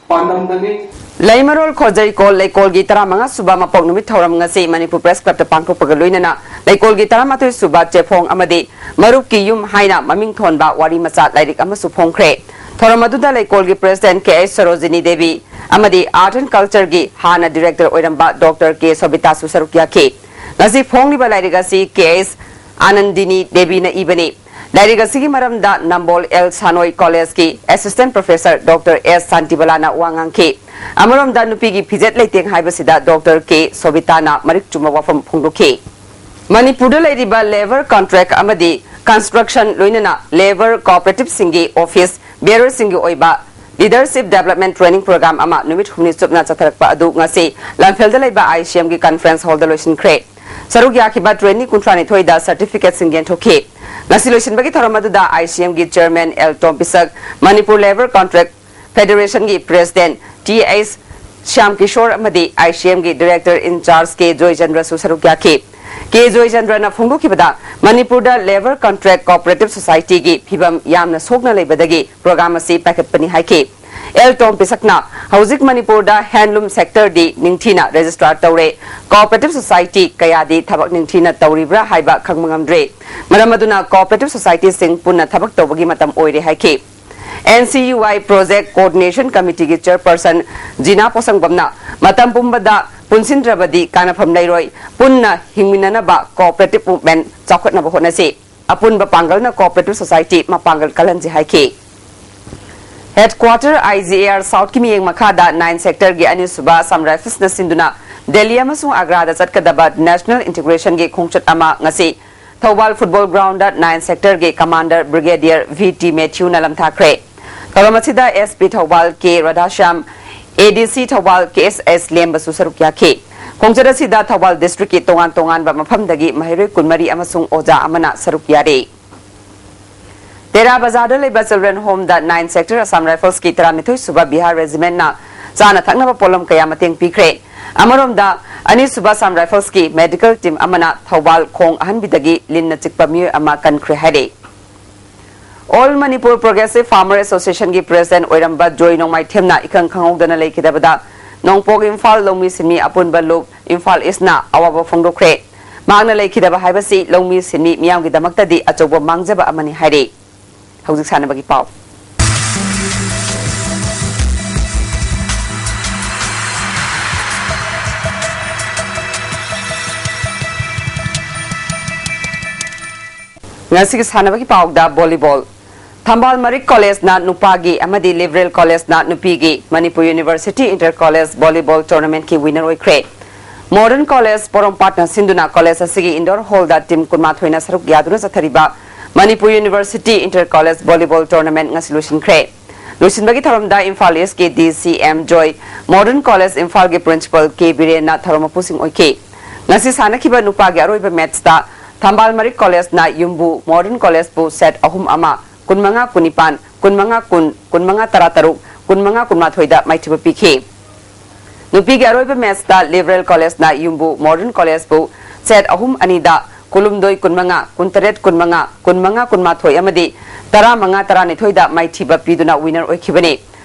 ꯄꯥꯟꯗꯝꯗꯅꯤ꯫ ꯂꯩꯃꯔꯣꯜ ꯈꯣꯖꯩꯀꯣꯜ ꯂꯩꯀꯣꯜꯒꯤ ꯇꯔꯥꯃꯉꯥ ꯁꯨꯕ ꯃꯄꯣꯛ ꯅꯨꯃꯤꯠ ꯊꯧꯔꯝ ꯉꯁꯤ ꯃꯅꯤꯄꯨꯔ ꯄ꯭ꯔꯦꯁ ꯀ꯭ꯂꯕꯇ ꯄꯥꯡꯊꯣꯛꯄꯒ ꯂꯣꯏꯅꯅ ꯂꯩꯀꯣꯜꯒꯤ ꯇꯔꯥꯃꯥꯊꯣꯏ ꯁꯨꯕ ꯆꯦꯐꯣꯡ ꯑꯃꯗꯤ ꯃꯔꯨꯞꯀꯤ ꯌꯨꯝ ꯍꯥꯏꯅ ꯃꯃꯤꯡ ꯊꯣꯟꯕ ꯋꯥꯔꯤ ꯃꯆꯥ ꯂꯥꯏꯔꯤꯛ ꯑꯃꯁꯨ ꯐꯣꯡꯈ꯭ꯔꯦ꯫ ꯊꯧꯔꯝ ꯑꯗꯨꯗ ꯂꯩꯀꯣꯜꯒꯤ ꯄ꯭ꯔꯦꯁꯤꯗꯦꯟꯠ ꯀꯦ ꯑꯩꯆ ꯁꯔꯣꯖꯤꯅꯤ ꯗꯦꯕꯤ ꯑꯃꯗꯤ ꯑꯥꯔꯠ ꯑꯦꯟ ꯀꯜꯆꯔꯒꯤ ꯍꯥꯟꯅ ꯗꯤꯔꯦꯛꯇꯔ ꯑꯣꯏꯔꯝꯕ ꯗꯣꯛꯇꯔ ꯀꯦ ꯁꯣꯕꯤꯇꯥꯁꯨ ꯁꯔꯨꯛ ꯌꯥꯈꯤ꯫ ꯉꯁꯤ ꯐꯣꯡꯂꯤꯕ ꯂꯥꯏꯔꯤꯛ ꯑꯁꯤ ꯀꯦ ꯑꯩꯆ ꯑꯥꯅꯟꯗꯤꯅꯤ ꯗꯦꯕꯤꯅ ꯏꯕꯅꯤ꯫ ꯂꯥꯏꯔꯤꯛ ꯑꯁꯤꯒꯤ ꯃꯔꯝꯗ ꯅꯝꯕꯣꯜ ꯑꯦꯜ ꯁꯥꯅꯣꯏ ꯀꯣꯂꯦꯖꯀꯤ ꯑꯦꯁꯤꯁꯇꯦꯟꯠ ꯄ꯭ꯔꯣꯐꯦꯁꯔ ꯗꯣꯛꯇꯔ ꯑꯦꯁ ꯁꯥꯟꯇꯤꯕꯂꯥꯅ ꯋꯥ ꯉꯥꯡꯈꯤ꯫ ꯑꯃꯔꯣꯝꯗ ꯅꯨꯄꯤꯒꯤ ꯐꯤꯖꯦꯠ ꯂꯩꯇꯦꯡ ꯍꯥꯏꯕꯁꯤꯗ ꯗꯣꯛꯇꯔ ꯀꯦ ꯁꯣꯕꯤꯇꯥꯅ ꯃꯔꯤꯛ ꯆꯨꯝꯕ ꯋꯥꯐꯝ ꯐꯣꯡꯗꯣꯛꯈꯤ꯫ ꯃꯅꯤꯄꯨꯔꯗ ꯂꯩꯔꯤꯕ ꯂꯦꯕꯔ ꯀꯟꯇ꯭ꯔꯦꯛ ꯑꯃꯗꯤ ꯀꯟꯁꯇ꯭ꯔꯛꯁꯟ ꯂꯣꯏꯅꯅ ꯂꯦꯕꯔ ꯀꯣꯑꯣꯄꯔꯦꯇꯤꯚꯁꯤꯡꯒꯤ ꯑꯣꯐꯤꯁ ꯕꯦꯌꯔꯁꯤꯡꯒꯤ ꯑꯣꯏꯕ ꯂꯤꯗꯔꯁꯤꯞ ꯗꯦꯕꯂꯞꯃꯦꯟꯠ ꯇ꯭ꯔꯦꯅꯤꯡ ꯄ꯭ꯔꯣꯒ꯭ꯔꯥꯝ ꯑꯃ ꯅꯨꯃꯤꯠ ꯍꯨꯝꯅꯤ ꯆꯨꯞꯅ ꯆꯠꯊꯔꯛꯄ ꯑꯗꯨ ꯉꯁꯤ ꯂꯝꯐꯦꯜꯗ ꯂꯩꯕ ꯑꯥꯏ ꯁꯤ ꯑꯦꯝꯒꯤ ꯀꯟꯐꯔꯦꯟꯁ ꯍꯣꯜꯗ ꯂꯣꯏꯁꯤꯟꯈ꯭ꯔꯦ꯫ ꯁꯔꯨꯛ ꯌꯥꯈꯤꯕ ꯇ꯭ꯔꯦꯅꯤ ꯀꯨꯟꯊ꯭ꯔꯥꯅꯤꯊꯣꯏꯗ ꯁꯔꯇꯤꯐꯤꯀꯦꯠꯁꯤꯡ ꯌꯦꯟꯊꯣꯛꯈꯤ꯫ ꯉꯁꯤ ꯂꯣꯏꯁꯤꯟꯕꯒꯤ ꯊꯧꯔꯝ ꯑꯗꯨꯗ ꯑꯥꯏ ꯁꯤ ꯑꯦꯝꯒꯤ chairman L Tom Pisak, Manipur labour contract ꯐꯦꯗꯔꯦꯁꯟꯒꯤ president T H Shyam Kishore ꯑꯃꯗꯤ ꯑꯥꯏ ꯁꯤ ꯑꯦꯝꯒꯤ ꯗꯤꯔꯦꯛꯇꯔ ꯏꯟ ꯆꯥꯔꯖ ꯀꯦ ꯖꯣꯏꯆꯟꯗ꯭ꯔꯁꯨ ꯁꯔꯨꯛ ꯌꯥꯈꯤ꯫ ꯀꯦ ꯖꯣꯏꯆꯟꯗ꯭ꯔꯅ ꯐꯣꯡꯗꯣꯛꯈꯤꯕꯗ, ꯃꯅꯤꯄꯨꯔꯗ ꯂꯦꯕꯔ ꯀꯟꯇ꯭ꯔꯦꯛ ꯀꯣꯑꯣꯄꯔꯦꯇꯤꯚ ꯁꯣꯁꯥꯏꯇꯤꯒꯤ ꯐꯤꯚꯝ ꯌꯥꯝꯅ ꯁꯣꯛꯅ ꯂꯩꯕꯗꯒꯤ ꯄ꯭ꯔꯣꯒ꯭ꯔꯥꯝ ꯑꯁꯤ ꯄꯥꯏꯈꯠꯄꯅꯤ ꯍꯥꯏꯈꯤ꯫ ꯑꯦꯜ ꯇꯣꯝ ꯄꯤꯁꯛꯅ ꯍꯧꯖꯤꯛ ꯃꯅꯤꯄꯨꯔꯗ ꯍꯦꯟꯂꯨꯝ ꯁꯦꯛꯇꯔꯗꯤ ꯅꯤꯡꯊꯤꯅ ꯔꯦꯖꯤꯁꯇꯥꯔ ꯇꯧꯔꯦ, ꯀꯣꯑꯣꯄꯔꯦꯇꯤꯚ ꯁꯣꯁꯥꯏꯇꯤ ꯀꯌꯥꯗꯤ ꯊꯕꯛ ꯅꯤꯡꯊꯤꯅ ꯇꯧꯔꯤꯕ꯭ꯔꯥ ꯍꯥꯏꯕ ꯈꯪꯕ ꯉꯝꯗ꯭ꯔꯦ꯫ ꯃꯔꯝ ꯑꯗꯨꯅ ꯀꯣꯑꯣꯄꯔꯦꯇꯤꯚ ꯁꯣꯁꯥꯏꯇꯤꯁꯤꯡ ꯄꯨꯟꯅ ꯊꯕꯛ ꯇꯧꯕꯒꯤ ꯃꯇꯝ ꯑꯣꯏꯔꯦ ꯍꯥꯏꯈꯤ꯫ N C U I project coordination ꯀꯃꯤꯇꯤꯒꯤ ꯆꯦꯌꯔꯄꯔꯁꯟ ꯖꯤꯅꯥ ꯄꯣꯁꯪꯕꯝꯅ ꯃꯇꯝ ꯄꯨꯝꯕꯗ ꯄꯨꯟꯁꯤꯟꯗ꯭ꯔꯕꯗꯤ ꯀꯥꯟꯅꯐꯝ ꯂꯩꯔꯣꯏ, ꯄꯨꯟꯅ ꯍꯤꯡꯃꯤꯟꯅꯅꯕ ꯀꯣꯑꯣꯄꯔꯦꯇꯤꯚ ꯃꯨꯚꯃꯦꯟꯠ ꯆꯥꯎꯈꯠꯅꯕ ꯍꯣꯠꯅꯁꯤ꯫ ꯑꯄꯨꯟꯕ ꯄꯥꯡꯒꯜꯅ ꯀꯣꯑꯣꯄꯔꯦꯇꯤꯚ ꯁꯣꯁꯥꯏꯇꯤ ꯃꯄꯥꯡꯒꯜ ꯀꯜꯍꯟꯁꯤ ꯍꯥꯏꯈꯤ꯫ Headquarter I G A R ꯁꯥꯎꯠꯀꯤ ꯃꯤꯠꯌꯦꯡ ꯃꯈꯥꯗ ꯅꯥꯏꯟ ꯁꯦꯛꯇꯔꯒꯤ ꯑꯅꯤꯁꯨꯕ ꯑꯁꯥꯝ ꯔꯥꯏꯐꯜꯁꯅ ꯁꯤꯟꯗꯨꯅ ꯗꯦꯜꯂꯤ ꯑꯃꯁꯨꯡ ꯑꯒ꯭ꯔꯥꯗ ꯆꯠꯀꯗꯕ ꯅꯦꯁꯅꯦꯜ ꯏꯟꯇꯤꯒ꯭ꯔꯦꯁꯟꯒꯤ ꯈꯣꯡꯆꯠ ꯑꯃ ꯉꯁꯤ ꯊꯧꯕꯥꯜ ꯐꯨꯠꯕꯣꯜ ꯒ꯭ꯔꯥꯎꯟꯗ ꯅꯥꯏꯟ ꯁꯦꯛꯇꯔꯒꯤ ꯀꯃꯥꯟꯗꯔ ꯕ꯭ꯔꯤꯒꯦꯗꯤꯌꯔ ꯚꯤ ꯇꯤ ꯃꯦꯊ꯭ꯌꯨꯅ ꯂꯝꯊꯥꯈ꯭ꯔꯦ꯫ ꯊꯧꯔꯝ ꯑꯁꯤꯗ ꯑꯦꯁ ꯄꯤ ꯊꯧꯕꯥꯜ ꯀꯦ ꯔꯥꯙꯥꯁ꯭ꯌꯥꯝ, ꯑꯦ ꯗꯤ ꯁꯤ ꯊꯧꯕꯥꯜ ꯀꯦ ꯑꯦꯁ ꯑꯦꯁ ꯂꯦꯝꯕꯁꯨ ꯁꯔꯨꯛ ꯌꯥꯈꯤ꯫ ꯈꯣꯡꯆꯠ ꯑꯁꯤꯗ ꯊꯧꯕꯥꯜ district ꯀꯤ ꯇꯣꯉꯥꯟ ꯇꯣꯉꯥꯟꯕ ꯃꯐꯝꯗꯒꯤ ꯃꯍꯩꯔꯣꯏ ꯀꯨꯟꯃꯔꯤ ꯑꯃꯁꯨꯡ ꯑꯣꯖꯥ ꯑꯃꯅ ꯁꯔꯨꯛ ꯌꯥꯔꯤ꯫ ꯇꯦꯔꯥ ꯕꯖꯥꯔꯗ ꯂꯩꯕ Children Home ꯗ Nine Sector Assam Rifles ꯀꯤ ꯇꯔꯥꯅꯤꯊꯣꯏ ꯁꯨꯕ ꯕꯤꯍꯥꯔ Regiment ꯅ ꯆꯥꯅ ꯊꯛꯅꯕ ꯄꯣꯠꯂꯝ ꯀꯌꯥ ꯃꯇꯦꯡ ꯄꯤꯈ꯭ꯔꯦ꯫ ꯑꯃꯔꯣꯝꯗ, ꯑꯅꯤꯁꯨꯕ Assam Rifles ꯀꯤ medical team ꯑꯃꯅ ꯊꯧꯕꯥꯜ ꯈꯣꯡ ꯑꯍꯟꯕꯤꯗꯒꯤ ꯂꯤꯟꯅ ꯆꯤꯛꯄ ꯃꯤꯑꯣꯏ ꯑꯃ ꯀꯟꯈ꯭ꯔꯦ ꯍꯥꯏꯔꯤ꯫ All Manipur Progressive Farmer Association ꯒꯤ president ꯑꯣꯏꯔꯝꯕ ꯖꯣꯏ ꯅꯣꯡꯃꯥꯏꯊꯦꯝꯅ ꯏꯈꯪ ꯈꯪꯍꯧꯗꯅ ꯂꯩꯈꯤꯗꯕꯗ ꯅꯣꯡꯄꯣꯛ ꯏꯝꯐꯥꯜ ꯂꯧꯃꯤ ꯁꯤꯟꯃꯤ ꯑꯄꯨꯟꯕ ꯂꯨꯞ ꯏꯝꯐꯥꯜ ꯏꯁꯅ ꯑꯋꯥꯕ ꯐꯣꯡꯗꯣꯛꯈ꯭ꯔꯦ꯫ ꯃꯍꯥꯛꯅ ꯂꯩꯈꯤꯗꯕ ꯍꯥꯏꯕꯁꯤ ꯂꯧꯃꯤ ꯁꯤꯟꯃꯤ ꯃꯤꯌꯥꯝꯒꯤꯗꯃꯛꯇꯗꯤ ꯑꯆꯧꯕ ꯃꯥꯡꯖꯕ ꯑꯃꯅꯤ ꯍꯥꯏꯔꯤ꯫ ꯍꯧꯖꯤꯛ ꯁꯥꯟꯅꯕꯒꯤ ꯄꯥꯎ꯫ ꯉꯁꯤꯒꯤ ꯁꯥꯟꯅꯕꯒꯤ ꯄꯥꯎꯗ volleyball꯫ ꯊꯝꯕꯥꯜ ꯃꯔꯤꯛ ꯀꯣꯂꯦꯖꯅ ꯅꯨꯄꯥꯒꯤ ꯑꯃꯗꯤ ꯂꯤꯕꯔꯦꯜ ꯀꯣꯂꯦꯖꯅ ꯅꯨꯄꯤꯒꯤ Manipur university inter college volleyball ꯇꯣꯔꯅꯥꯃꯦꯟꯠꯀꯤ ꯋꯤꯅꯔ ꯑꯣꯏꯈ꯭ꯔꯦ꯫ ꯃꯣꯗꯔꯟ ꯀꯣꯂꯦꯖ ꯄꯣꯔꯣꯝꯄꯥꯠꯅ ꯁꯤꯟꯗꯨꯅ ꯀꯣꯂꯦꯖ ꯑꯁꯤꯒꯤ ꯏꯟꯗꯣꯔ ꯍꯣꯜꯗ ꯇꯤꯝ ꯀꯨꯟꯃꯥꯊꯣꯏꯅ ꯁꯔꯨꯛ ꯌꯥꯗꯨꯅ ꯆꯠꯊꯔꯤꯕ Manipur university inter college volleyball tournament ꯉꯁꯤ ꯂꯣꯏꯁꯤꯟꯈ꯭ꯔꯦ꯫ ꯂꯣꯏꯁꯤꯟꯕꯒꯤ ꯊꯧꯔꯝꯗ ꯏꯝꯐꯥꯜ ꯏꯁꯀꯤ D C M Joy, modern college ꯏꯝꯐꯥꯜꯒꯤ ꯄ꯭ꯔꯤꯟꯁꯤꯄꯜ ꯀꯦ ꯕꯤꯔꯦꯟꯅ ꯊꯧꯔꯝ ꯃꯄꯨꯁꯤꯡ ꯑꯣꯏꯈꯤ꯫ ꯉꯁꯤ ꯁꯥꯟꯅꯈꯤꯕ ꯅꯨꯄꯥꯒꯤ ꯑꯔꯣꯏꯕ ꯃꯦꯠꯁꯇ ꯊꯝꯕꯥꯜ ꯃꯔꯤꯛ ꯀꯣꯂꯦꯖꯅ ꯌꯨꯝꯕꯨ ꯃꯣꯗꯔꯟ ꯀꯣꯂꯦꯖꯄꯨ ꯁꯦꯠ ꯑꯍꯨꯝ ꯑꯃ, ꯀꯨꯟꯃꯉꯥ ꯀꯨꯟꯅꯤꯄꯥꯟ, ꯀꯨꯟꯃꯉꯥ ꯀꯨꯟ, ꯀꯨꯟꯃꯉꯥ ꯇꯔꯥꯇꯔꯨꯛ, ꯀꯨꯟꯃꯉꯥ ꯀꯨꯟꯃꯥꯊꯣꯏꯗ ꯃꯥꯏꯊꯤꯕ ꯄꯤꯈꯤ꯫ ꯅꯨꯄꯤꯒꯤ ꯑꯔꯣꯏꯕ ꯃꯦꯠꯁꯇ ꯂꯤꯕꯔꯦꯜ ꯀꯣꯂꯦꯖꯅ ꯌꯨꯝꯕꯨ ꯃꯣꯗꯔꯟ ꯀꯣꯂꯦꯖꯄꯨ ꯁꯦꯠ ꯑꯍꯨꯝ ꯑꯅꯤꯗ ꯀꯨꯟꯍꯨꯝꯗꯣꯏ ꯀꯨꯟꯃꯉꯥ, ꯀꯨꯟꯇꯔꯦꯠ ꯀꯨꯟꯃꯉꯥ, ꯀꯨꯟꯃꯉꯥ ꯀꯨꯟꯃꯥꯊꯣꯏ ꯑꯃꯗꯤ ꯇꯔꯥꯃꯉꯥ ꯇꯔꯥꯅꯤꯊꯣꯏꯗ ꯃꯥꯏꯊꯤꯕ ꯄꯤꯗꯨꯅ ꯋꯤꯅꯔ ꯑꯣꯏꯈꯤꯕꯅꯤ꯫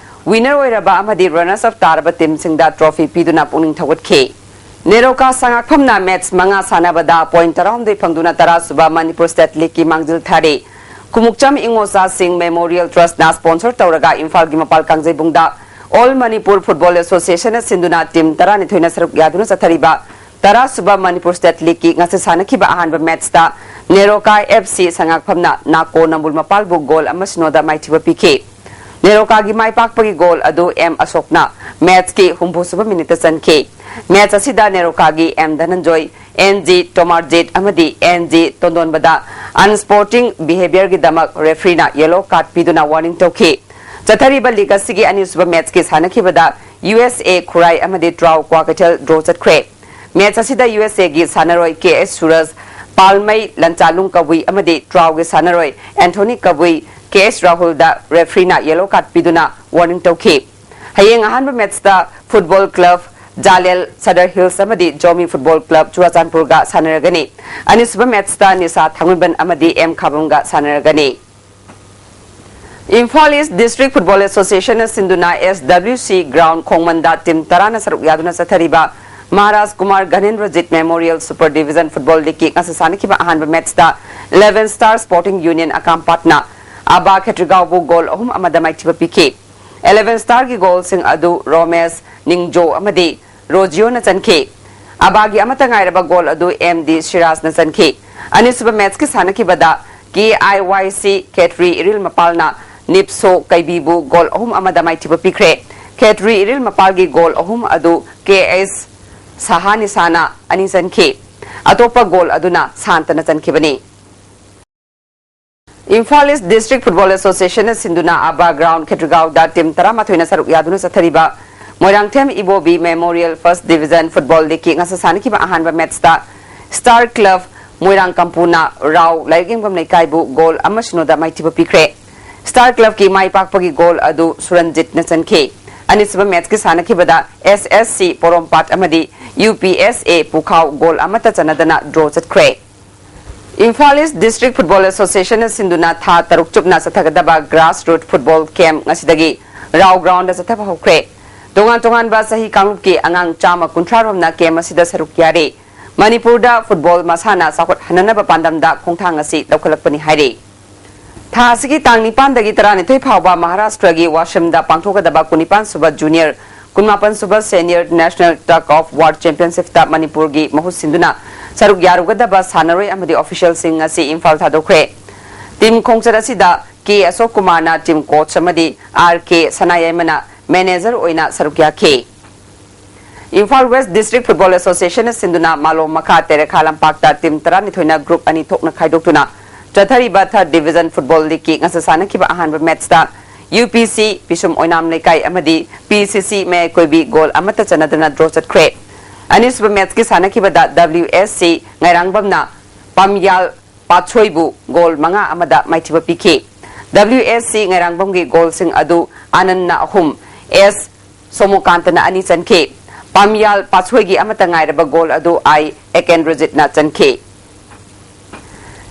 ꯋꯤꯅꯔ ꯑꯣꯏꯔꯕ ꯑꯃꯗꯤ ꯔꯅꯔꯁ ꯑꯞ ꯇꯥꯔꯕ ꯇꯤꯝꯁꯤꯡꯗ ꯇ꯭ꯔꯣꯐꯤ ꯄꯤꯗꯨꯅ ꯄꯨꯛꯅꯤꯡ ꯊꯧꯒꯠꯈꯤ꯫ ꯅꯦꯔꯣꯀꯥ ꯁꯉꯥꯛꯐꯝꯅ ꯃꯦꯠꯁ ꯃꯉꯥ ꯁꯥꯟꯅꯕꯗ ꯄꯣꯏꯟꯠ ꯇꯔꯥꯍꯨꯝꯗꯣꯏ ꯐꯪꯗꯨꯅ ꯇꯔꯥ ꯁꯨꯕ ꯃꯅꯤꯄꯨꯔ ꯁ꯭ꯇꯦꯠ ꯂꯤꯒꯀꯤ ꯃꯥꯡꯖꯤꯜ ꯊꯥꯔꯤ꯫ ꯀꯨꯃꯨꯛꯆꯝ ꯏꯉꯣꯆꯥꯁꯤꯡ ꯃꯦꯃꯣꯔꯤꯌꯦꯜ ꯇ꯭ꯔꯁꯠꯅ ꯁ꯭ꯄꯣꯟꯁꯔ ꯇꯧꯔꯒ ꯏꯝꯐꯥꯜꯒꯤ ꯃꯄꯥꯜ ꯀꯥꯡꯖꯩꯕꯨꯡꯗ ꯑꯣꯜ ꯃꯅꯤꯄꯨꯔ ꯐꯨꯠꯕꯣꯜ ꯑꯦꯁꯣꯁꯤꯌꯦꯁꯟꯅ ꯁꯤꯟꯗꯨꯅ ꯇꯤꯝ ꯇꯔꯥꯅꯤꯊꯣꯏꯅ ꯁꯔꯨꯛ ꯌꯥꯗꯨꯅ ꯆꯠꯊꯔꯤꯕ ꯇꯔꯥ ꯁꯨꯕ ꯃꯅꯤꯄꯨꯔ ꯁ꯭ꯇꯦꯠ ꯂꯤꯒꯀꯤ ꯉꯁꯤ ꯁꯥꯟꯅꯈꯤꯕ ꯑꯍꯥꯟꯕ ꯃꯦꯠꯁꯇ ꯅꯦꯔꯣꯀꯥ ꯑꯦꯐ ꯁꯤ ꯁꯉꯥꯛꯐꯝꯅ ꯅꯥꯀꯣ ꯅꯝꯕꯨꯜ ꯃꯄꯥꯜꯕꯨ ꯒꯣꯜ ꯑꯃ ꯁꯤꯅꯣꯗ ꯃꯥꯏꯊꯤꯕ ꯄꯤꯈꯤ꯫ ꯅꯦꯔꯣꯀꯥꯒꯤ ꯃꯥꯏ ꯄꯥꯛꯄꯒꯤ ꯒꯣꯜ ꯑꯗꯨ ꯑꯦꯝ ꯑꯁꯣꯛꯅ ꯃꯦꯠꯁꯀꯤ ꯍꯨꯝꯐꯨ ꯁꯨꯕ ꯃꯤꯅꯤꯠꯇ ꯆꯟꯈꯤ꯫ ꯃꯦꯠꯁ ꯑꯁꯤꯗ ꯅꯦꯔꯣꯀꯥꯒꯤ ꯑꯦꯝ ꯙꯅꯟꯖꯣꯏ, ꯑꯦꯟ ꯖꯤ ꯇꯣꯃꯥꯔꯖꯤꯠ ꯑꯃꯗꯤ ꯑꯦꯟ ꯖꯤ ꯇꯣꯟꯗꯣꯟꯕꯗ ꯑꯟꯁ꯭ꯄꯣꯔꯇꯤꯡ ꯕꯤꯍꯦꯕꯤꯌꯔꯒꯤꯗꯃꯛ ꯔꯦꯐ꯭ꯔꯤꯅ ꯌꯦꯂꯣ ꯀꯥꯔꯗ ꯄꯤꯗꯨꯅ ꯋꯥꯔꯅꯤꯡ ꯇꯧꯈꯤ꯫ ꯆꯠꯊꯔꯤꯕ ꯂꯤꯒ ꯑꯁꯤꯒꯤ ꯑꯅꯤꯁꯨꯕ ꯃꯦꯠꯁꯀꯤ ꯁꯥꯟꯅꯈꯤꯕꯗ ꯌꯨ ꯑꯦꯁ ꯑꯦ ꯈꯨꯔꯥꯏ ꯑꯃꯗꯤ ꯇ꯭ꯔꯥꯎ ꯀ꯭ꯋꯥꯀꯩꯊꯦꯜ ꯗ꯭ꯔꯣ ꯆꯠꯈ꯭ꯔꯦ꯫ ꯃꯦꯆ ꯑꯁꯤꯗ ꯌꯨ ꯑꯦꯁ ꯑꯦꯒꯤ ꯁꯥꯟꯅꯔꯣꯏ ꯀꯦ ꯑꯦꯁ ꯁꯨꯔꯖ, ꯄꯥꯜꯃꯩ ꯂꯟꯆꯥꯂꯨꯡ ꯀꯕꯨꯏ ꯑꯃꯗꯤ ꯇ꯭ꯔꯥꯎꯒꯤ ꯁꯥꯟꯅꯔꯣꯏ ꯑꯦꯟꯊꯣꯅꯤ ꯀꯕꯨꯏ ꯀꯦ ꯑꯦꯁ ꯔꯥꯍꯨꯜꯗ ꯔꯦꯐ꯭ꯔꯤꯅ ꯌꯦꯂꯣ ꯀꯥꯔꯗ ꯄꯤꯗꯨꯅ ꯋꯥꯔꯅꯤꯡ ꯇꯧꯈꯤ꯫ ꯍꯌꯦꯡ ꯑꯍꯥꯟꯕ ꯃꯦꯆꯇ football club Jalel Sadar hills ꯑꯃꯗꯤ ꯖꯣꯃꯤ ꯐꯨꯠꯕꯣꯜ ꯀ꯭ꯂꯕ ꯆꯨꯔꯥꯆꯥꯟꯄꯨꯔꯒ ꯁꯥꯟꯅꯔꯒꯅꯤ꯫ ꯑꯅꯤꯁꯨꯕ ꯃꯦꯆꯇ ꯅꯤꯁꯥ ꯊꯥꯡꯃꯩꯕꯟ ꯑꯃꯗꯤ ꯑꯦꯝ ꯈꯥꯕꯝꯒ ꯁꯥꯟꯅꯔꯒꯅꯤ꯫ ꯏꯝꯐꯥꯜ ꯏꯁ ꯗꯤꯁꯇ꯭ꯔꯤꯛ ꯐꯨꯠꯕꯣꯜ ꯑꯦꯁꯣꯁꯤꯌꯦꯁꯟꯅ ꯁꯤꯟꯗꯨꯅ ꯑꯦꯁ ꯗꯕ꯭ꯂꯤꯎ ꯁꯤ ꯒ꯭ꯔꯥꯎꯟ ꯈꯣꯡꯃꯟꯗ ꯇꯤꯝ ꯇꯔꯥꯅ ꯁꯔꯨꯛ ꯌꯥꯗꯨꯅ ꯆꯠꯊꯔꯤꯕ Maharaj Kumar Ganendrajit memorial super division football ꯂꯤꯒꯀꯤ ꯉꯁꯤ ꯁꯥꯟꯅꯈꯤꯕ ꯑꯍꯥꯟꯕ ꯃꯦꯆꯇ eleven star sporting union ꯑꯀꯥꯝꯄꯥꯠꯅ ꯑꯕꯥ ꯈꯦꯇ꯭ꯔꯤꯒꯥꯎꯕꯨ goal ꯑꯍꯨꯝ ꯑꯃꯗ ꯃꯥꯏꯊꯤꯕ ꯄꯤꯈꯤ꯫ ꯏꯂꯦꯚꯦꯟ ꯁ꯭ꯇꯥꯔꯒꯤ ꯒꯣꯜꯁꯤꯡ ꯑꯗꯨ ꯔꯣꯃꯦꯁ ꯅꯤꯡꯖꯣ ꯑꯃꯗꯤ ꯔꯣꯖꯤꯌꯣꯅ ꯆꯟꯈꯤ꯫ ꯑꯕꯥꯒꯤ ꯑꯃꯠꯇ ꯉꯥꯏꯔꯕ ꯒꯣꯜ ꯑꯗꯨ ꯑꯦꯝ ꯗꯤ ꯁꯤꯔꯥꯖꯅ ꯆꯟꯈꯤ꯫ ꯑꯅꯤꯁꯨꯕ ꯃꯦꯆꯀꯤ ꯁꯥꯟꯅꯈꯤꯕꯗ ꯀꯦ ꯑꯥꯏ ꯋꯥꯏ ꯁꯤ ꯈꯦꯇ꯭ꯔꯤ ꯏꯔꯤꯜ ꯃꯄꯥꯜꯅ ꯅꯤꯞꯁꯣ ꯀꯩꯕꯤꯕꯨ ꯒꯣꯜ ꯑꯍꯨꯝ ꯑꯃꯗ ꯃꯥꯏꯊꯤꯕ ꯄꯤꯈ꯭ꯔꯦ꯫ ꯈꯦꯇ꯭ꯔꯤ ꯏꯔꯤꯜ ꯃꯄꯥꯜꯒꯤ ꯒꯣꯜ ꯑꯍꯨꯝ ꯑꯗꯨ ꯀꯦ ꯑꯦꯁ ꯁꯍꯥꯅꯤꯁꯥꯅ ꯑꯅꯤ ꯆꯟꯈꯤ꯫ ꯑꯇꯣꯞꯄ ꯒꯣꯜ ꯑꯗꯨꯅ ꯁꯥꯟꯇꯅ ꯆꯟꯈꯤꯕꯅꯤ꯫ ꯏꯝꯐꯥꯜ ꯏꯁ ꯗꯤꯁꯇ꯭ꯔꯤꯛ ꯐꯨꯠꯕꯣꯜ ꯑꯦꯁꯣꯁꯤꯌꯦꯁꯟꯅ ꯁꯤꯟꯗꯨꯅ ꯑꯕꯥ ꯒ꯭ꯔꯥꯎꯟ ꯈꯦꯇ꯭ꯔꯤꯒꯥꯎꯗ ꯇꯤꯝ ꯇꯔꯥꯃꯥꯊꯣꯏꯅ ꯁꯔꯨꯛ ꯌꯥꯗꯨꯅ ꯆꯠꯊꯔꯤꯕ Moirangthem Ibobi memorial first division football ꯂꯤꯒꯀꯤ ꯉꯁꯤ ꯁꯥꯟꯅꯈꯤꯕ ꯑꯍꯥꯟꯕ ꯃꯦꯆꯇ ꯁ꯭ꯇꯥꯔ ꯀ꯭ꯂꯕ ꯃꯣꯏꯔꯥꯡ ꯀꯝꯄꯨꯅ ꯔꯥꯎ ꯂꯥꯏꯔꯤꯛ ꯌꯦꯡꯐꯝ ꯂꯩꯀꯥꯏꯕꯨ ꯒꯣꯜ ꯑꯃ ꯁꯤꯅꯣꯗ ꯃꯥꯏꯊꯤꯕ ꯄꯤꯈ꯭ꯔꯦ꯫ ꯁ꯭ꯇꯥꯔ ꯀ꯭ꯂꯕꯀꯤ ꯃꯥꯏ ꯄꯥꯛꯄꯒꯤ ꯒꯣꯜ ꯑꯗꯨ ꯁꯨꯔꯟꯖꯤꯠꯅ ꯆꯟꯈꯤ꯫ ꯑꯅꯤꯁꯨꯕ ꯃꯦꯆꯀꯤ ꯁꯥꯟꯅꯈꯤꯕꯗ ꯑꯦꯁ ꯑꯦꯁ ꯁꯤ ꯄꯣꯔꯣꯝꯄꯥꯠ ꯑꯃꯗꯤ ꯌꯨ ꯄꯤ ꯑꯦꯁ ꯑꯦ ꯄꯨꯈꯥꯎ ꯒꯣꯜ ꯑꯃꯠꯇ ꯆꯟꯅꯗꯅ ꯗ꯭ꯔꯣ ꯆꯠꯈ꯭ꯔꯦ꯫ ꯏꯝꯐꯥꯜ ꯏꯁ ꯗꯤꯁꯇ꯭ꯔꯤꯛ ꯐꯨꯠꯕꯣꯜ ꯑꯦꯁꯣꯁꯤꯌꯦꯁꯟꯅ ꯁꯤꯟꯗꯨꯅ ꯊꯥ ꯇꯔꯨꯛ ꯆꯨꯞꯅ ꯆꯠꯊꯒꯗꯕ ꯒ꯭ꯔꯥꯁ ꯔꯨꯠ ꯐꯨꯠꯕꯣꯜ ꯀꯦꯝꯞ ꯉꯁꯤꯗꯒꯤ ꯔꯥꯎ ꯒ꯭ꯔꯥꯎꯟꯗ ꯆꯠꯊꯕ ꯍꯧꯈ꯭ꯔꯦ꯫ ꯇꯣꯉꯥꯟ ꯇꯣꯉꯥꯟꯕ ꯆꯍꯤ ꯀꯥꯡꯂꯨꯞꯀꯤ ꯑꯉꯥꯡ ꯆꯥꯝꯃ ꯀꯨꯟꯊ꯭ꯔꯥ ꯔꯣꯝꯅ ꯀꯦꯝꯞ ꯑꯁꯤꯗ ꯁꯔꯨꯛ ꯌꯥꯔꯤ꯫ ꯃꯅꯤꯄꯨꯔꯗ ꯐꯨꯠꯕꯣꯜ ꯃꯁꯥꯟꯅ ꯆꯥꯎꯈꯠꯍꯟꯅꯅꯕ ꯄꯥꯟꯗꯝꯗ ꯈꯣꯡꯊꯥꯡ ꯑꯁꯤ ꯂꯧꯈꯠꯂꯛꯄꯅꯤ ꯍꯥꯏꯔꯤ꯫ ꯊꯥ ꯑꯁꯤꯒꯤ ꯇꯥꯡ ꯅꯤꯄꯥꯟꯗꯒꯤ ꯇꯔꯥꯅꯤꯊꯣꯏ ꯐꯥꯎꯕ ꯃꯍꯥꯔꯥꯁꯇ꯭ꯔꯒꯤ ꯋꯥꯁꯤꯝꯗ ꯄꯥꯡꯊꯣꯛꯀꯗꯕ ꯀꯨꯟꯅꯤꯄꯥꯟ ꯁꯨꯕ ꯖꯨꯅꯤꯌꯔ, ꯀꯨꯟꯃꯥꯄꯟ sub senior national tug of war ꯆꯦꯝꯄꯤꯌꯟꯁꯤꯞꯇ ꯃꯅꯤꯄꯨꯔꯒꯤ ꯃꯍꯨꯠ ꯁꯤꯟꯗꯨꯅ ꯁꯔꯨꯛ ꯌꯥꯔꯨꯒꯗꯕ ꯁꯥꯟꯅꯔꯣꯏ ꯑꯃꯗꯤ ꯑꯣꯐꯤꯁꯤꯌꯦꯜꯁꯤꯡ ꯉꯁꯤ ꯏꯝꯐꯥꯜ ꯊꯥꯗꯣꯛꯈ꯭ꯔꯦ꯫ ꯇꯤꯝ ꯈꯣꯡꯆꯠ ꯑꯁꯤꯗ ꯀꯦ ꯑꯁꯣꯛ ꯀꯨꯃꯥꯔꯅ ꯇꯤꯝ ꯀꯣꯆ ꯑꯃꯗꯤ ꯑꯥꯔ ꯀꯦ ꯁꯅꯥꯌꯥꯏꯃꯅ ꯃꯦꯅꯦꯖꯔ ꯑꯣꯏꯅ ꯁꯔꯨꯛ ꯌꯥꯈꯤ꯫ ꯏꯝꯐꯥꯜ ꯋꯦꯁ ꯗꯤꯁꯇ꯭ꯔꯤꯛ ꯐꯨꯠꯕꯣꯜ ꯑꯦꯁꯣꯁꯤꯌꯦꯁꯟꯅ ꯁꯤꯟꯗꯨꯅ ꯃꯥꯂꯣꯝ ꯃꯈꯥ ꯇꯦꯔꯦꯈꯥ ꯂꯝꯄꯥꯛꯇ ꯇꯤꯝ ꯇꯔꯥꯅꯤꯊꯣꯏꯅ ꯒ꯭ꯔꯨꯞ ꯑꯅꯤ ꯊꯣꯛꯅ ꯈꯥꯏꯗꯣꯛꯇꯨꯅ ꯆꯠꯊꯔꯤꯕ ꯊꯥꯔꯠ ꯗꯤꯚꯤꯖꯟ ꯐꯨꯠꯕꯣꯜ ꯂꯤꯒꯀꯤ ꯉꯁꯤ ꯁꯥꯟꯅꯈꯤꯕ ꯑꯍꯥꯟꯕ ꯃꯦꯠꯆꯇ UPC ꯄꯤꯁꯨꯝ ꯑꯣꯏꯅꯥꯝ ꯂꯩꯀꯥꯏ ꯑꯃꯗꯤ PCC ꯃꯌꯥꯏ ꯀꯣꯏꯕꯤ ꯒꯣꯜ ꯑꯃꯠꯇ ꯆꯟꯅꯗꯅ ꯗ꯭ꯔꯣ ꯆꯠꯈ꯭ꯔꯦ꯫ ꯑꯅꯤꯁꯨꯕ ꯃꯦꯆꯀꯤ ꯁꯥꯟꯅꯈꯤꯕꯗ WSC ꯉꯥꯏꯔꯥꯡꯕꯝꯅ ꯄꯥꯝꯌꯥꯜ ꯄꯥꯠꯁꯣꯏꯕꯨ ꯒꯣꯜ ꯃꯉꯥ ꯑꯃꯗ ꯃꯥꯏꯊꯤꯕ ꯄꯤꯈꯤ꯫ WSC ꯉꯥꯏꯔꯥꯡꯕꯝꯒꯤ ꯒꯣꯜꯁꯤꯡ ꯑꯗꯨ ꯑꯥꯅꯟꯅ ꯑꯍꯨꯝ, S ꯁꯣꯃꯣꯀꯥꯟꯇꯅ ꯑꯅꯤ ꯆꯟꯈꯤ꯫ ꯄꯥꯝꯌꯥꯜ ꯄꯥꯠꯁꯣꯏꯒꯤ ꯑꯃꯠꯇ ꯉꯥꯏꯔꯕ ꯒꯣꯜ ꯑꯗꯨ I ꯑꯦꯀꯦꯟꯗ꯭ꯔꯖꯤꯠꯅ ꯆꯟꯈꯤ꯫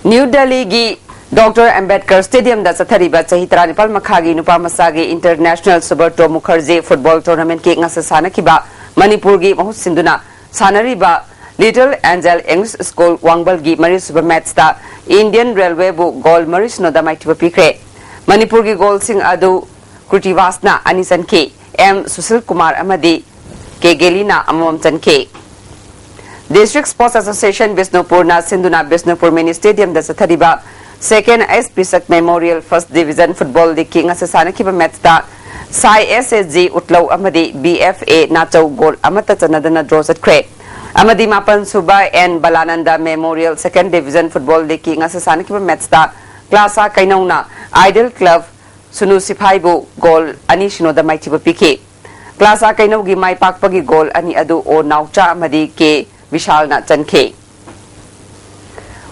ꯅ꯭ꯌꯨ ꯗꯦꯜꯂꯤꯒꯤ ꯗꯣꯛꯇꯔ ꯑꯝꯕꯦꯗꯀꯔ ꯁ꯭ꯇꯦꯗꯤꯌꯝꯗ ꯆꯠꯊꯔꯤꯕ ꯆꯍꯤ ꯇꯔꯥꯅꯤꯄꯥꯜ ꯃꯈꯥꯒꯤ ꯅꯨꯄꯥ ꯃꯆꯥꯒꯤ ꯏꯟꯇꯔꯅꯦꯁꯅꯦꯜ ꯁꯨꯕ꯭ꯔꯇꯣ ꯃꯨꯈꯔꯖꯤ ꯐꯨꯠꯕꯣꯜ ꯇꯣꯔꯅꯥꯃꯦꯟꯠꯀꯤ ꯉꯁꯤ ꯁꯥꯟꯅꯈꯤꯕ ꯃꯅꯤꯄꯨꯔꯒꯤ ꯃꯍꯨꯠ ꯁꯤꯟꯗꯨꯅ ꯁꯥꯟꯅꯔꯤꯕ ꯂꯤꯇꯜ ꯑꯦꯟꯖꯦꯜ ꯏꯪꯂꯤꯁ ꯁ꯭ꯀꯨꯜ ꯋꯥꯡꯕꯜꯒꯤ ꯃꯔꯤꯁꯨꯕ ꯃꯦꯆꯇ ꯏꯟꯗꯤꯌꯟ ꯔꯦꯜꯋꯦꯕꯨ ꯒꯣꯜ ꯃꯔꯤ ꯁꯤꯅꯣꯗ ꯃꯥꯏꯊꯤꯕ ꯄꯤꯈ꯭ꯔꯦ꯫ ꯃꯅꯤꯄꯨꯔꯒꯤ ꯒꯣꯜꯁꯤꯡ ꯑꯗꯨ ꯀ꯭ꯔꯤꯇꯤꯚꯥꯁꯅ ꯑꯅꯤ ꯆꯟꯈꯤ꯫ M ꯁꯨꯁꯤꯜ ꯀꯨꯃꯥꯔ ꯑꯃꯗꯤ K ꯒꯦꯂꯤꯅ ꯑꯃꯃꯝ ꯆꯟꯈꯤ꯫ District Sports Association ꯕꯤꯁꯅꯨꯄꯨꯔꯅ ꯁꯤꯟꯗꯨꯅ ꯕꯤꯁꯅꯨꯄꯨꯔ ꯃꯤꯅꯤ ꯁ꯭ꯇꯦꯗꯤꯌꯝꯗ ꯆꯠꯊꯔꯤꯕ Second S ꯄꯤꯁꯛ Memorial First Division Football Leagueꯀꯤ ꯉꯁꯤ ꯁꯥꯟꯅꯈꯤꯕ ꯃꯦꯆꯇ ꯁꯥꯏ S S G ꯎꯠꯂꯧ ꯑꯃꯗꯤ B F A ꯅꯥꯆꯧ ꯒꯣꯜ ꯑꯃꯠꯇ ꯆꯟꯅꯗꯅ ꯗ꯭ꯔꯣ ꯆꯠꯈ꯭ꯔꯦ꯫ ꯑꯃꯗꯤ ꯃꯥꯄꯟ ꯁꯨꯕ N ꯕꯂꯥꯅꯟꯗ Memorial Second Division Football Leagueꯀꯤ ꯉꯁꯤ ꯁꯥꯟꯅꯈꯤꯕ ꯃꯦꯆꯇ ꯀ꯭ꯂꯥꯁꯥ ꯀꯩꯅꯧꯅ Ideal Club ꯁꯨꯅꯨ ꯁꯤꯐꯥꯏꯕꯨ ꯒꯣꯜ ꯑꯅꯤ ꯁꯤꯅꯣꯗ ꯃꯥꯏꯊꯤꯕ ꯄꯤꯈꯤ꯫ ꯀ꯭ꯂꯥꯁꯥ ꯀꯩꯅꯧꯒꯤ ꯃꯥꯏ ꯄꯥꯛꯄꯒꯤ ꯒꯣꯜ ꯑꯅꯤ ꯑꯗꯨ O ꯅꯥꯎꯆꯥ ꯑꯃꯗꯤ K ꯕꯤꯁꯥꯜꯅ ꯆꯟꯈꯤ꯫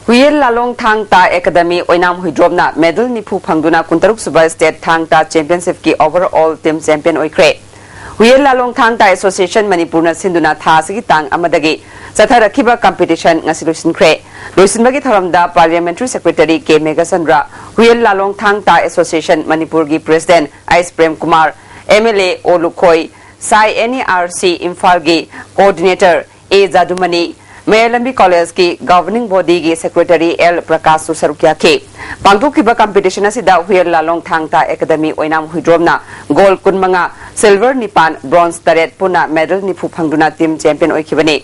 ꯍꯨꯌꯦꯟ ꯂꯥꯂꯣꯡ ꯊꯥꯡ ꯇꯥ ꯑꯦꯀꯥꯗꯃꯤ ꯑꯣꯏꯅꯥꯝ ꯍꯨꯏꯗ꯭ꯔꯣꯝꯅ ꯃꯦꯗꯜ ꯅꯤꯐꯨ ꯐꯪꯗꯨꯅ ꯀꯨꯟꯇꯔꯨꯛ ꯁꯨꯕ ꯁ꯭ꯇꯦꯠ ꯊꯥꯡ ꯇꯥ ꯆꯦꯝꯄꯤꯌꯟꯁꯤꯞꯀꯤ ꯑꯣꯚꯔ ꯑꯣꯜ ꯇꯤꯝ ꯆꯦꯝꯄꯤꯌꯟ ꯑꯣꯏꯈ꯭ꯔꯦ꯫ ꯍꯨꯌꯦꯟ ꯂꯥꯂꯣꯡ ꯊꯥꯡ ꯇꯥ ꯑꯦꯁꯣꯁꯤꯌꯦꯁꯟ ꯃꯅꯤꯄꯨꯔꯅ ꯁꯤꯟꯗꯨꯅ ꯊꯥ ꯑꯁꯤꯒꯤ ꯇꯥꯡ ꯑꯃꯗꯒꯤ ꯆꯠꯊꯔꯛꯈꯤꯕ ꯀꯝꯄꯤꯇꯤꯁꯟ ꯉꯁꯤ ꯂꯣꯏꯁꯤꯟꯈ꯭ꯔꯦ꯫ ꯂꯣꯏꯁꯤꯟꯕꯒꯤ ꯊꯧꯔꯝꯗ parliamentary secretary K Meghachandra, Huiyen ꯂꯥꯂꯣꯡ ꯊꯥꯡ ꯇꯥ ꯑꯦꯁꯣꯁꯤꯌꯦꯁꯟ ꯃꯅꯤꯄꯨꯔꯒꯤ president H Prem Kumar, MLA O Lukhoi, ꯁꯥꯏ NERC ꯏꯝꯐꯥꯜꯒꯤ ꯀꯣꯑꯣꯔꯗꯤꯅꯦꯇꯔ A ꯖꯥꯗꯨꯃꯅꯤ, ꯃꯌꯥꯏ ꯂꯝꯕꯤ ꯀꯣꯂꯦꯖꯀꯤ ꯒꯚꯔꯅꯤꯡ ꯕꯣꯗꯤꯒꯤ ꯁꯦꯀ꯭ꯔꯦꯇꯔꯤ L ꯄ꯭ꯔꯀꯥꯁꯁꯨ ꯁꯔꯨꯛ ꯌꯥꯈꯤ꯫ ꯄꯥꯡꯊꯣꯛꯈꯤꯕ ꯀꯝꯄꯤꯇꯤꯁꯟ ꯑꯁꯤꯗ ꯍꯨꯌꯦꯟ ꯂꯥꯂꯣꯡ ꯊꯥꯡ ꯇꯥ ꯑꯦꯀꯥꯗꯃꯤ ꯑꯣꯏꯅꯥꯝ ꯍꯨꯏꯗ꯭ꯔꯣꯝꯅ ꯒꯣꯜ ꯀꯨꯟꯃꯉꯥ, ꯁꯤꯜꯚꯔ ꯅꯤꯄꯥꯟ, ꯕ꯭ꯔꯣꯟꯖ ꯇꯔꯦꯠ ꯄꯨꯟꯅ ꯃꯦꯗꯜ ꯅꯤꯐꯨ ꯐꯪꯗꯨꯅ ꯇꯤꯝ ꯆꯦꯝꯄꯤꯌꯟ ꯑꯣꯏꯈꯤꯕꯅꯤ꯫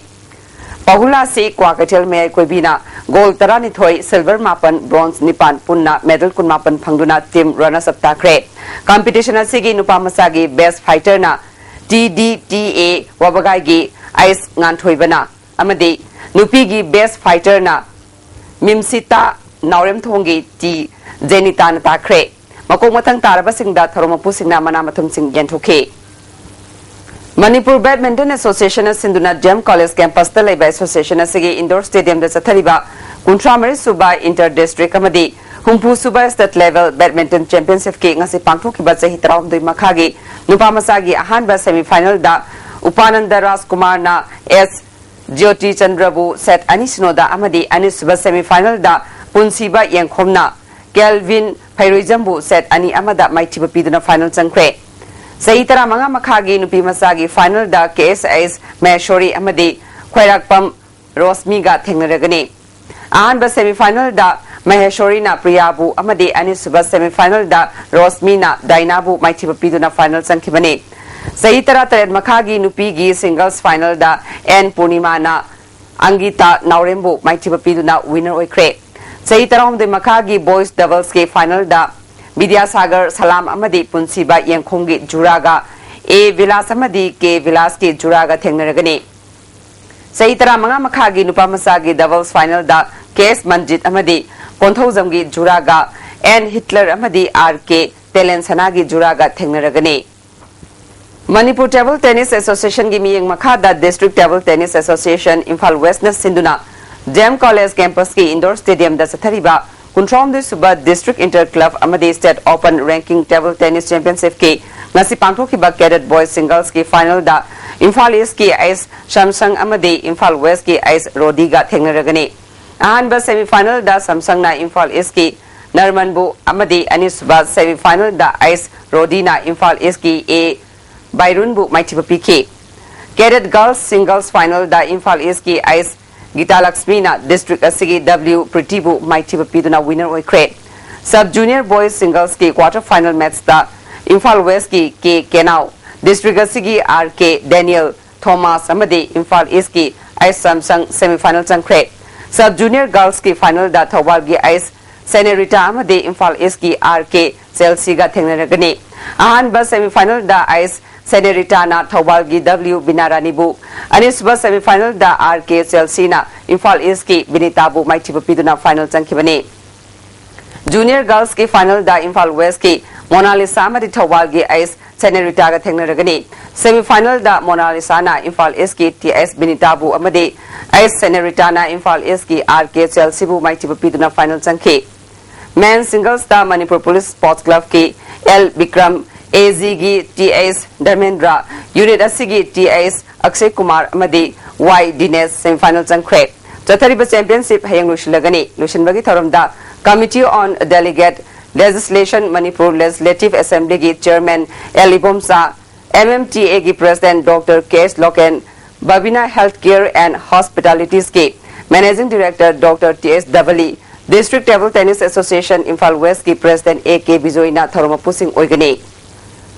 ꯄꯥꯍꯨꯂꯥꯁꯤ ꯀ꯭ꯋꯥꯀꯩꯊꯦꯜ ꯃꯌꯥꯏ ꯀꯣꯏꯕꯤꯅ ꯒꯣꯜ ꯇꯔꯥꯅꯤꯊꯣꯏ, ꯁꯤꯜꯚꯔ ꯃꯥꯄꯟ, ꯕ꯭ꯔꯣꯟꯖ ꯅꯤꯄꯥꯟ ꯄꯨꯟꯅ ꯃꯦꯗꯜ ꯀꯨꯟꯃꯥꯄꯟ ꯐꯪꯗꯨꯅ ꯇꯤꯝ ꯔꯅꯔꯁ ꯑꯞ ꯇꯥꯈ꯭ꯔꯦ꯫ ꯀꯝꯄꯤꯇꯤꯁꯟ ꯑꯁꯤꯒꯤ ꯅꯨꯄꯥ ꯃꯆꯥꯒꯤ ꯕꯦꯁ꯭ꯠ ꯐꯥꯏꯇꯔꯅ TDTA ꯋꯥꯕꯒꯥꯏꯒꯤ ꯑꯩꯆ ꯉꯥꯟꯊꯣꯏꯕꯅ ꯑꯃꯗꯤ ꯅꯨꯄꯤꯒꯤ ꯕꯦꯁ꯭ꯠ ꯐꯥꯏꯇꯔꯅ ꯃꯤꯝꯁꯤꯇꯥ ꯅꯥꯎꯔꯦꯝꯊꯣꯡꯒꯤ T ꯖꯦꯅꯤꯇꯥꯅ ꯇꯥꯈ꯭ꯔꯦ꯫ ꯃꯀꯣꯛ ꯃꯊꯪ ꯇꯥꯔꯕꯁꯤꯡꯗ ꯊꯧꯔꯝ ꯃꯄꯨꯁꯤꯡꯅ ꯃꯅꯥ ꯃꯊꯨꯝꯁꯤꯡ ꯌꯦꯟꯊꯣꯛꯈꯤ꯫ ꯃꯅꯤꯄꯨꯔ ꯕꯦꯗꯃꯤꯟꯇꯟ ꯑꯦꯁꯣꯁꯤꯌꯦꯁꯟꯅ ꯁꯤꯟꯗꯨꯅ ꯗꯤ ꯑꯦꯝ ꯀꯣꯂꯦꯖ ꯀꯦꯝꯄꯁꯇ ꯂꯩꯕ ꯑꯦꯁꯣꯁꯤꯌꯦꯁꯟ ꯑꯁꯤꯒꯤ ꯏꯟꯗꯣꯔ ꯁ꯭ꯇꯦꯗꯤꯌꯝꯗ ꯆꯠꯊꯔꯤꯕ ꯀꯨꯟꯊ꯭ꯔꯥ ꯃꯔꯤ ꯁꯨꯕ ꯏꯟꯇꯔ ꯗꯤꯁꯇ꯭ꯔꯤꯛ ꯑꯃꯗꯤ ꯍꯨꯝꯐꯨ ꯁꯨꯕ ꯁ꯭ꯇꯦꯠ ꯂꯦꯚꯦꯜ ꯕꯦꯗꯃꯤꯟꯇꯟ ꯆꯦꯝꯄꯤꯌꯟꯁꯤꯞꯀꯤ ꯉꯁꯤ ꯄꯥꯡꯊꯣꯛꯈꯤꯕ ꯆꯍꯤ ꯇꯔꯥꯍꯨꯝꯗꯣꯏ ꯃꯈꯥꯒꯤ ꯅꯨꯄꯥ ꯃꯆꯥꯒꯤ ꯑꯍꯥꯟꯕ ꯁꯦꯃꯤꯐꯥꯏꯅꯦꯜꯗ ꯎꯄꯥꯅꯟꯗ ꯔꯥꯖꯀꯨꯃꯥꯔꯅ ꯑꯦꯁ ꯖ꯭ꯌꯣꯇꯤ ꯆꯟꯗ꯭ꯔꯕꯨ ꯁꯦꯠ ꯑꯅꯤ ꯁꯤꯅꯣꯗ ꯑꯃꯗꯤ ꯑꯅꯤꯁꯨꯕ ꯁꯦꯃꯤꯐꯥꯏꯅꯦꯜꯗ ꯄꯨꯟꯁꯤꯕ ꯌꯦꯡꯈꯣꯝꯅ ꯀꯦꯜꯚꯤꯟ ꯐꯩꯔꯣꯏꯖꯝꯕꯨ ꯁꯦꯠ ꯑꯅꯤ ꯑꯃꯗ ꯃꯥꯏꯊꯤꯕ ꯄꯤꯗꯨꯅ ꯐꯥꯏꯅꯦꯜ ꯆꯪꯈ꯭ꯔꯦ꯫ ꯆꯍꯤ ꯇꯔꯥꯃꯉꯥ ꯃꯈꯥꯒꯤ ꯅꯨꯄꯤ ꯃꯆꯥꯒꯤ ꯐꯥꯏꯅꯦꯜꯗ ꯀꯦ ꯑꯦꯁ ꯑꯦꯁ ꯃꯍꯦꯁꯣꯔꯤ ꯑꯃꯗꯤ ꯈ꯭ꯋꯥꯏꯔꯥꯛꯄꯝ ꯔꯣꯁꯃꯤꯒ ꯊꯦꯡꯅꯔꯒꯅꯤ꯫ ꯑꯍꯥꯟꯕ ꯁꯦꯃꯤꯐꯥꯏꯅꯦꯜꯗ ꯃꯍꯦꯁꯣꯔꯤꯅ ꯄ꯭ꯔꯤꯌꯥꯕꯨ ꯑꯃꯗꯤ ꯑꯅꯤꯁꯨꯕ ꯁꯦꯃꯤꯐꯥꯏꯅꯦꯜꯗ ꯔꯣꯁꯃꯤꯅ ꯗꯥꯏꯅꯥꯕꯨ ꯃꯥꯏꯊꯤꯕ ꯄꯤꯗꯨꯅ ꯐꯥꯏꯅꯦꯜ ꯆꯪꯈꯤꯕꯅꯤ꯫ ꯆꯍꯤ ꯇꯔꯥꯇꯔꯦꯠ ꯃꯈꯥꯒꯤ ꯅꯨꯄꯤꯒꯤ ꯁꯤꯡꯒꯜꯁ ꯐꯥꯏꯅꯦꯜꯗ ꯑꯦꯟ ꯄꯨꯔꯅꯤꯃꯥꯅ ꯑꯪꯒꯤꯇꯥ ꯅꯥꯎꯔꯦꯝꯕꯨ ꯃꯥꯏꯊꯤꯕ ꯄꯤꯗꯨꯅ ꯋꯤꯅꯔ ꯑꯣꯏꯈ꯭ꯔꯦ꯫ ꯆꯍꯤ ꯇꯔꯥꯍꯨꯝꯗꯣꯏ ꯃꯈꯥꯒꯤ ꯕꯣꯏꯁ ꯗꯕꯜꯁꯀꯤ ꯐꯥꯏꯅꯦꯜꯗ ꯕꯤꯗ꯭ꯌꯥꯁꯥꯒꯔ ꯁꯂꯥꯝ ꯑꯃꯗꯤ ꯄꯨꯟꯁꯤꯕ ꯌꯦꯡꯈꯣꯝꯒꯤ ꯖꯨꯔꯥꯒ ꯑꯦ ꯚꯤꯂꯥꯁ ꯑꯃꯗꯤ ꯀꯦ ꯚꯤꯂꯥꯁꯀꯤ ꯖꯨꯔꯥꯒ ꯊꯦꯡꯅꯔꯒꯅꯤ꯫ ꯆꯍꯤ ꯇꯔꯥꯃꯉꯥ ꯃꯈꯥꯒꯤ ꯅꯨꯄꯥ ꯃꯆꯥꯒꯤ ꯗꯕꯜꯁ ꯐꯥꯏꯅꯦꯜꯗ ꯀꯦ ꯑꯦꯁ ꯃꯟꯖꯤꯠ ꯑꯃꯗꯤ ꯀꯣꯟꯊꯧꯖꯝꯒꯤ ꯖꯨꯔꯥꯒ ꯑꯦꯟ ꯍꯤꯠꯂꯔ ꯑꯃꯗꯤ ꯑꯥꯔ ꯀꯦ ꯇꯦꯂꯦꯟ ꯁꯅꯥꯒꯤ ꯖꯨꯔꯥꯒ ꯊꯦꯡꯅꯔꯒꯅꯤ꯫ ꯃꯅꯤꯄꯨꯔ ꯇꯦꯕꯜ ꯇꯦꯅꯤꯁ ꯑꯦꯁꯣꯁꯤꯌꯦꯁꯟꯒꯤ ꯃꯤꯠꯌꯦꯡ ꯃꯈꯥꯗ district table tennis association Imphal ꯋꯦꯁꯅ ꯁꯤꯟꯗꯨꯅ ꯗꯤ ꯑꯦꯝ ꯀꯣꯂꯦꯖ ꯀꯦꯝꯄꯁꯀꯤ ꯏꯟꯗꯣꯔ ꯁ꯭ꯇꯦꯗꯤꯌꯝꯗ ꯆꯠꯊꯔꯤꯕ ꯀꯨꯟꯊ꯭ꯔꯥꯍꯨꯝꯗꯣꯏ ꯁꯨꯕ ꯗꯤꯁꯇ꯭ꯔꯤꯛ ꯏꯟꯇꯔ ꯀ꯭ꯂꯕ ꯑꯃꯗꯤ state open ranking table tennis ꯆꯦꯝꯄꯤꯌꯟꯁꯤꯞꯀꯤ ꯉꯁꯤ ꯄꯥꯡꯊꯣꯛꯈꯤꯕ ꯀꯦꯗꯦꯠ ꯕꯣꯏꯁ ꯁꯤꯡꯒꯜꯁꯀꯤ ꯐꯥꯏꯅꯦꯜꯗ ꯏꯝꯐꯥꯜ ꯏꯁꯀꯤ ꯑꯩꯁ ꯁꯝꯁꯪ ꯑꯃꯗꯤ ꯏꯝꯐꯥꯜ ꯋꯦꯁꯀꯤ ꯑꯩꯁ ꯔꯣꯗꯤꯒ ꯊꯦꯡꯅꯔꯒꯅꯤ꯫ ꯑꯍꯥꯟꯕ ꯁꯦꯃꯤꯐꯥꯏꯅꯦꯜꯗ ꯁꯝꯁꯪꯅ ꯏꯝꯐꯥꯜ ꯏꯁꯀꯤ ꯅꯔꯃꯟꯕꯨ ꯑꯃꯗꯤ ꯑꯅꯤꯁꯨꯕ ꯁꯦꯃꯤꯐꯥꯏꯅꯦꯜꯗ ꯑꯩꯁ ꯔꯣꯗꯤꯅ ꯏꯝꯐꯥꯜ ꯏꯁꯀꯤ ꯑꯦ ꯕꯥꯏꯔꯨꯟꯕꯨ ꯃꯥꯏꯊꯤꯕ ꯄꯤꯈꯤ꯫ ꯀꯦꯗꯦꯠ ꯒꯔꯜꯁ ꯁꯤꯡꯒꯜꯁ ꯐꯥꯏꯅꯦꯜꯗ ꯏꯝꯐꯥꯜ ꯏꯁꯀꯤ ꯑꯩꯁ ꯒꯤꯇꯥꯂꯛꯁꯃꯤꯅ ꯗꯤꯁꯇ꯭ꯔꯤꯛ ꯑꯁꯤꯒꯤ ꯗꯕ꯭ꯂꯤꯎ ꯄ꯭ꯔꯤꯇꯤꯕꯨ ꯃꯥꯏꯊꯤꯕ ꯄꯤꯗꯨꯅ ꯋꯤꯅꯔ ꯑꯣꯏꯈ꯭ꯔꯦ꯫ ꯁꯕ ꯖꯨꯅꯤꯌꯔ ꯕꯣꯏꯁ ꯁꯤꯡꯒꯜꯁꯀꯤ ꯀ꯭ꯋꯥꯔꯇꯔ ꯐꯥꯏꯅꯦꯜ ꯃꯦꯠꯆꯇ ꯏꯝꯐꯥꯜ ꯋꯦꯁꯀꯤ ꯀꯦ ꯀꯦꯅꯥꯎ, ꯗꯤꯁꯇ꯭ꯔꯤꯛ ꯑꯁꯤꯒꯤ ꯑꯥꯔ ꯀꯦ ꯗꯦꯅꯤꯌꯦꯜ ꯊꯣꯃꯥꯁ ꯑꯃꯗꯤ ꯏꯝꯐꯥꯜ ꯏꯁꯀꯤ ꯑꯩꯁ ꯁꯝꯁꯪ ꯁꯦꯃꯤꯐꯥꯏꯅꯦꯜ ꯆꯪꯈ꯭ꯔꯦ꯫ ꯁꯕ ꯖꯨꯅꯤꯌꯔ ꯒꯔꯜꯁꯀꯤ ꯐꯥꯏꯅꯦꯜꯗ ꯊꯧꯕꯥꯜꯒꯤ ꯑꯩꯁ ꯁꯦꯅꯦꯔꯤꯇꯥ ꯑꯃꯗꯤ ꯏꯝꯐꯥꯜ ꯏꯁꯀꯤ ꯑꯥꯔ ꯀꯦ ꯆꯦꯜꯁꯤꯒ ꯊꯦꯡꯅꯔꯒꯅꯤ꯫ ꯑꯍꯥꯟꯕ ꯁꯦꯃꯤꯐꯥꯏꯅꯦꯜꯗ ꯑꯩꯁ ꯁꯦꯅꯦꯔꯤꯇꯥꯅ ꯊꯧꯕꯥꯜꯒꯤ ꯗꯕ꯭ꯂꯤꯎ ꯕꯤꯅꯥꯔꯥꯅꯤꯕꯨ, ꯑꯅꯤꯁꯨꯕ ꯁꯦꯃꯤꯐꯥꯏꯅꯦꯜꯗ ꯑꯥꯔ ꯀꯦ ꯆꯦꯜꯁꯤꯅ ꯏꯝꯐꯥꯜ ꯏꯁꯀꯤ ꯕꯤꯅꯤꯇꯥꯕꯨ ꯃꯥꯏꯊꯤꯕ ꯄꯤꯗꯨꯅ ꯐꯥꯏꯅꯦꯜ ꯆꯪꯈꯤꯕꯅꯤ꯫ Junior Girls ꯀꯤ final ꯗ ꯏꯝꯐꯥꯜ West ꯀꯤ ꯃꯣꯅꯥꯂꯤꯁꯥ ꯑꯃꯗꯤ ꯊꯧꯕꯥꯜꯒꯤ ꯑꯩꯁ ꯁꯦꯅꯦꯔꯤꯇꯥꯒ ꯊꯦꯡꯅꯔꯒꯅꯤ꯫ Semi final ꯗ ꯃꯣꯅꯥꯂꯤꯁꯥꯅ ꯏꯝꯐꯥꯜ East ꯀꯤ ꯇꯤ ꯑꯩꯁ ꯕꯤꯅꯤꯇꯥꯕꯨ ꯑꯃꯗꯤ ꯑꯩꯁ ꯁꯦꯅꯦꯔꯤꯇꯥꯅ ꯏꯝꯐꯥꯜ East ꯀꯤ ꯑꯥꯔ ꯀꯦ ꯆꯦꯜꯁꯤꯕꯨ ꯃꯥꯏꯊꯤꯕ ꯄꯤꯗꯨꯅ final ꯆꯪꯈꯤ꯫ Men singles ꯇ ꯃꯅꯤꯄꯨꯔ ꯄꯨꯂꯤꯁ ꯁ꯭ꯄꯣꯔꯠꯁ ꯀ꯭ꯂꯕꯀꯤ ꯑꯦꯜ ꯕꯤꯀ꯭ꯔꯝ, ꯑꯦ ꯖꯤꯒꯤ ꯇꯤ ꯑꯩꯁ ꯙꯔꯃꯦꯟꯗ꯭ꯔ, ꯌꯨꯅꯤꯠ ꯑꯁꯤꯒꯤ ꯇꯤ ꯑꯩꯁ ꯑꯛꯁꯦ ꯀꯨꯃꯥꯔ ꯑꯃꯗꯤ ꯋꯥꯏ ꯗꯤꯅꯦꯁ semi final ꯆꯪꯈ꯭ꯔꯦ꯫ ꯆꯠꯊꯔꯤꯕ championship ꯍꯌꯦꯡ ꯂꯣꯏꯁꯤꯜꯂꯒꯅꯤ꯫ ꯂꯣꯏꯁꯤꯟꯕꯒꯤ ꯊꯧꯔꯝꯗ Committee on Delegate Legislation, Manipur Legislative Assembly ꯒꯤ chairman L Ibomcha, M M T A ꯒꯤ president Doctor K S Loken, Babina Healthcare and Hospitalities ꯀꯤ managing director Doctor T S ꯗꯕꯂꯤ, District Table Tennis Association ꯏꯝꯐꯥꯜ West ꯀꯤ president ꯑꯦ ꯀꯦ ꯕꯤꯖꯣꯏꯅ ꯊꯧꯔꯝ ꯃꯄꯨꯁꯤꯡ ꯑꯣꯏꯒꯅꯤ꯫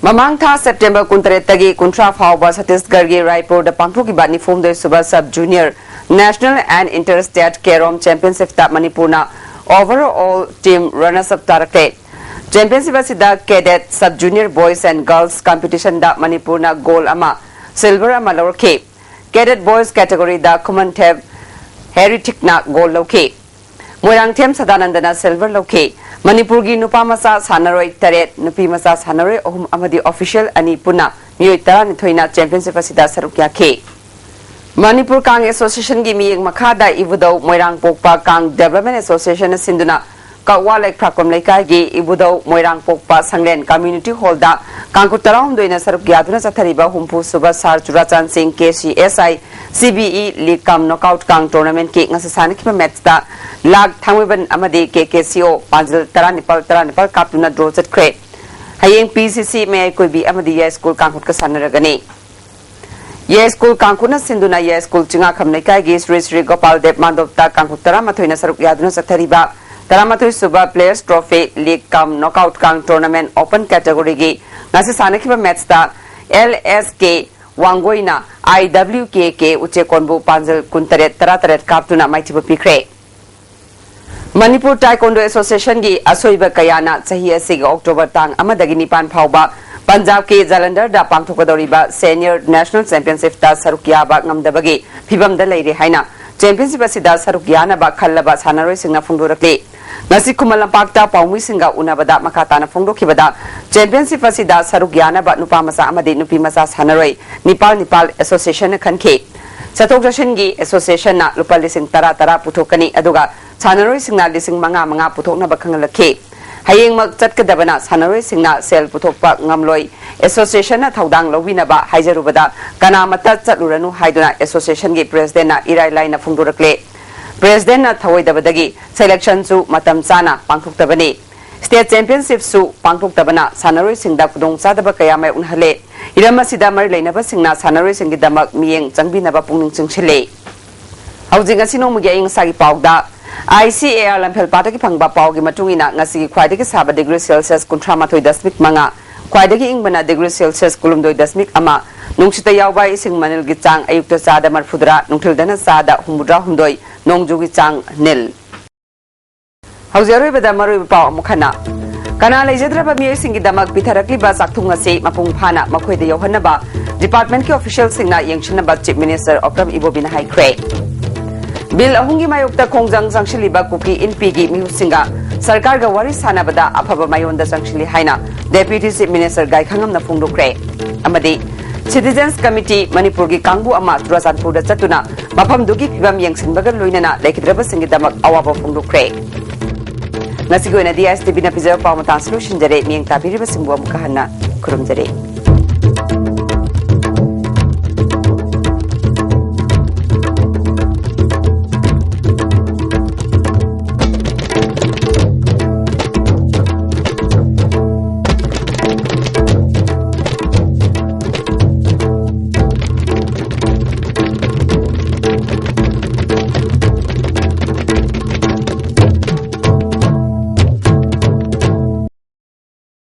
ꯃꯃꯥꯡ ꯊꯥ ꯁꯦꯞꯇꯦꯝꯕꯔ ꯀꯨꯟꯇꯔꯦꯠꯇꯒꯤ ꯀꯨꯟꯊ꯭ꯔꯥ ꯐꯥꯎꯕ ꯁꯇꯤꯁꯒꯔꯒꯤ ꯔꯥꯏꯄꯨꯔꯗ ꯄꯥꯡꯊꯣꯛꯈꯤꯕ ꯅꯤꯐꯨꯍꯨꯝꯗꯣꯏ ꯁꯨꯕ Sub Junior National and Inter State Carrom Championship ꯇ ꯃꯅꯤꯄꯨꯔꯅ overall team runners up ꯇꯥꯔꯛꯈ꯭ꯔꯦ꯫ Championship ꯑꯁꯤꯗ cadet, sub junior boys and girls competition ꯗ ꯃꯅꯤꯄꯨꯔꯅ gold ꯑꯃ, silver ꯑꯃ ꯂꯧꯔꯛꯈꯤ꯫ Cadet boys category ꯗ ꯈꯨꯃꯟꯊꯦꯝ ꯍꯦꯔꯤꯊꯤꯛꯅ gold ꯂꯧꯈꯤ꯫ ꯃꯣꯏꯔꯥꯡꯊꯦꯝ ꯁꯗꯥꯅꯟꯗꯅ silver ꯂꯧꯈꯤ꯫ ꯃꯅꯤꯄꯨꯔꯒꯤ ꯅꯨꯄꯥ ꯃꯆꯥ ꯁꯥꯟꯅꯔꯣꯏ ꯇꯔꯦꯠ, ꯅꯨꯄꯤ ꯃꯆꯥ ꯁꯥꯟꯅꯔꯣꯏ ꯑꯍꯨꯝ ꯑꯃꯗꯤ official ꯑꯅꯤ ꯄꯨꯟꯅ ꯃꯤꯑꯣꯏ ꯇꯔꯥꯅꯤꯊꯣꯏꯅ championship ꯑꯁꯤꯗ ꯁꯔꯨꯛ ꯌꯥꯈꯤ꯫ ꯃꯅꯤꯄꯨꯔ ꯀꯥꯡ Association ꯒꯤ ꯃꯤꯠꯌꯦꯡ ꯃꯈꯥꯗ ꯏꯕꯨꯙꯧ ꯃꯣꯏꯔꯥꯡꯄꯣꯛꯄ ꯀꯥꯡ Development Association ꯅ ꯁꯤꯟꯗꯨꯅ ꯀꯛꯋꯥ ꯂꯩꯈ꯭ꯔꯥꯛꯄꯝ ꯂꯩꯀꯥꯏꯒꯤ ꯏꯕꯨꯙꯧ ꯃꯣꯏꯔꯥꯡꯄꯣꯛꯄ ꯁꯪꯂꯦꯟ Community Hall ꯗ ꯀꯥꯡꯈꯨꯠ ꯇꯔꯥꯍꯨꯝꯗꯣꯏꯅ ꯁꯔꯨꯛ ꯌꯥꯗꯨꯅ ꯆꯠꯊꯔꯤꯕ ꯍꯨꯝꯐꯨ ꯁꯨꯕ ꯁꯥꯔ ꯆꯨꯔꯥꯆꯥꯟ ꯁꯤꯡ K C S I C B E League cum Knockout ꯀꯥꯡ tournament ꯀꯤ ꯉꯁꯤ ꯁꯥꯟꯅꯈꯤꯕ match ꯇ ꯂꯥꯛ ꯊꯥꯡꯃꯩꯕꯟ ꯑꯃꯗꯤ ꯀꯦ ꯀꯦ ꯁꯤ ꯑꯣ ꯄꯥꯟꯖꯜ ꯇꯔꯥꯅꯤꯄꯥꯜ ꯇꯔꯥꯅꯤꯄꯥꯜ ꯀꯥꯞꯇꯨꯅ draw ꯆꯠꯈ꯭ꯔꯦ꯫ ꯍꯌꯦꯡ ꯄꯤ ꯁꯤ ꯁꯤ ꯃꯌꯥꯏ ꯀꯣꯏꯕꯤ ꯑꯃꯗꯤ ꯌꯥꯏꯁ꯭ꯀꯨꯜ ꯀꯥꯡꯈꯨꯠꯀ ꯁꯥꯟꯅꯔꯒꯅꯤ꯫ ꯌꯥꯏꯁ꯭ꯀꯨꯜ ꯀꯥꯡꯈꯨꯠꯅ ꯁꯤꯟꯗꯨꯅ ꯌꯥꯏꯁ꯭ꯀꯨꯜ ꯆꯤꯡꯉꯥꯈꯝ ꯂꯩꯀꯥꯏꯒꯤ ꯁ꯭ꯔꯤ ꯁ꯭ꯔꯤ ꯒꯣꯄꯥꯜ ꯗꯦꯕ ꯃꯥꯟꯗꯣꯞꯇ ꯀꯥꯡꯈꯨꯠ ꯇꯔꯥꯃꯥꯊꯣꯏꯅ ꯁꯔꯨꯛ ꯌꯥꯗꯨꯅ ꯆꯠꯊꯔꯤꯕ ꯇꯔꯥꯃꯥꯊꯣꯏ ꯁꯨꯕ Players Trophy League cum Knockout ꯀꯥꯡ tournament open category ꯒꯤ ꯉꯁꯤ ꯁꯥꯟꯅꯈꯤꯕ match ꯇ ꯑꯦꯜ ꯑꯦꯁ ꯀꯦ ꯋꯥꯡꯒꯣꯏꯅ ꯑꯥꯏ ꯗꯕ꯭ꯂꯤꯎ ꯀꯦ ꯀꯦ ꯎꯆꯦꯛꯀꯣꯟꯕꯨ ꯄꯥꯟꯖꯜ ꯀꯨꯟꯇꯔꯦꯠ, ꯇꯔꯥꯇꯔꯦꯠ ꯀꯥꯞꯇꯨꯅ ꯃꯥꯏꯊꯤꯕ ꯄꯤꯈ꯭ꯔꯦ꯫ ꯃꯅꯤꯄꯨꯔ Taekwondo Association ꯒꯤ ꯑꯁꯣꯏꯕ ꯀꯌꯥꯅ ꯆꯍꯤ ꯑꯁꯤꯒꯤ ꯑꯣꯛꯇꯣꯕꯔ ꯇꯥꯡ ꯑꯃꯗꯒꯤ ꯅꯤꯄꯥꯟ ꯐꯥꯎꯕ ꯄꯟꯖꯥꯕꯀꯤ ꯖꯂꯟꯙꯔꯗ ꯄꯥꯡꯊꯣꯛꯀꯗꯧꯔꯤꯕ Senior National Championship ꯇ ꯁꯔꯨꯛ ꯌꯥꯕ ꯉꯝꯗꯕꯒꯤ ꯐꯤꯚꯝꯗ ꯂꯩꯔꯦ ꯍꯥꯏꯅ championship ꯑꯁꯤꯗ ꯁꯔꯨꯛ ꯌꯥꯅꯕ ꯈꯜꯂꯕ ꯁꯥꯟꯅꯔꯣꯏꯁꯤꯡꯅ ꯐꯣꯡꯗꯣꯔꯛꯂꯤ꯫ ꯉꯁꯤ ꯈꯨꯃꯟ ꯂꯝꯄꯥꯛꯇ ꯄꯥꯎꯃꯤꯁꯤꯡꯒ ꯎꯅꯕꯗ ꯃꯈꯥ ꯇꯥꯅ ꯐꯣꯡꯗꯣꯛꯈꯤꯕꯗ, ꯆꯦꯝꯄꯤꯌꯟꯁꯤꯞ ꯑꯁꯤꯗ ꯁꯔꯨꯛ ꯌꯥꯅꯕ ꯅꯨꯄꯥ ꯃꯆꯥ ꯑꯃꯗꯤ ꯅꯨꯄꯤ ꯃꯆꯥ ꯁꯥꯟꯅꯔꯣꯏ ꯅꯤꯄꯥꯜ ꯅꯤꯄꯥꯜ ꯑꯦꯁꯣꯁꯤꯌꯦꯁꯟꯅ ꯈꯟꯈꯤ꯫ ꯆꯠꯊꯣꯛ ꯆꯠꯁꯤꯟꯒꯤ ꯑꯦꯁꯣꯁꯤꯌꯦꯁꯟꯅ ꯂꯨꯄꯥ ꯂꯤꯁꯤꯡ ꯇꯔꯥ ꯇꯔꯥ ꯄꯨꯊꯣꯛꯀꯅꯤ, ꯑꯗꯨꯒ ꯁꯥꯟꯅꯔꯣꯏꯁꯤꯡꯅ ꯂꯤꯁꯤꯡ ꯃꯉꯥ ꯃꯉꯥ ꯄꯨꯊꯣꯛꯅꯕ ꯈꯪꯍꯜꯂꯛꯈꯤ꯫ ꯍꯌꯦꯡꯃꯛ ꯆꯠꯀꯗꯕꯅ ꯁꯥꯟꯅꯔꯣꯏꯁꯤꯡꯅ ꯁꯦꯜ ꯄꯨꯊꯣꯛꯄ ꯉꯝꯂꯣꯏ, ꯑꯦꯁꯣꯁꯤꯌꯦꯁꯟꯅ ꯊꯧꯗꯥꯡ ꯂꯧꯕꯤꯅꯕ ꯍꯥꯏꯖꯔꯨꯕꯗ ꯀꯅꯥꯃꯠꯇ ꯆꯠꯂꯨꯔꯅꯨ ꯍꯥꯏꯗꯨꯅ ꯑꯦꯁꯣꯁꯤꯌꯦꯁꯟꯒꯤ ꯄ꯭ꯔꯦꯁꯤꯗꯦꯟꯠꯅ ꯏꯔꯥꯏ ꯂꯥꯏꯅ ꯐꯣꯡꯗꯣꯔꯛꯂꯦ꯫ ꯄ꯭ꯔꯦꯁꯤꯗꯦꯟꯠꯅ ꯊꯧꯑꯣꯏꯗꯕꯗꯒꯤ ꯁꯦꯂꯦꯛꯁꯟꯁꯨ ꯃꯇꯝ ꯆꯥꯅ ꯄꯥꯡꯊꯣꯛꯇꯕꯅꯤ꯫ ꯁ꯭ꯇꯦꯠ ꯆꯦꯝꯄꯤꯌꯟꯁꯤꯞꯁꯨ ꯄꯥꯡꯊꯣꯛꯇꯕꯅ ꯁꯥꯟꯅꯔꯣꯏꯁꯤꯡꯗ ꯈꯨꯗꯣꯡꯆꯥꯗꯕ ꯀꯌꯥ ꯃꯥꯌꯣꯛꯅꯍꯜꯂꯦ꯫ ꯍꯤꯔꯝ ꯑꯁꯤꯗ ꯃꯔꯤ ꯂꯩꯅꯕꯁꯤꯡꯅ ꯁꯥꯟꯅꯔꯣꯏꯁꯤꯡꯒꯤꯗꯃꯛ ꯃꯤꯠꯌꯦꯡ ꯆꯪꯕꯤꯅꯕ ꯄꯨꯛꯅꯤꯡ ꯆꯤꯡꯁꯤꯜꯂꯤ꯫ ꯍꯧꯖꯤꯛ ꯉꯁꯤ ꯅꯣꯡꯃꯒꯤ ꯑꯏꯪ ꯑꯁꯥꯒꯤ ꯄꯥꯎꯗ, ꯑꯥꯏ ꯁꯤ ꯑꯦ ꯑꯥꯔ ꯂꯝꯐꯦꯜ ꯄꯥꯠꯇꯒꯤ ꯐꯪꯕ ꯄꯥꯎꯒꯤ ꯃꯇꯨꯡ ꯏꯟꯅ, ꯉꯁꯤꯒꯤ ꯈ꯭ꯋꯥꯏꯗꯒꯤ ꯁꯥꯕ ꯗꯤꯒ꯭ꯔꯤ ꯁꯦꯜꯁꯤꯌꯁ ꯀꯨꯟꯊ꯭ꯔꯥ ꯃꯥꯊꯣꯏ ꯗꯁꯃꯤꯛ ꯃꯉꯥ, ꯈ꯭ꯋꯥꯏꯗꯒꯤ ꯏꯪꯕꯅ ꯗꯤꯒ꯭ꯔꯤ ꯁꯦꯜꯁꯤꯌꯁ ꯀꯨꯟꯍꯨꯝꯗꯣꯏ ꯗꯁꯃꯤꯛ ꯑꯃ, ꯅꯨꯡꯁꯤꯠꯇ ꯌꯥꯎꯕ ꯏꯁꯤꯡ ꯃꯅꯤꯜꯒꯤ ꯆꯥꯡ ꯑꯌꯨꯛꯇ ꯆꯥꯗ ꯃꯔꯤꯐꯨꯇꯔꯥ, ꯅꯨꯡꯊꯤꯜꯗꯅ ꯆꯥꯗ ꯍꯨꯝꯐꯨꯇꯔꯥ ꯍꯨꯝꯗꯣꯏ, ꯅꯣꯡꯖꯨꯒꯤ ꯆꯥꯡ ꯅꯤꯜ꯫ ꯍꯧꯖꯤꯛ ꯑꯔꯣꯏꯕꯗ ꯃꯔꯨꯑꯣꯏꯕ ꯄꯥꯎ ꯑꯃꯨꯛ ꯍꯟꯅ꯫ ꯀꯅꯥ ꯂꯩꯖꯗ꯭ꯔꯕ ꯃꯤꯑꯣꯏꯁꯤꯡꯒꯤꯗꯃꯛ ꯄꯤꯊꯔꯛꯂꯤꯕ ꯆꯥꯛꯊꯨꯡ ꯑꯁꯤ ꯃꯄꯨꯡ ꯐꯥꯅ ꯃꯈꯣꯏꯗ ꯌꯧꯍꯟꯅꯕ ꯗꯤꯄꯥꯔꯠꯃꯦꯟꯠꯀꯤ ꯑꯣꯐꯤꯁꯤꯌꯦꯜꯁꯤꯡꯅ ꯌꯦꯡꯁꯤꯟꯅꯕ ꯆꯤꯐ ꯃꯤꯅꯤꯁꯇꯔ ꯑꯣꯀ꯭ꯔꯝ ꯏꯕꯣꯕꯤꯅ ꯍꯥꯏꯈ꯭ꯔꯦ꯫ ꯕꯤꯜ ꯑꯍꯨꯝꯒꯤ ꯃꯥꯌꯣꯛꯇ ꯈꯣꯡꯖꯪ ꯆꯪꯁꯤꯜꯂꯤꯕ ꯀꯨꯀꯤ ꯏꯟꯄꯤꯒꯤ ꯃꯤꯍꯨꯠꯁꯤꯡꯒ ꯁꯔꯀꯥꯔꯒ ꯋꯥꯔꯤ ꯁꯥꯟꯅꯕꯗ ꯑꯐꯕ ꯃꯥꯌꯣꯟꯗ ꯆꯪꯁꯤꯜꯂꯤ ꯍꯥꯏꯅ ꯗꯦꯄ꯭ꯌꯨꯇꯤ ꯆꯤꯐ ꯃꯤꯅꯤꯁꯇꯔ ꯒꯥꯏꯈꯥꯉꯝꯅ ꯐꯣꯡꯗꯣꯛꯈ꯭ꯔꯦ꯫ ꯑꯃꯗꯤ ꯁꯤꯇꯤꯖꯦꯟꯁ ꯀꯃꯤꯇꯤ ꯃꯅꯤꯄꯨꯔꯒꯤ ꯀꯥꯡꯕꯨ ꯑꯃ ꯆꯨꯔꯥꯆꯥꯟꯄꯨꯔꯗ ꯆꯠꯇꯨꯅ ꯃꯐꯝꯗꯨꯒꯤ ꯐꯤꯕꯝ ꯌꯦꯡꯁꯤꯟꯕꯒ ꯂꯣꯏꯅꯅ ꯂꯩꯈꯤꯗ꯭ꯔꯕꯁꯤꯡꯒꯤꯗꯃꯛ ꯑꯋꯥꯕ ꯐꯣꯡꯗꯣꯛꯈ꯭ꯔꯦ꯫ ꯉꯁꯤꯒꯤ ꯑꯣꯏꯅꯗꯤ ꯑꯥꯏ ꯑꯦꯁ ꯇꯤ ꯚꯤꯅ ꯄꯤꯖꯕ ꯄꯥꯎ ꯃꯇꯥꯡꯁꯤ ꯂꯣꯏꯁꯤꯟꯖꯔꯦ꯫ ꯃꯤꯠꯌꯦꯡ ꯇꯥꯕꯤꯔꯤꯕꯁꯤꯡꯕꯨ ꯑꯃꯨꯛꯀ ꯍꯟꯅ ꯈꯨꯔꯨꯝꯖꯔꯤ꯫